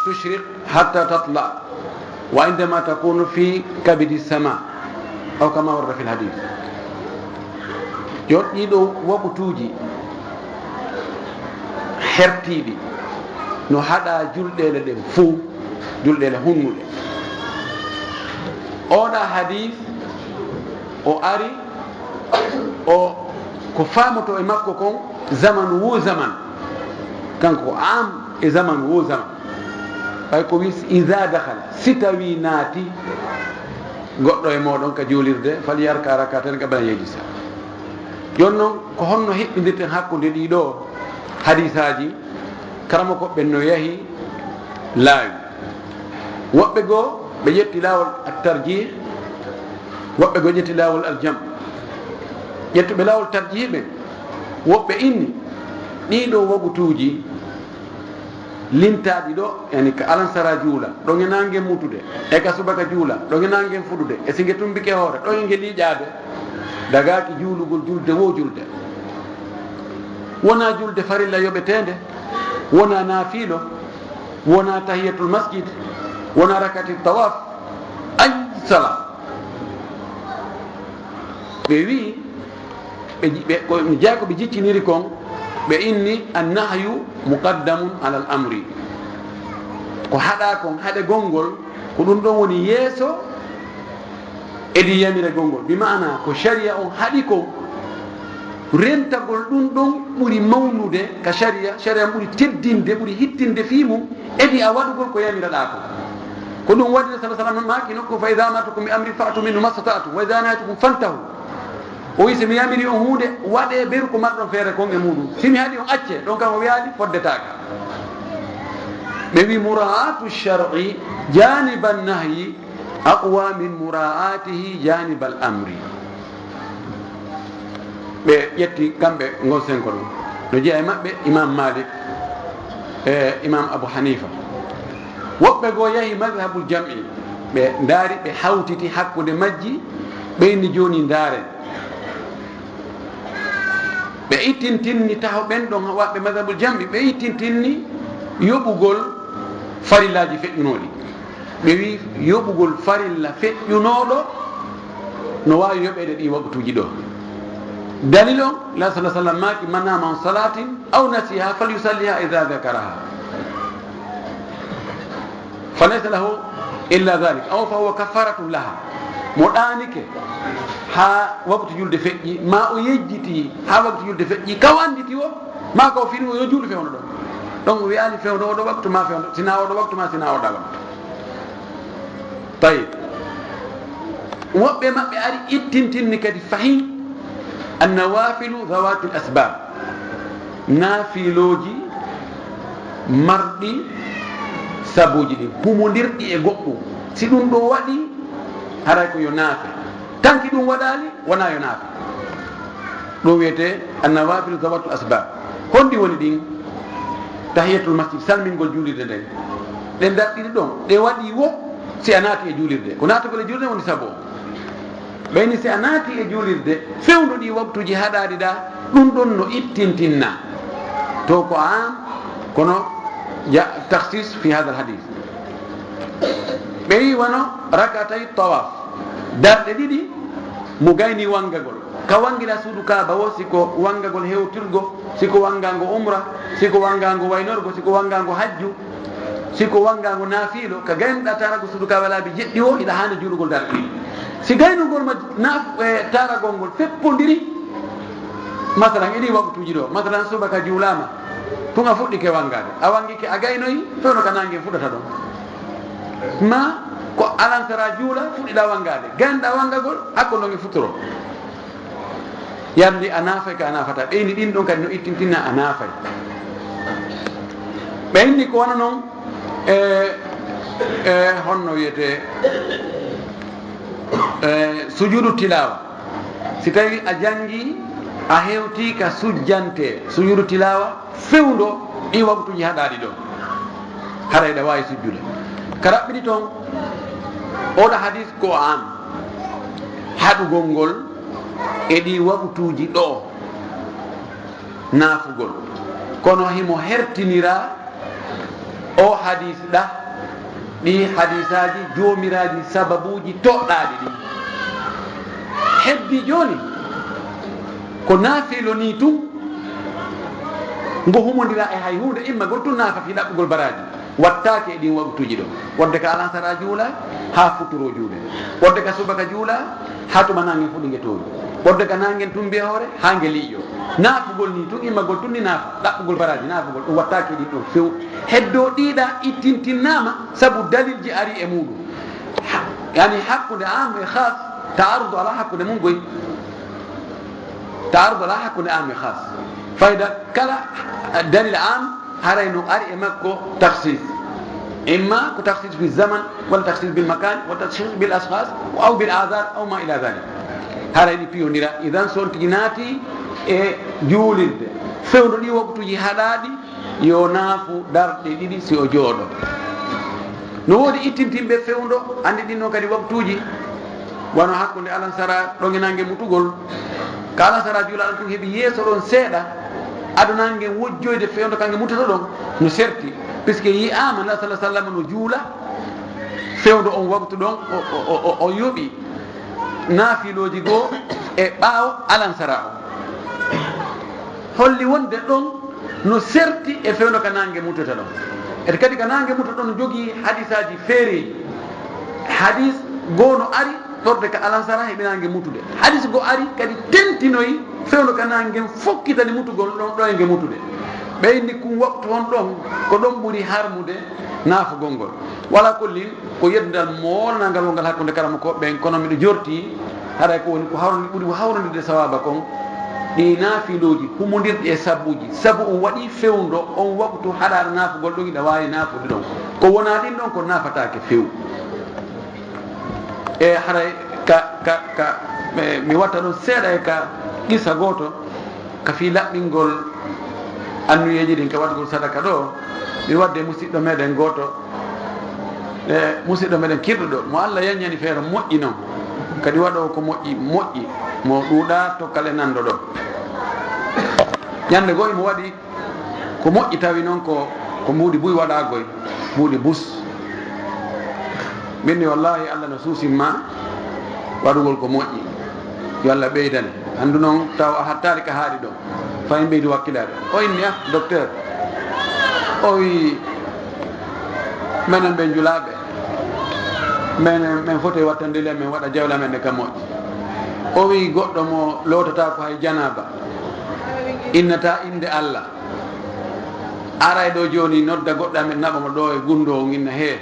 تشرق حتى تطلع، وعندما تكون في كبد السماء، أو كما ورد في الحديث. Yo ɗiɗo waɓutuuji hertiiɗi no haɗa julɗeele ɗen fow, julɗeele hunnuɗe. Oɗa hadis o ari, o ko faamoto e makko kon, zaman wo zaman, kanko ko am e zaman wo zaman. Ɓay ko wis, iza dakhala, si tawi naati goɗɗo e mooɗon ka juulirde, fal yarka rak'atayn qabla an yajlisa. Yon non, ko honno heɓɓindirten hakkunde ɗiɗo hadisaaji? Karamoko ɓen no yahi laawi. Woɓɓe goo ɓe ƴetti laawol at-tarjih, woɓɓe goo ƴetti laawol al-jam. Ƴettuɓe laawol tarjih ɓen, woɓɓe inni ɗiɗo wagutuuji lintaaɗi ɗo, yani ka alansara juula, ɗo nge nange mutude, e ka subaka juula, ɗo nge nange fuɗude, e si nge tumbike hoore, ɗo nge liiƴaade, dagaaki juulugol julde wo julde. Wonaa julde farilla yoɓeteende, wonaa naafiilo, wonaa tahiyatul masjid, wonaa rakati tawaf, ay sala. Ɓe wi'i, ɓe ji-, ɓe, ko, mi jeyaa ko ɓe jicciniri kon, ɓe inni, "Annahyu muqaddamun alal amri." Ko haɗaa kon, haɗegol ngol, ko ɗum ɗon woni yeeso e di yamiregol ngol. Bi ma'ana, ko sharia on haɗi kon, rentagol ɗum ɗon ɓuri mawnude ka sharia, sharia ɓuri teddinde, ɓuri hittinde fii mum, e di a waɗugol ko yamiraɗaa kon. Ko ɗum waɗi Rasul sallallahu alaihi wasallam maaki nokku, "Fa idha amartukum bi amrin fa'tu minhu mastata'tum, wa idha nahaytukum fantahu." O wi, "Si mi yamiri on huunde, waɗee beru ko marɗon feere kon e muɗum. Si mi haɗi on, accee." Ɗon kam o wiyaali foddetaaka. Ɓe wi, "Mura'atu shar'i janiban nahyi aqwa min mura'atihi janibal amri." Ɓe ƴetti kamɓe ngol senko ɗum. No jeyaa e maɓɓe Imam Malik, e Imam Abu Hanifa. Woɓɓe goo yahi mazhabul jam'i, ɓe ndaari, ɓe hawtiti hakkunde majji, ɓe inni, "Jooni ndaaren." Ɓe ittintinni taho ɓen ɗon waɓɓe mazhabul jam'i, ɓe ittintinni yoɓugol farillaaji feƴƴunooɗi. Ɓe wi yoɓugol farilla feƴƴunooɗo no waawi yoɓeede ɗi waqtuuji ɗo. Dalil on, la sallallahu alaihi wasallam maaki, "Man nama an salatin aw nasiha falyusalliha idha dhakaraha. Fa laysa lahu illa dhalik, aw fa huwa kaffaratun laha." Mo ɗaanike haa waktu julde feƴƴi, ma o yejjiti haa waktu julde feƴƴi, ka o anditi o, ma ka o fini o, yo juulu fewndo ɗon. Ɗon o wi'aali fewndo oɗo waktu ma fewndo, sina oɗo waktu ma sina oɗa waktu. Tayyib. Woɓɓe maɓɓe ari ittintinni kadi fahin annawafilu dhawatil asbab. Naafilooji marɗi sabuuji ɗin, humondirɗi e goɗɗum. Si ɗum ɗo waɗi, haray ko yo naafe. Tanki ɗum waɗaali, wonaa yo naafe. Ɗum wiyetee annawafilu dhawatul asbab. Honɗi woni ɗin? Tahiyatul masjid, salmingol juulirde nden. Ɗen darɗiɗi ɗon, ɗe waɗi wo si a naati e juulirde. Ko naatugol e juulirde woni sabu on. Ɓayni si a naati e juulirde, fewndo ɗi waktuuji haɗaaɗi ɗa, ɗum ɗon no ittintinna. To ko an, kono ja takhsis fi hadha al hadith. Ɓe wi wano rakatay tawaf. Darɗe ɗiɗi mo gayni wangagol. Ka wangira suudu Kaaba wo, si ko wangagol hewtirgo, si ko wangango umra, si ko wangango waynorgo, si ko wangango hajju, si ko wangango naafiilo, ka gaynuɗa taarago suudu Kaaba laabi jeɗɗi wo, hiɗa haani juulugol darɗe ɗiɗi. Si gaynugol ma naaf-, e taaragol ngol feppondiri, masalan, e ɗi waktuuji ɗo, masalan, subaka juulaama, tun a fuɗɗike wangaade, a wangike, a gaynoyi, fewndo ka nange fuɗata ɗon. Ma ko alansara juula, fuɗɗiɗa wangaade, gaynuɗa wangagol, hakko ndon e futuro. Yandi a naafay ka a naafata, ɓeyni ɗin ɗon kadi no ittintinna a naafay. Ɓe inni ko wano non, e, e, honno wiyetee, e, sujudu tilawa. Si tawi a jangi, a hewti ka sujjante, sujudu tilawa, fewndo ɗi waktuji haɗaɗi ɗon. Haray ɗa waawi sujjude. Ka raɓɓiɗi ton, oɗo hadis ko an haɗugol ngol e ɗi waktuji ɗo. Naafugol. Kono himo hertinira o hadis ɗa, ɗi hadisaaji joomiraaji sababuuji toɗɗaaɗi ɗin. Heddi jooni ko naafilo ni tun, ngo humondira e hay huunde immagol tun naafa fii ɗaɓɓugol baraaji. Wattaake e ɗin waktuuji ɗo. Wonde ka alansara juula, haa futuro juule. Wonde ka subaka juula, haa tuma naangen fuɗi nge toowi. Wonde ka naangen tumbi e hoore, haa nge liiƴo. Naafugol ni tun, immagol tun ni naafa, ɗaɓɓugol baraaji, naafugol, ɗum wattaake e ɗin ɗon few. Heddo ɗiɗa ittintinnaama, sabu dalilji ari e muuɗum. Ha-, yani hakkunde am e khas, taarud ala hakkunde mun goy. Taarud ala hakkunde am e khas. Fayda kala dalil am, haray no ari e makko takhsis. Imma ko takhsis fi zaman, wala takhsis bil makan, wala takhsis bil ashkhas, aw bil adad, aw ma ila dhalik. Haray ɗi piyondira. Idan, so on tigi naati e juulirde, fewndo ɗi waktuji haɗaaɗi, yo naafu darɗe ɗiɗi si o jooɗo. No woodi ittintinɓe fewndo, anndi ɗin non kadi waktuji, wano hakkunde alansara ɗon e nange mutugol. Ka alansara juula ɗon tun heɓi yeeso ɗon seeɗa, ado nange wojjoyde fewndo kange mutoto ɗon, no serti. Puisque yi'aama Nabi sallallahu alaihi wasallam no juula fewndo on waktu ɗon, o, o, o, o, o yoɓi naafilooji goo e ɓaawo alansara o. Holli wonde ɗon no serti e fewndo ka naange mutata ɗon. Ete kadi ka naange mutata ɗon no jogii hadisaaji feereeji. Hadis goo no ari ɗorde ka alansara heɓi naange mutude. Hadis goo ari kadi tentinoyi fewndo ka naange fokkitani mutugol ɗon ɗo e nge mutude. Ɓeyndi kun waktu on ɗon ko ɗon ɓuri harmude naafugol ngol. Wala kollin ko yeddal moolnangal wongal hakkunde karamokooɓe ɓen, kono miɗo jorti haray ko woni ko hawrani, ɓuri hawrande sawaaba kon, ɗi naafilooji humondirɗi e sabbuuji, sabu on waɗi fewndo on waktu haɗaɗa naafugol ɗon, hiɗa waawi naafude ɗon. Ko wonaa ɗin ɗon, ko naafataake few. E haray ka, ka, ka, mi, mi watta ɗon seeɗa e ka qissa gooto, ka fii laɓɓingol annuyeeji ɗin ka waɗugol sadaka ɗo, mi wadde musiɗɗo meɗen gooto, e musiɗɗo meɗen kirɗuɗo, mo Allah yanñani feere moƴƴi non, kadi waɗoowo ko moƴƴi, moƴƴi, mo ɗuuɗaa tokkal e nanndo ɗo. Ñannde goo imo waɗi ko moƴƴi, tawi non ko, ko mbuuɗi buy waɗaa goy, mbuuɗi bus. Min ni, wallahi, Allah no suusin ma waɗugol ko moƴƴi. Yo Allah ɓeydane. Anndu noon, taw a hattaali ka haaɗi ɗo. Fay en ɓeydi wakkilaade. O inni, "Ah, docteur." O wi, "Menen ɓe njulaaɓe. Menen, men foti wattande le, men waɗa jawle amen ɗe ka moƴƴi." O wi, "Goɗɗo mo lootataa ko hay janaaba, innata innde Allah. Aray ɗo jooni, nodda goɗɗo amen, naɓa mo ɗo e gunndoo, o inna hee."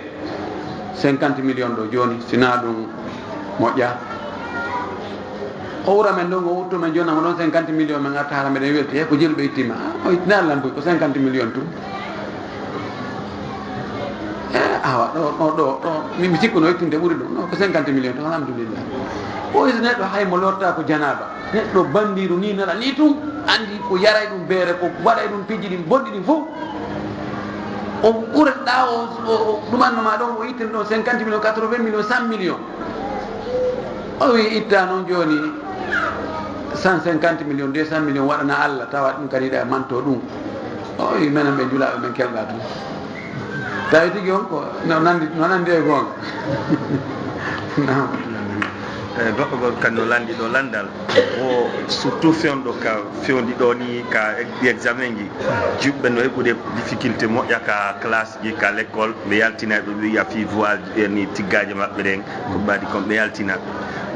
Cinquante millions ɗo jooni, si naa ɗum moƴƴa. O wura men ɗon, o wuttu men jooni, mo ɗon cinquante millions, men arta hara meɗen welti, he ko jelu ɓe ittima. Ah, o ittina lan boy, ko cinquante millions tun. Eh, awa, ɗo, ɗo, ɗo, ɗo, mi, mi sikkuno ittinde ɓuri ɗum. No, ko cinquante millions tun, alhamdulillah. O isi neɗɗo hay mo lorta ko janaaba. Neɗɗo banndiiru ni nana ni tun, anndi ko yaray ɗum beere, ko waɗay ɗum piji ɗin bonɗi ɗin fof. O ɓurata o, o, o ɗumanno ma ɗon, o ittani ɗon cinquante millions, quatre-vingts millions, cent millions. O wi itta noon jooni cent cinquante millions, deux cent millions waɗana Allah, tawa ɗum kadi ɗa manto ɗum. O wi menen ɓe njulaaɓe men kelɗa tun. Tawi tigi on ko no nandi, no nandi e goonga. Naam. Eh, goɗɗo gol kan no landi ɗo landal. O surtout fewndo ka fewndi ɗo ni ka ex-, examen ji. Juɓɓe no heɓude difficulté moƴƴa ka classe ji, ka l'école. Ɓe yaltina ɓe wiya fii voile ji, eh, ni tiggaaje maɓɓe ɗen. Ko mbaɗi kon ɓe yaltina.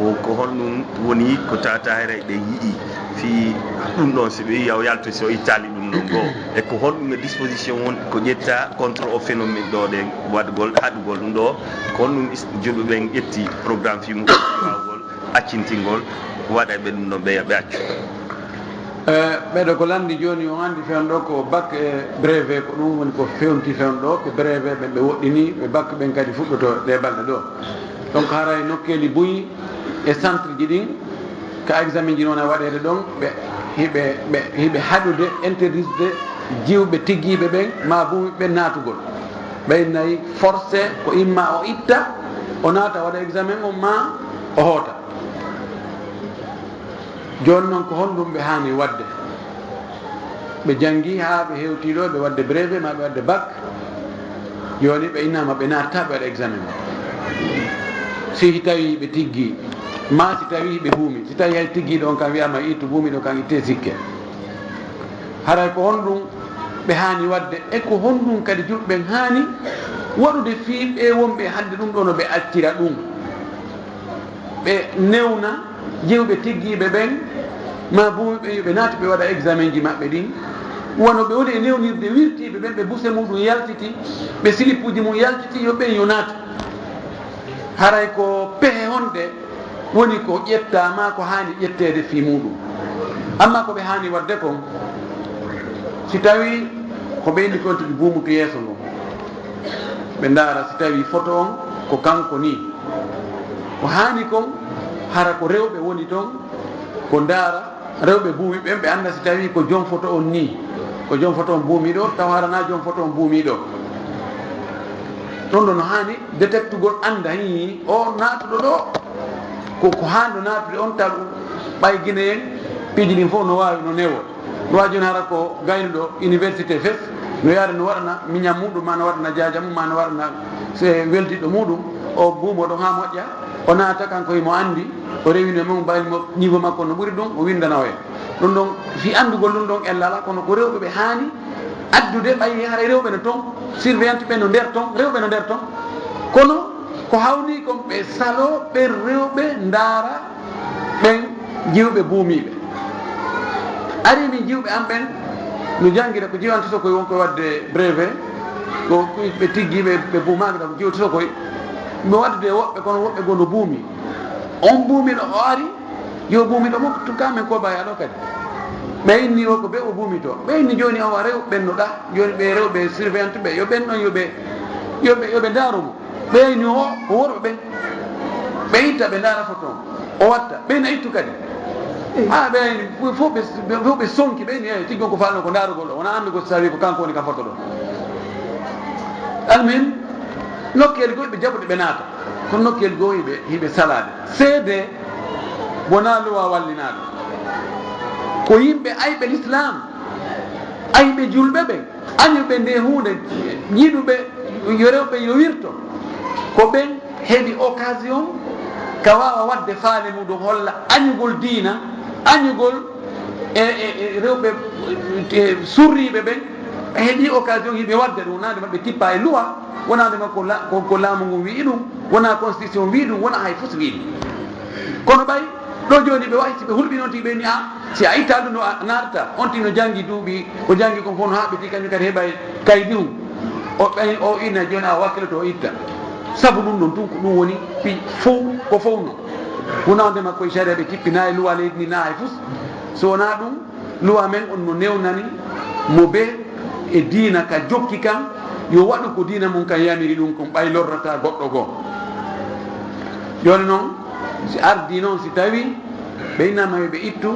O ko honɗum woni ko tawata hara ɓe yi'i fii ɗum ɗon, si ɓe yi'a o yalto, si o ittaali ɗum ɗon goo? E ko honɗum e disposition won ko ƴetta contre o phénomène ɗo ɗen waɗugol, haɗugol ɗum ɗo? Ko honɗum is-, joɓe ɓen ƴetti programme fii muɓɓen waawugol accintingol, waɗa ɓe ɗum ɗon ɓe, ɓe accu? Eh, ɓeɗo ko lanndi jooni, on anndi fewndo ko bac e brevet, ko ɗum woni ko fewnti fewndo, ɓe brevet ɓen ɓe woɗɗini, ɓe bac ɓen kadi fuɗɗoto ɗe balɗe ɗo. Donc haray nokkeeli buy e centre ji ɗin, ka examen ji noon a waɗeede ɗon, ɓe hiɓe, ɓe hiɓe haɗude, interdisde jiwɓe tiggiiɓe ɓen, ma buumi ɓen naatugol. Ɓe nayi forcé ko imma o itta, o naata waɗa examen on, ma o hoota. Jooni noon, ko honɗum ɓe haani waɗde? Ɓe janngi haa ɓe hewtii ɗo, ɓe waɗde brevet, ma ɓe waɗde bac. Jooni ɓe innaama ɓe naatta, ɓe waɗa examen. Si tawi ɓe tiggi, ma si tawi ɓe buumi, si tawi hay tiggiiɗo on kan wiyaama ittu, buumiiɗo kan itte sikke. Haray ko honɗum ɓe haani waɗde? E ko honɗum kadi julɓe ɓen haani waɗude fii ɓe wonɓe hannde ɗum ɗo no ɓe accira ɗum? Ɓe newna jewɓe tiggiiɓe ɓen, ma buumi ɓen, yo ɓe naatu ɓe waɗa examen ji maɓɓe ɗin. Wano ɓe woni e newnirde wirtiiɓe ɓen, ɓe buse muɗum yaltiti, ɓe silipuuji mum yaltiti, yo ɓen yo naatu. Haray ko pehe honɗe woni ko ƴettaa ma ko haani ƴetteede fii muɗum? Amma ko ɓe haani waɗde kon, si tawii ko ɓe inni kon tigi buumutu yeeso ngon, ɓe ndaara si tawii foto on ko kanko nii. Ko haani kon, hara ko rewɓe woni ton, ko ndaara rewɓe buumi ɓen, ɓe annda si tawii ko jom foto on nii, ko jom foto on buumi ɗo, taw hara na jom foto on buumi ɗo. Ɗon ɗon no haani detektugol, annda, hii, o naatuɗo ɗo, ko, ko haanɗo naatude on, taw ɓay Gine en, piiji ɗin fof no waawi, no newo. No waawi jooni hara ko gaynuɗo université fes, no yaade no waɗana miñam muɗum, ma no waɗana jaaja mum, ma no waɗana se weldiɗɗo muɗum, o buumo ɗon haa moƴƴa, o naata kanko himo anndi, o rewino e mum, mbayli mo niveau makko no ɓuri ɗum, o winndana o en. Ɗum ɗon, fii anndugol ɗum ɗon ella alaa, kono ko rewɓe ɓe haani addude, ɓay haray rewɓe no ton, surveillante ɓe no nder ton, rewɓe no nder ton. Kono ko hawni kon ɓe saloo ɓen rewɓe ndaara ɓen jiwɓe buumiiɓe. Ari min jiwɓe am ɓen no janngira ko jiwantoto koye won koye waɗde brevet, ko ɓe tiggiiɓe, ɓe buumaaki ɗam jiwtoto koye. Mo waɗdude e woɓɓe, kono woɓɓe goo no buumi. On buumiiɗo o ari, yo buumiiɗo mo, tun ka men ko baya ɗo kadi. Ɓe inni o ko ɓe o buumito. Ɓe inni jooni o wa rewɓe ɓen no ɗa, jooni ɓe rewɓe surveillante ɓe, yo ɓen ɗon yo ɓe, yo ɓe, yo ɓe ndaaru mo. Ɓe inni o, o worɓe ɓen. Ɓe itta ɓe ndaara foto on. O watta. Ɓe na ittu kadi. Haa ɓe ayni, fof ɓe, fof ɓe sonki, ɓe inni, "Eh, tiggon ko faalno ko ndaarugol ɗo. Wona anndugol so tawi ko kanko woni ka foto ɗo." Almuhim, nokkeeli goo ɓe jaɓude ɓe naata. Kono nokkeeli goo hiɓe, hiɓe salaade. Seede wonaa luwa wallinaaɗo. Ko yimɓe ayɓe l'islam, ayɓe julɓe ɓen, añuɓe nde huunde, yiɗuɓe yo rewɓe yo wirto. Ko ɓen heɓi occasion ka waawa waɗde faale muɗum, holla añugol diina, añugol e, e, e rewɓe, e surriiɓe ɓen, heɓi occasion hiɓe waɗde ɗum, wonaande maɓɓe tippa e luwa, wonaande ma ko la-, ko, ko laamu ngun wi'i ɗum, wonaa constitution wi'i ɗum, wonaa hay fus wi'i ɗum. Kono ɓay, ɗo jooni ɓe wa'i, si ɓe hulɓi noon tigi, ɓe ni, a, si a itta ɗum ɗo a naarta, on tigi no janngi duuɓi, o janngi kon fof no haɓɓiti, kañum kadi heɓay kaydi hum. O ɓay, o ina jooni a wakkiloto o itta. Sabu ɗum ɗon tun ko ɗum woni pi-, fow, ko fow no. Wonaa wonde makko e sariya ɓe tippinaa e luwa leydi ndi naa hay fus. So wonaa ɗum, luwa men on no newnani mo be e diina ka jokki kan, yo waɗu ko diina mum kan yamiri ɗum kon, ɓay lorrataa goɗɗo goo. Jooni noon, si ardii noon, si tawii ɓe innaama yo ɓe ittu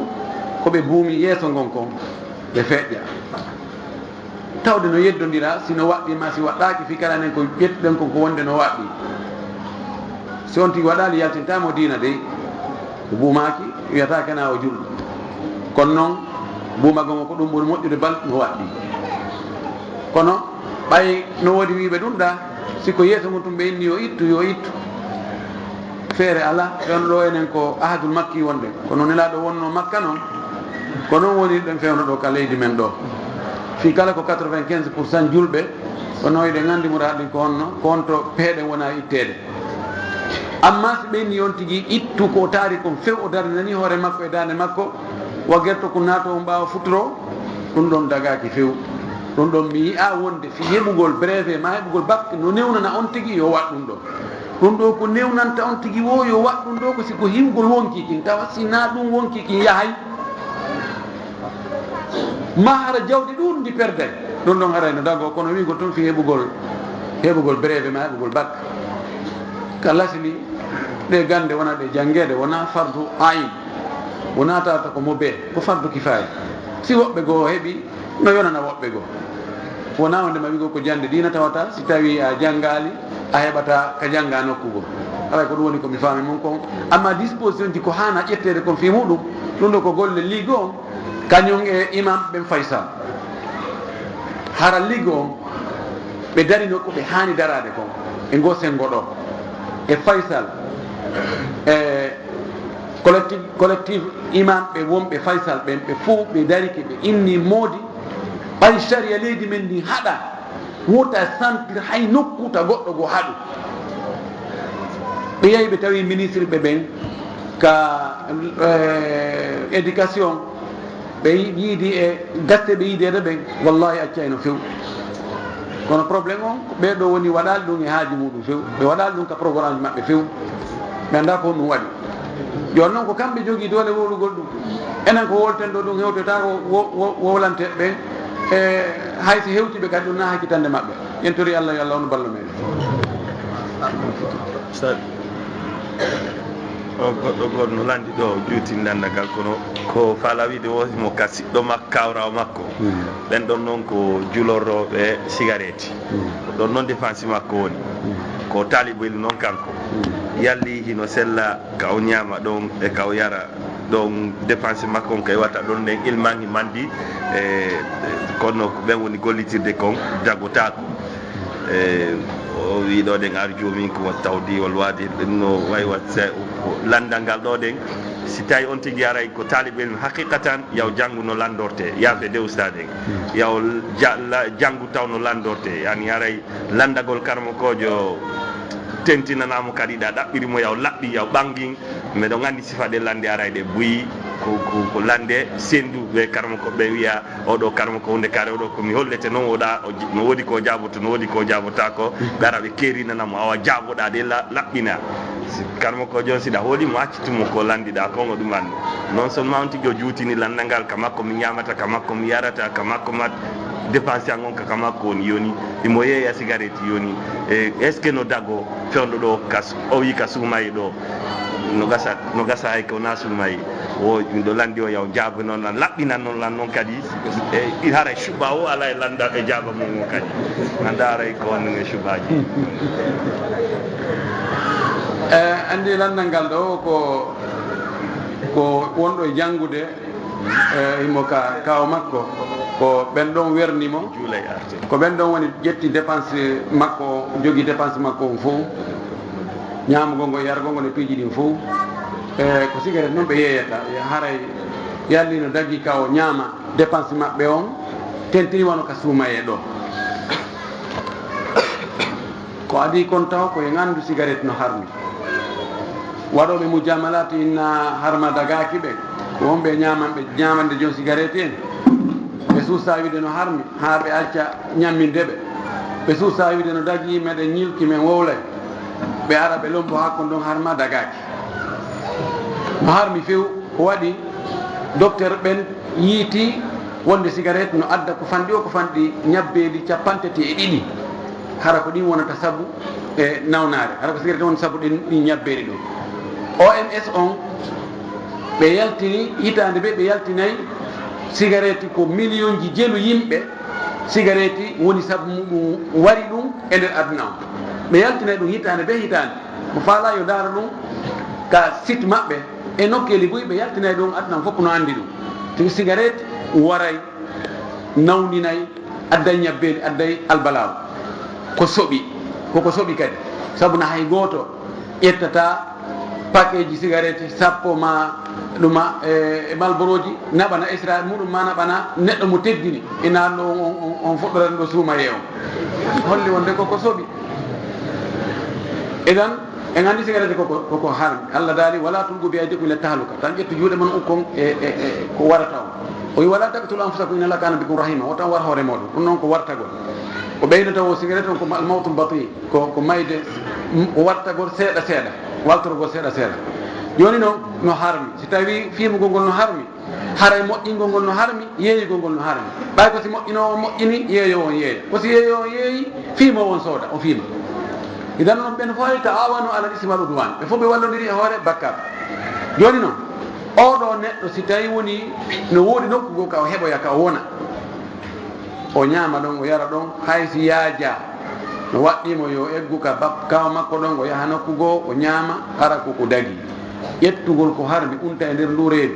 ko ɓe buumi yeeso ngon kon, ɓe feƴƴa. Tawde no yeddondira, si no waɗɗii maa si waɗɗaaki, fii kala enen ko ƴettuɗen kon ko wonde no waɗɗii. Si on tigi waɗaali, yaltintaa mo diina dey, o buumaaki, wiyataa kana o julɗo. Kono noon, buumagol mo ko ɗum ɓuri moƴƴude bal no waɗɗii. Kono ɓay no woodi wiiɓe ɗum ɗa, si ko yeeso mum tun ɓe inni yo ittu, yo ittu. Feere alaa, fewndo ɗo enen ko ahadul makki wonde. Kono Nelaaɗo wonno Makka noon, ko noon woni ɗen fewndo ɗo ka leydi men ɗo. Fii kala ko quatre-vingt-quinze pour cent julɓe, kono eɗen anndi muraaɗo ɗin ko honno, ko on to peeɗen wona itteede. Amma si ɓe inni on tigi ittu ko o taari kon few, o darninani hoore makko e daande makko, wa gerto kun naato on ɓaawo futuro, ɗum ɗon dagaaki few. Ɗum ɗon mi yi'a wonde fii heɓugol brevet ma heɓugol bac no newnana on tigi yo waɗ ɗum ɗo. Ɗum ɗo ko newnanta on tigi wo yo waɗ ɗum ɗo ko si ko hiwgol wonkii kin, tawa si naa ɗum wonkii kin yahay. Ma hara jawdi ɗuuɗndi perday. Ɗum ɗon haray no dagoo, kono wi'ugol tun fii heɓugol, heɓugol brevet ma heɓugol bac. Ka lasli, ɗe gannde wona ɗe janngeede, wona fardu ayn. Wona tawata ko mo bee, ko fardu kifaaya. Si woɓɓe goo heɓi, no yonana woɓɓe goo. Wona wonde ma wi'ugol ko jannde diina tawata, si tawii a janngaali, a heɓata ka jannga nokku goo. Haray ko ɗum woni ko mi faami mon kon. Amma disposition ji ko haana ƴetteede kon fii muɗum, ɗum ɗo ko golle ligue on, kañum e imam ɓen Faysal. Hara ligue on, ɓe darino ko ɓe haani daraade kon e ngoo senngo ɗoo. E Faysal, e collectif, collectif imam ɓe wonɓe Faysal ɓen, ɓe fow ɓe darike, ɓe inni moodi, ɓay sariya leydi men ndin haɗa, wota sentir hay nokku ta goɗɗo goo haɗu. Ɓe yahi ɓe tawi ministre ɓe ɓen ka, eh, éducation, ɓe yi-, yiidi e gaste ɓe yiideede ɓen, wallahi accayno few. Kono problème on, ko ɓee ɗoo woni waɗaali ɗum e haaju muɗum few. Ɓe waɗaali ɗum ka programme maɓɓe few. Ɓe anndaa ko honɗum waɗi. Jooni noon ko kamɓe jogii doole wowlugol ɗum. Enen ko wowlten ɗoo ɗum hewtotaako wo-, wo-, wowlanteeɓe ɓen. E hay si hewtii ɓe kadi ɗum na hakkitande maɓɓe. En torii Allah yo Allah on ballo meɗen. Sa-, o goɗɗo goɗɗo no lanndi ɗo, o juuti lanndagal, kono ko faala wiide o himo ka siɗɗo makko, kawrawo makko. Hmm. Ɓen ɗon noon ko julorooɓe sigareeti. Hmm. Ko ɗon noon défense makko woni. Hmm. Ko taalibo ilmu noon kanko. Hmm. Yalli hino sella ka o ñaama ɗon e ka o yara ɗon, défense makko on kay wata ɗon nden ilman himandi, e, e, kono ko ɓen woni gollitirde kon dagotaako. E, o wi ɗo ɗen arjumi ko wat tawdi wal wadi, ɗum no wayi wat se-, ko lanndal ngal ɗo ɗen, si tawi on tigi aray ko taalibe ilmu haqiqatan, yaw janngu no lanndorte, yaafe de ustaad en. Hmm. Yaw ja-, la-, janngu taw no lanndorte, yani aray lanndagol karamokoojo tentinanaamo kadi ɗa ɗaɓɓiri mo yaw laɓɓi, yaw ɓangin, Miɗo anndi sifa ɗe lannde aray ɗe buyi, ko, ko, ko lannde senndu ɓe karamoko ɓe wiya, "Oɗo karamoko hunde kare, oɗo ko mi hollete noon, oɗa, o j-, no woodi ko jaaboto, no woodi ko jaabotaako." Ɓe ara ɓe keerinana mo, awa jaaboɗa ɗe la-, laɓɓina. Si karamoko joon siɗa hooli mo, accitu mo ko lanndiɗa kon, o ɗum anndu. Non seulement on tigi o juutini lanndal ngal, ka makko mi ñaamata, ka makko mi yarata, ka makko ma dépense an on ka, ka makko woni yoni. Imo yeeya sigaret yoni. E, est-ce que no dago fewndo ɗo, ka su-, o wi ka suumaye ɗo? No gasa, no gasa hay ko na suumaye. Wo, ɗum ɗo lanndi o yaw jaabo noon lan, laɓɓinan noon lan noon kadi. E, i haray cuɓa o ala e lannda e jaaba mum o kadi. Annda haray ko on e cuɓaaji. E, anndi lanndal ngal ɗo ko, ko wonɗo e janngude, e, himo ka, ka o makko. Ko ɓen ɗon werni mo. Juulay arte. Ko ɓen ɗon woni ƴetti dépense makko, jogi dépense makko on fof. Ñaamugol ngol, yarugol ngol e piiji ɗin fof. E, ko sigaret noon ɓe yeeyata. E, haray yalli no dagi ka o ñaama dépense maɓɓe on, tentini wano ka suumayee ɗo. Ko adii kon taw ko en anndu sigaret no harmi. Waɗooɓe mujamalaati inna harma dagaaki ɓe, ko wonɓe e ñaaman-, ɓe ñaamande joom sigaret en. Ɓe suusaa wiide no harmi, haa ɓe acca ñamminde ɓe. Ɓe suusaa wiide no dagii, meɗen ñilki, men wowlay. Ɓe ara ɓe lombo haa kon ɗon harma dagaaki. No harmi few, ko waɗi? Docteur ɓen yiiti wonde sigaret no adda ko fanɗi o, ko fanɗi ñabbeeli cappantati e ɗiɗi. Hara ko ɗin wonata sabu e nawnaare. Hara ko sigaret woni sabu ɗin, ɗin ñabbeeli ɗum. O M S on, ɓe yaltini, hitaande ɓe, ɓe yaltinay sigaret ko miliyonji jelu yimɓe, sigaret woni sabu muɗum wari ɗum e nder aduna on. Ɓe yaltinay ɗum hitaande ɓe hitaande. Mo faalaa yo ndaara ɗum ka site maɓɓe e nokkeeli buy, ɓe yaltinay ɗum, aduna on fof no anndi ɗum. Tigi sigaret waray, nawninay, adday ñabbeeli, adday albalaaw. Ko soɓi, koko soɓi kadi. Sabu na hay gooto ƴettata pakeji sigaret sappo ma ɗuma e, e malboroji, naɓana Israel muɗum ma naɓana neɗɗo mo teddini. Ina ɗo on, on, on fuɗɗorani ɗo suumayee on. Holli wonde koko soɓi. Idan, en anndi sigaret koko, koko harmi. Allah daali, "Wala tulqu bi aydikum ila tahluka." Tan ƴettu juuɗe mon ukkon e, e, e ko warata on. O wi, "Wala taqtulu anfusakum inna Allaha kana bikum rahima." O tan war hoore moɗon. Ɗum noon ko wartagol. Ko ɓeynata o sigaret on ko ma-, al mawtul bati. Ko, ko mayde, m-, ko wartagol seeɗa seeɗa. Waltorgol seeɗa seeɗa. Jooni noon, no harmi. Si tawi fiimugol ngol no harmi, Haray moƴƴingol ngol no harmi, yeeyugol ngol no harmi. Ɓay ko si moƴƴinoowo on moƴƴini, yeeyoowo on yeeya. Ko si yeeyoowo on yeeyi, fiimoowo on sooda, o fiima. Idan non ɓen fof ay ta'awanu alal ismi wal udwan. Ɓe fof ɓe wallondiri e hoore bakkar. Jooni non, oo ɗoo neɗɗo si tawi woni no woodi nokku goo ka o heɓoya ka o wona. O ñaama ɗon, o yara ɗon, hay si yaajaa. No waɗɗii mo yo eggu ka bab-, kaaw makko ɗon, o yaha nokku goo, o ñaama, hara ko ko dagii. Ƴettugol ko harmi unta e nder nduu reedu.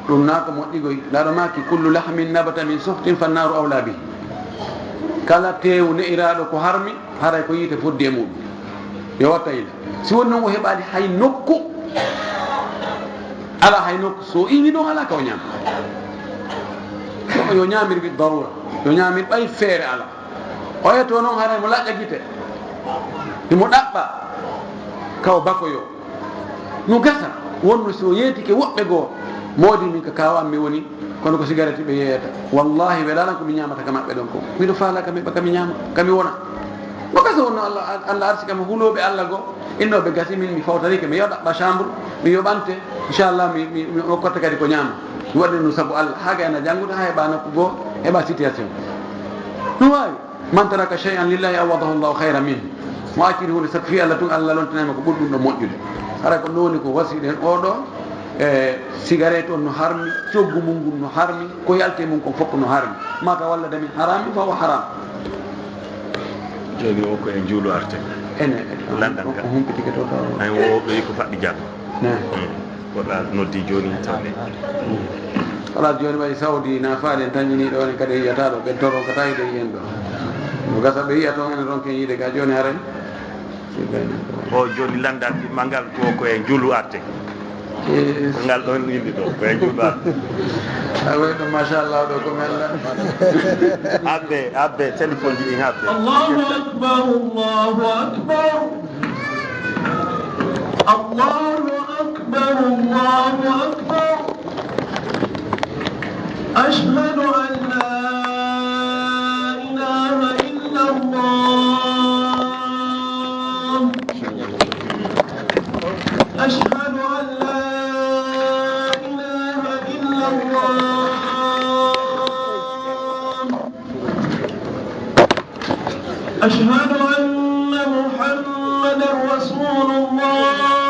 Ɗum naa ko moƴƴigoy. Laaɗo maaki, "Kullu lahmin nabata min suhtin fannaaru awlaa bihi." Kala teewu ne'iraaɗo ko harmi, haray ko yiite foddi e muɗum. Yo watta ila. Si woni non o heɓaali hay nokku, alaa hay nokku, so iwi ɗon alaa ka o ñaama. Ɗum yo ñaamir bi darura, yo ñaamir ɓay feere alaa. O yeto non haray mo laƴƴa gite. Himo ɗaɓɓa ka o bakoyo. No gasa, wonno si o yeetike woɓɓe goo, moodi min ka kaawa am mi woni, kono ko sigareti ɓe yeeyata. Wallahi, welaana ko mi ñaamata ka maɓɓe ɗon kon. Miɗo faala ka mi ɓa, ka mi ñaama, ka mi wona. No gasa wonno Allah, Allah arsi kam hulooɓe Allah goo, innooɓe gasi min mi fawtarike, mi yoɗa ɓa chambre, mi yoɓante, inchallah, mi, mi, mi okkotte kadi ko ñaama. Mi waɗi ɗum sabu Allah, haa gayna janngude, haa heɓa nokku goo, heɓa situation. No waawi. Man taraka shay'an lillahi awadahu Allahu khayran minhu. Mo acciri huunde sabu fii Allah tun, Allah lontinay mo ko ɓuri ɗum ɗo moƴƴude. Hara ko ɗum woni ko wasiɗen oo ɗoo, e sigaret on no harmi, coggu mun ngun no harmi, ko yalti e mun kon fof no harmi. Ma tawallada min haramin fa huwa haram. Jooni o ko e njuulu arte. Ene, lanndal o ngal. Humpitike to taw. Ay, wo ɗo ko faɗɗi jam. Ne. Hmm. Ko ɗa noddi jooni tan de. Kala jooni way Saudi na faale en tañini ɗo, en kadi yiyata ɗo, ɓen to ronkata yiide yen ɗo. No gasa ɓe yiya toon, ene ronken yiide ga jooni haren. O jooni lanndal mangal ko, ko e njuulu arte. Eh. Ko ngal ɗon yimɓe ɗo, ko e njuulu arte. A way ɗum, machallah, ɗo ko mella. Abbe, abbe, téléphone ji ɗin abbe. Allahu akbar, Allahu akbar. الله أكبر، الله أكبر. أشهد أن لا إله إلا الله. أشهد أن لا إله إلا الله. أشهد أن محمدا رسول الله.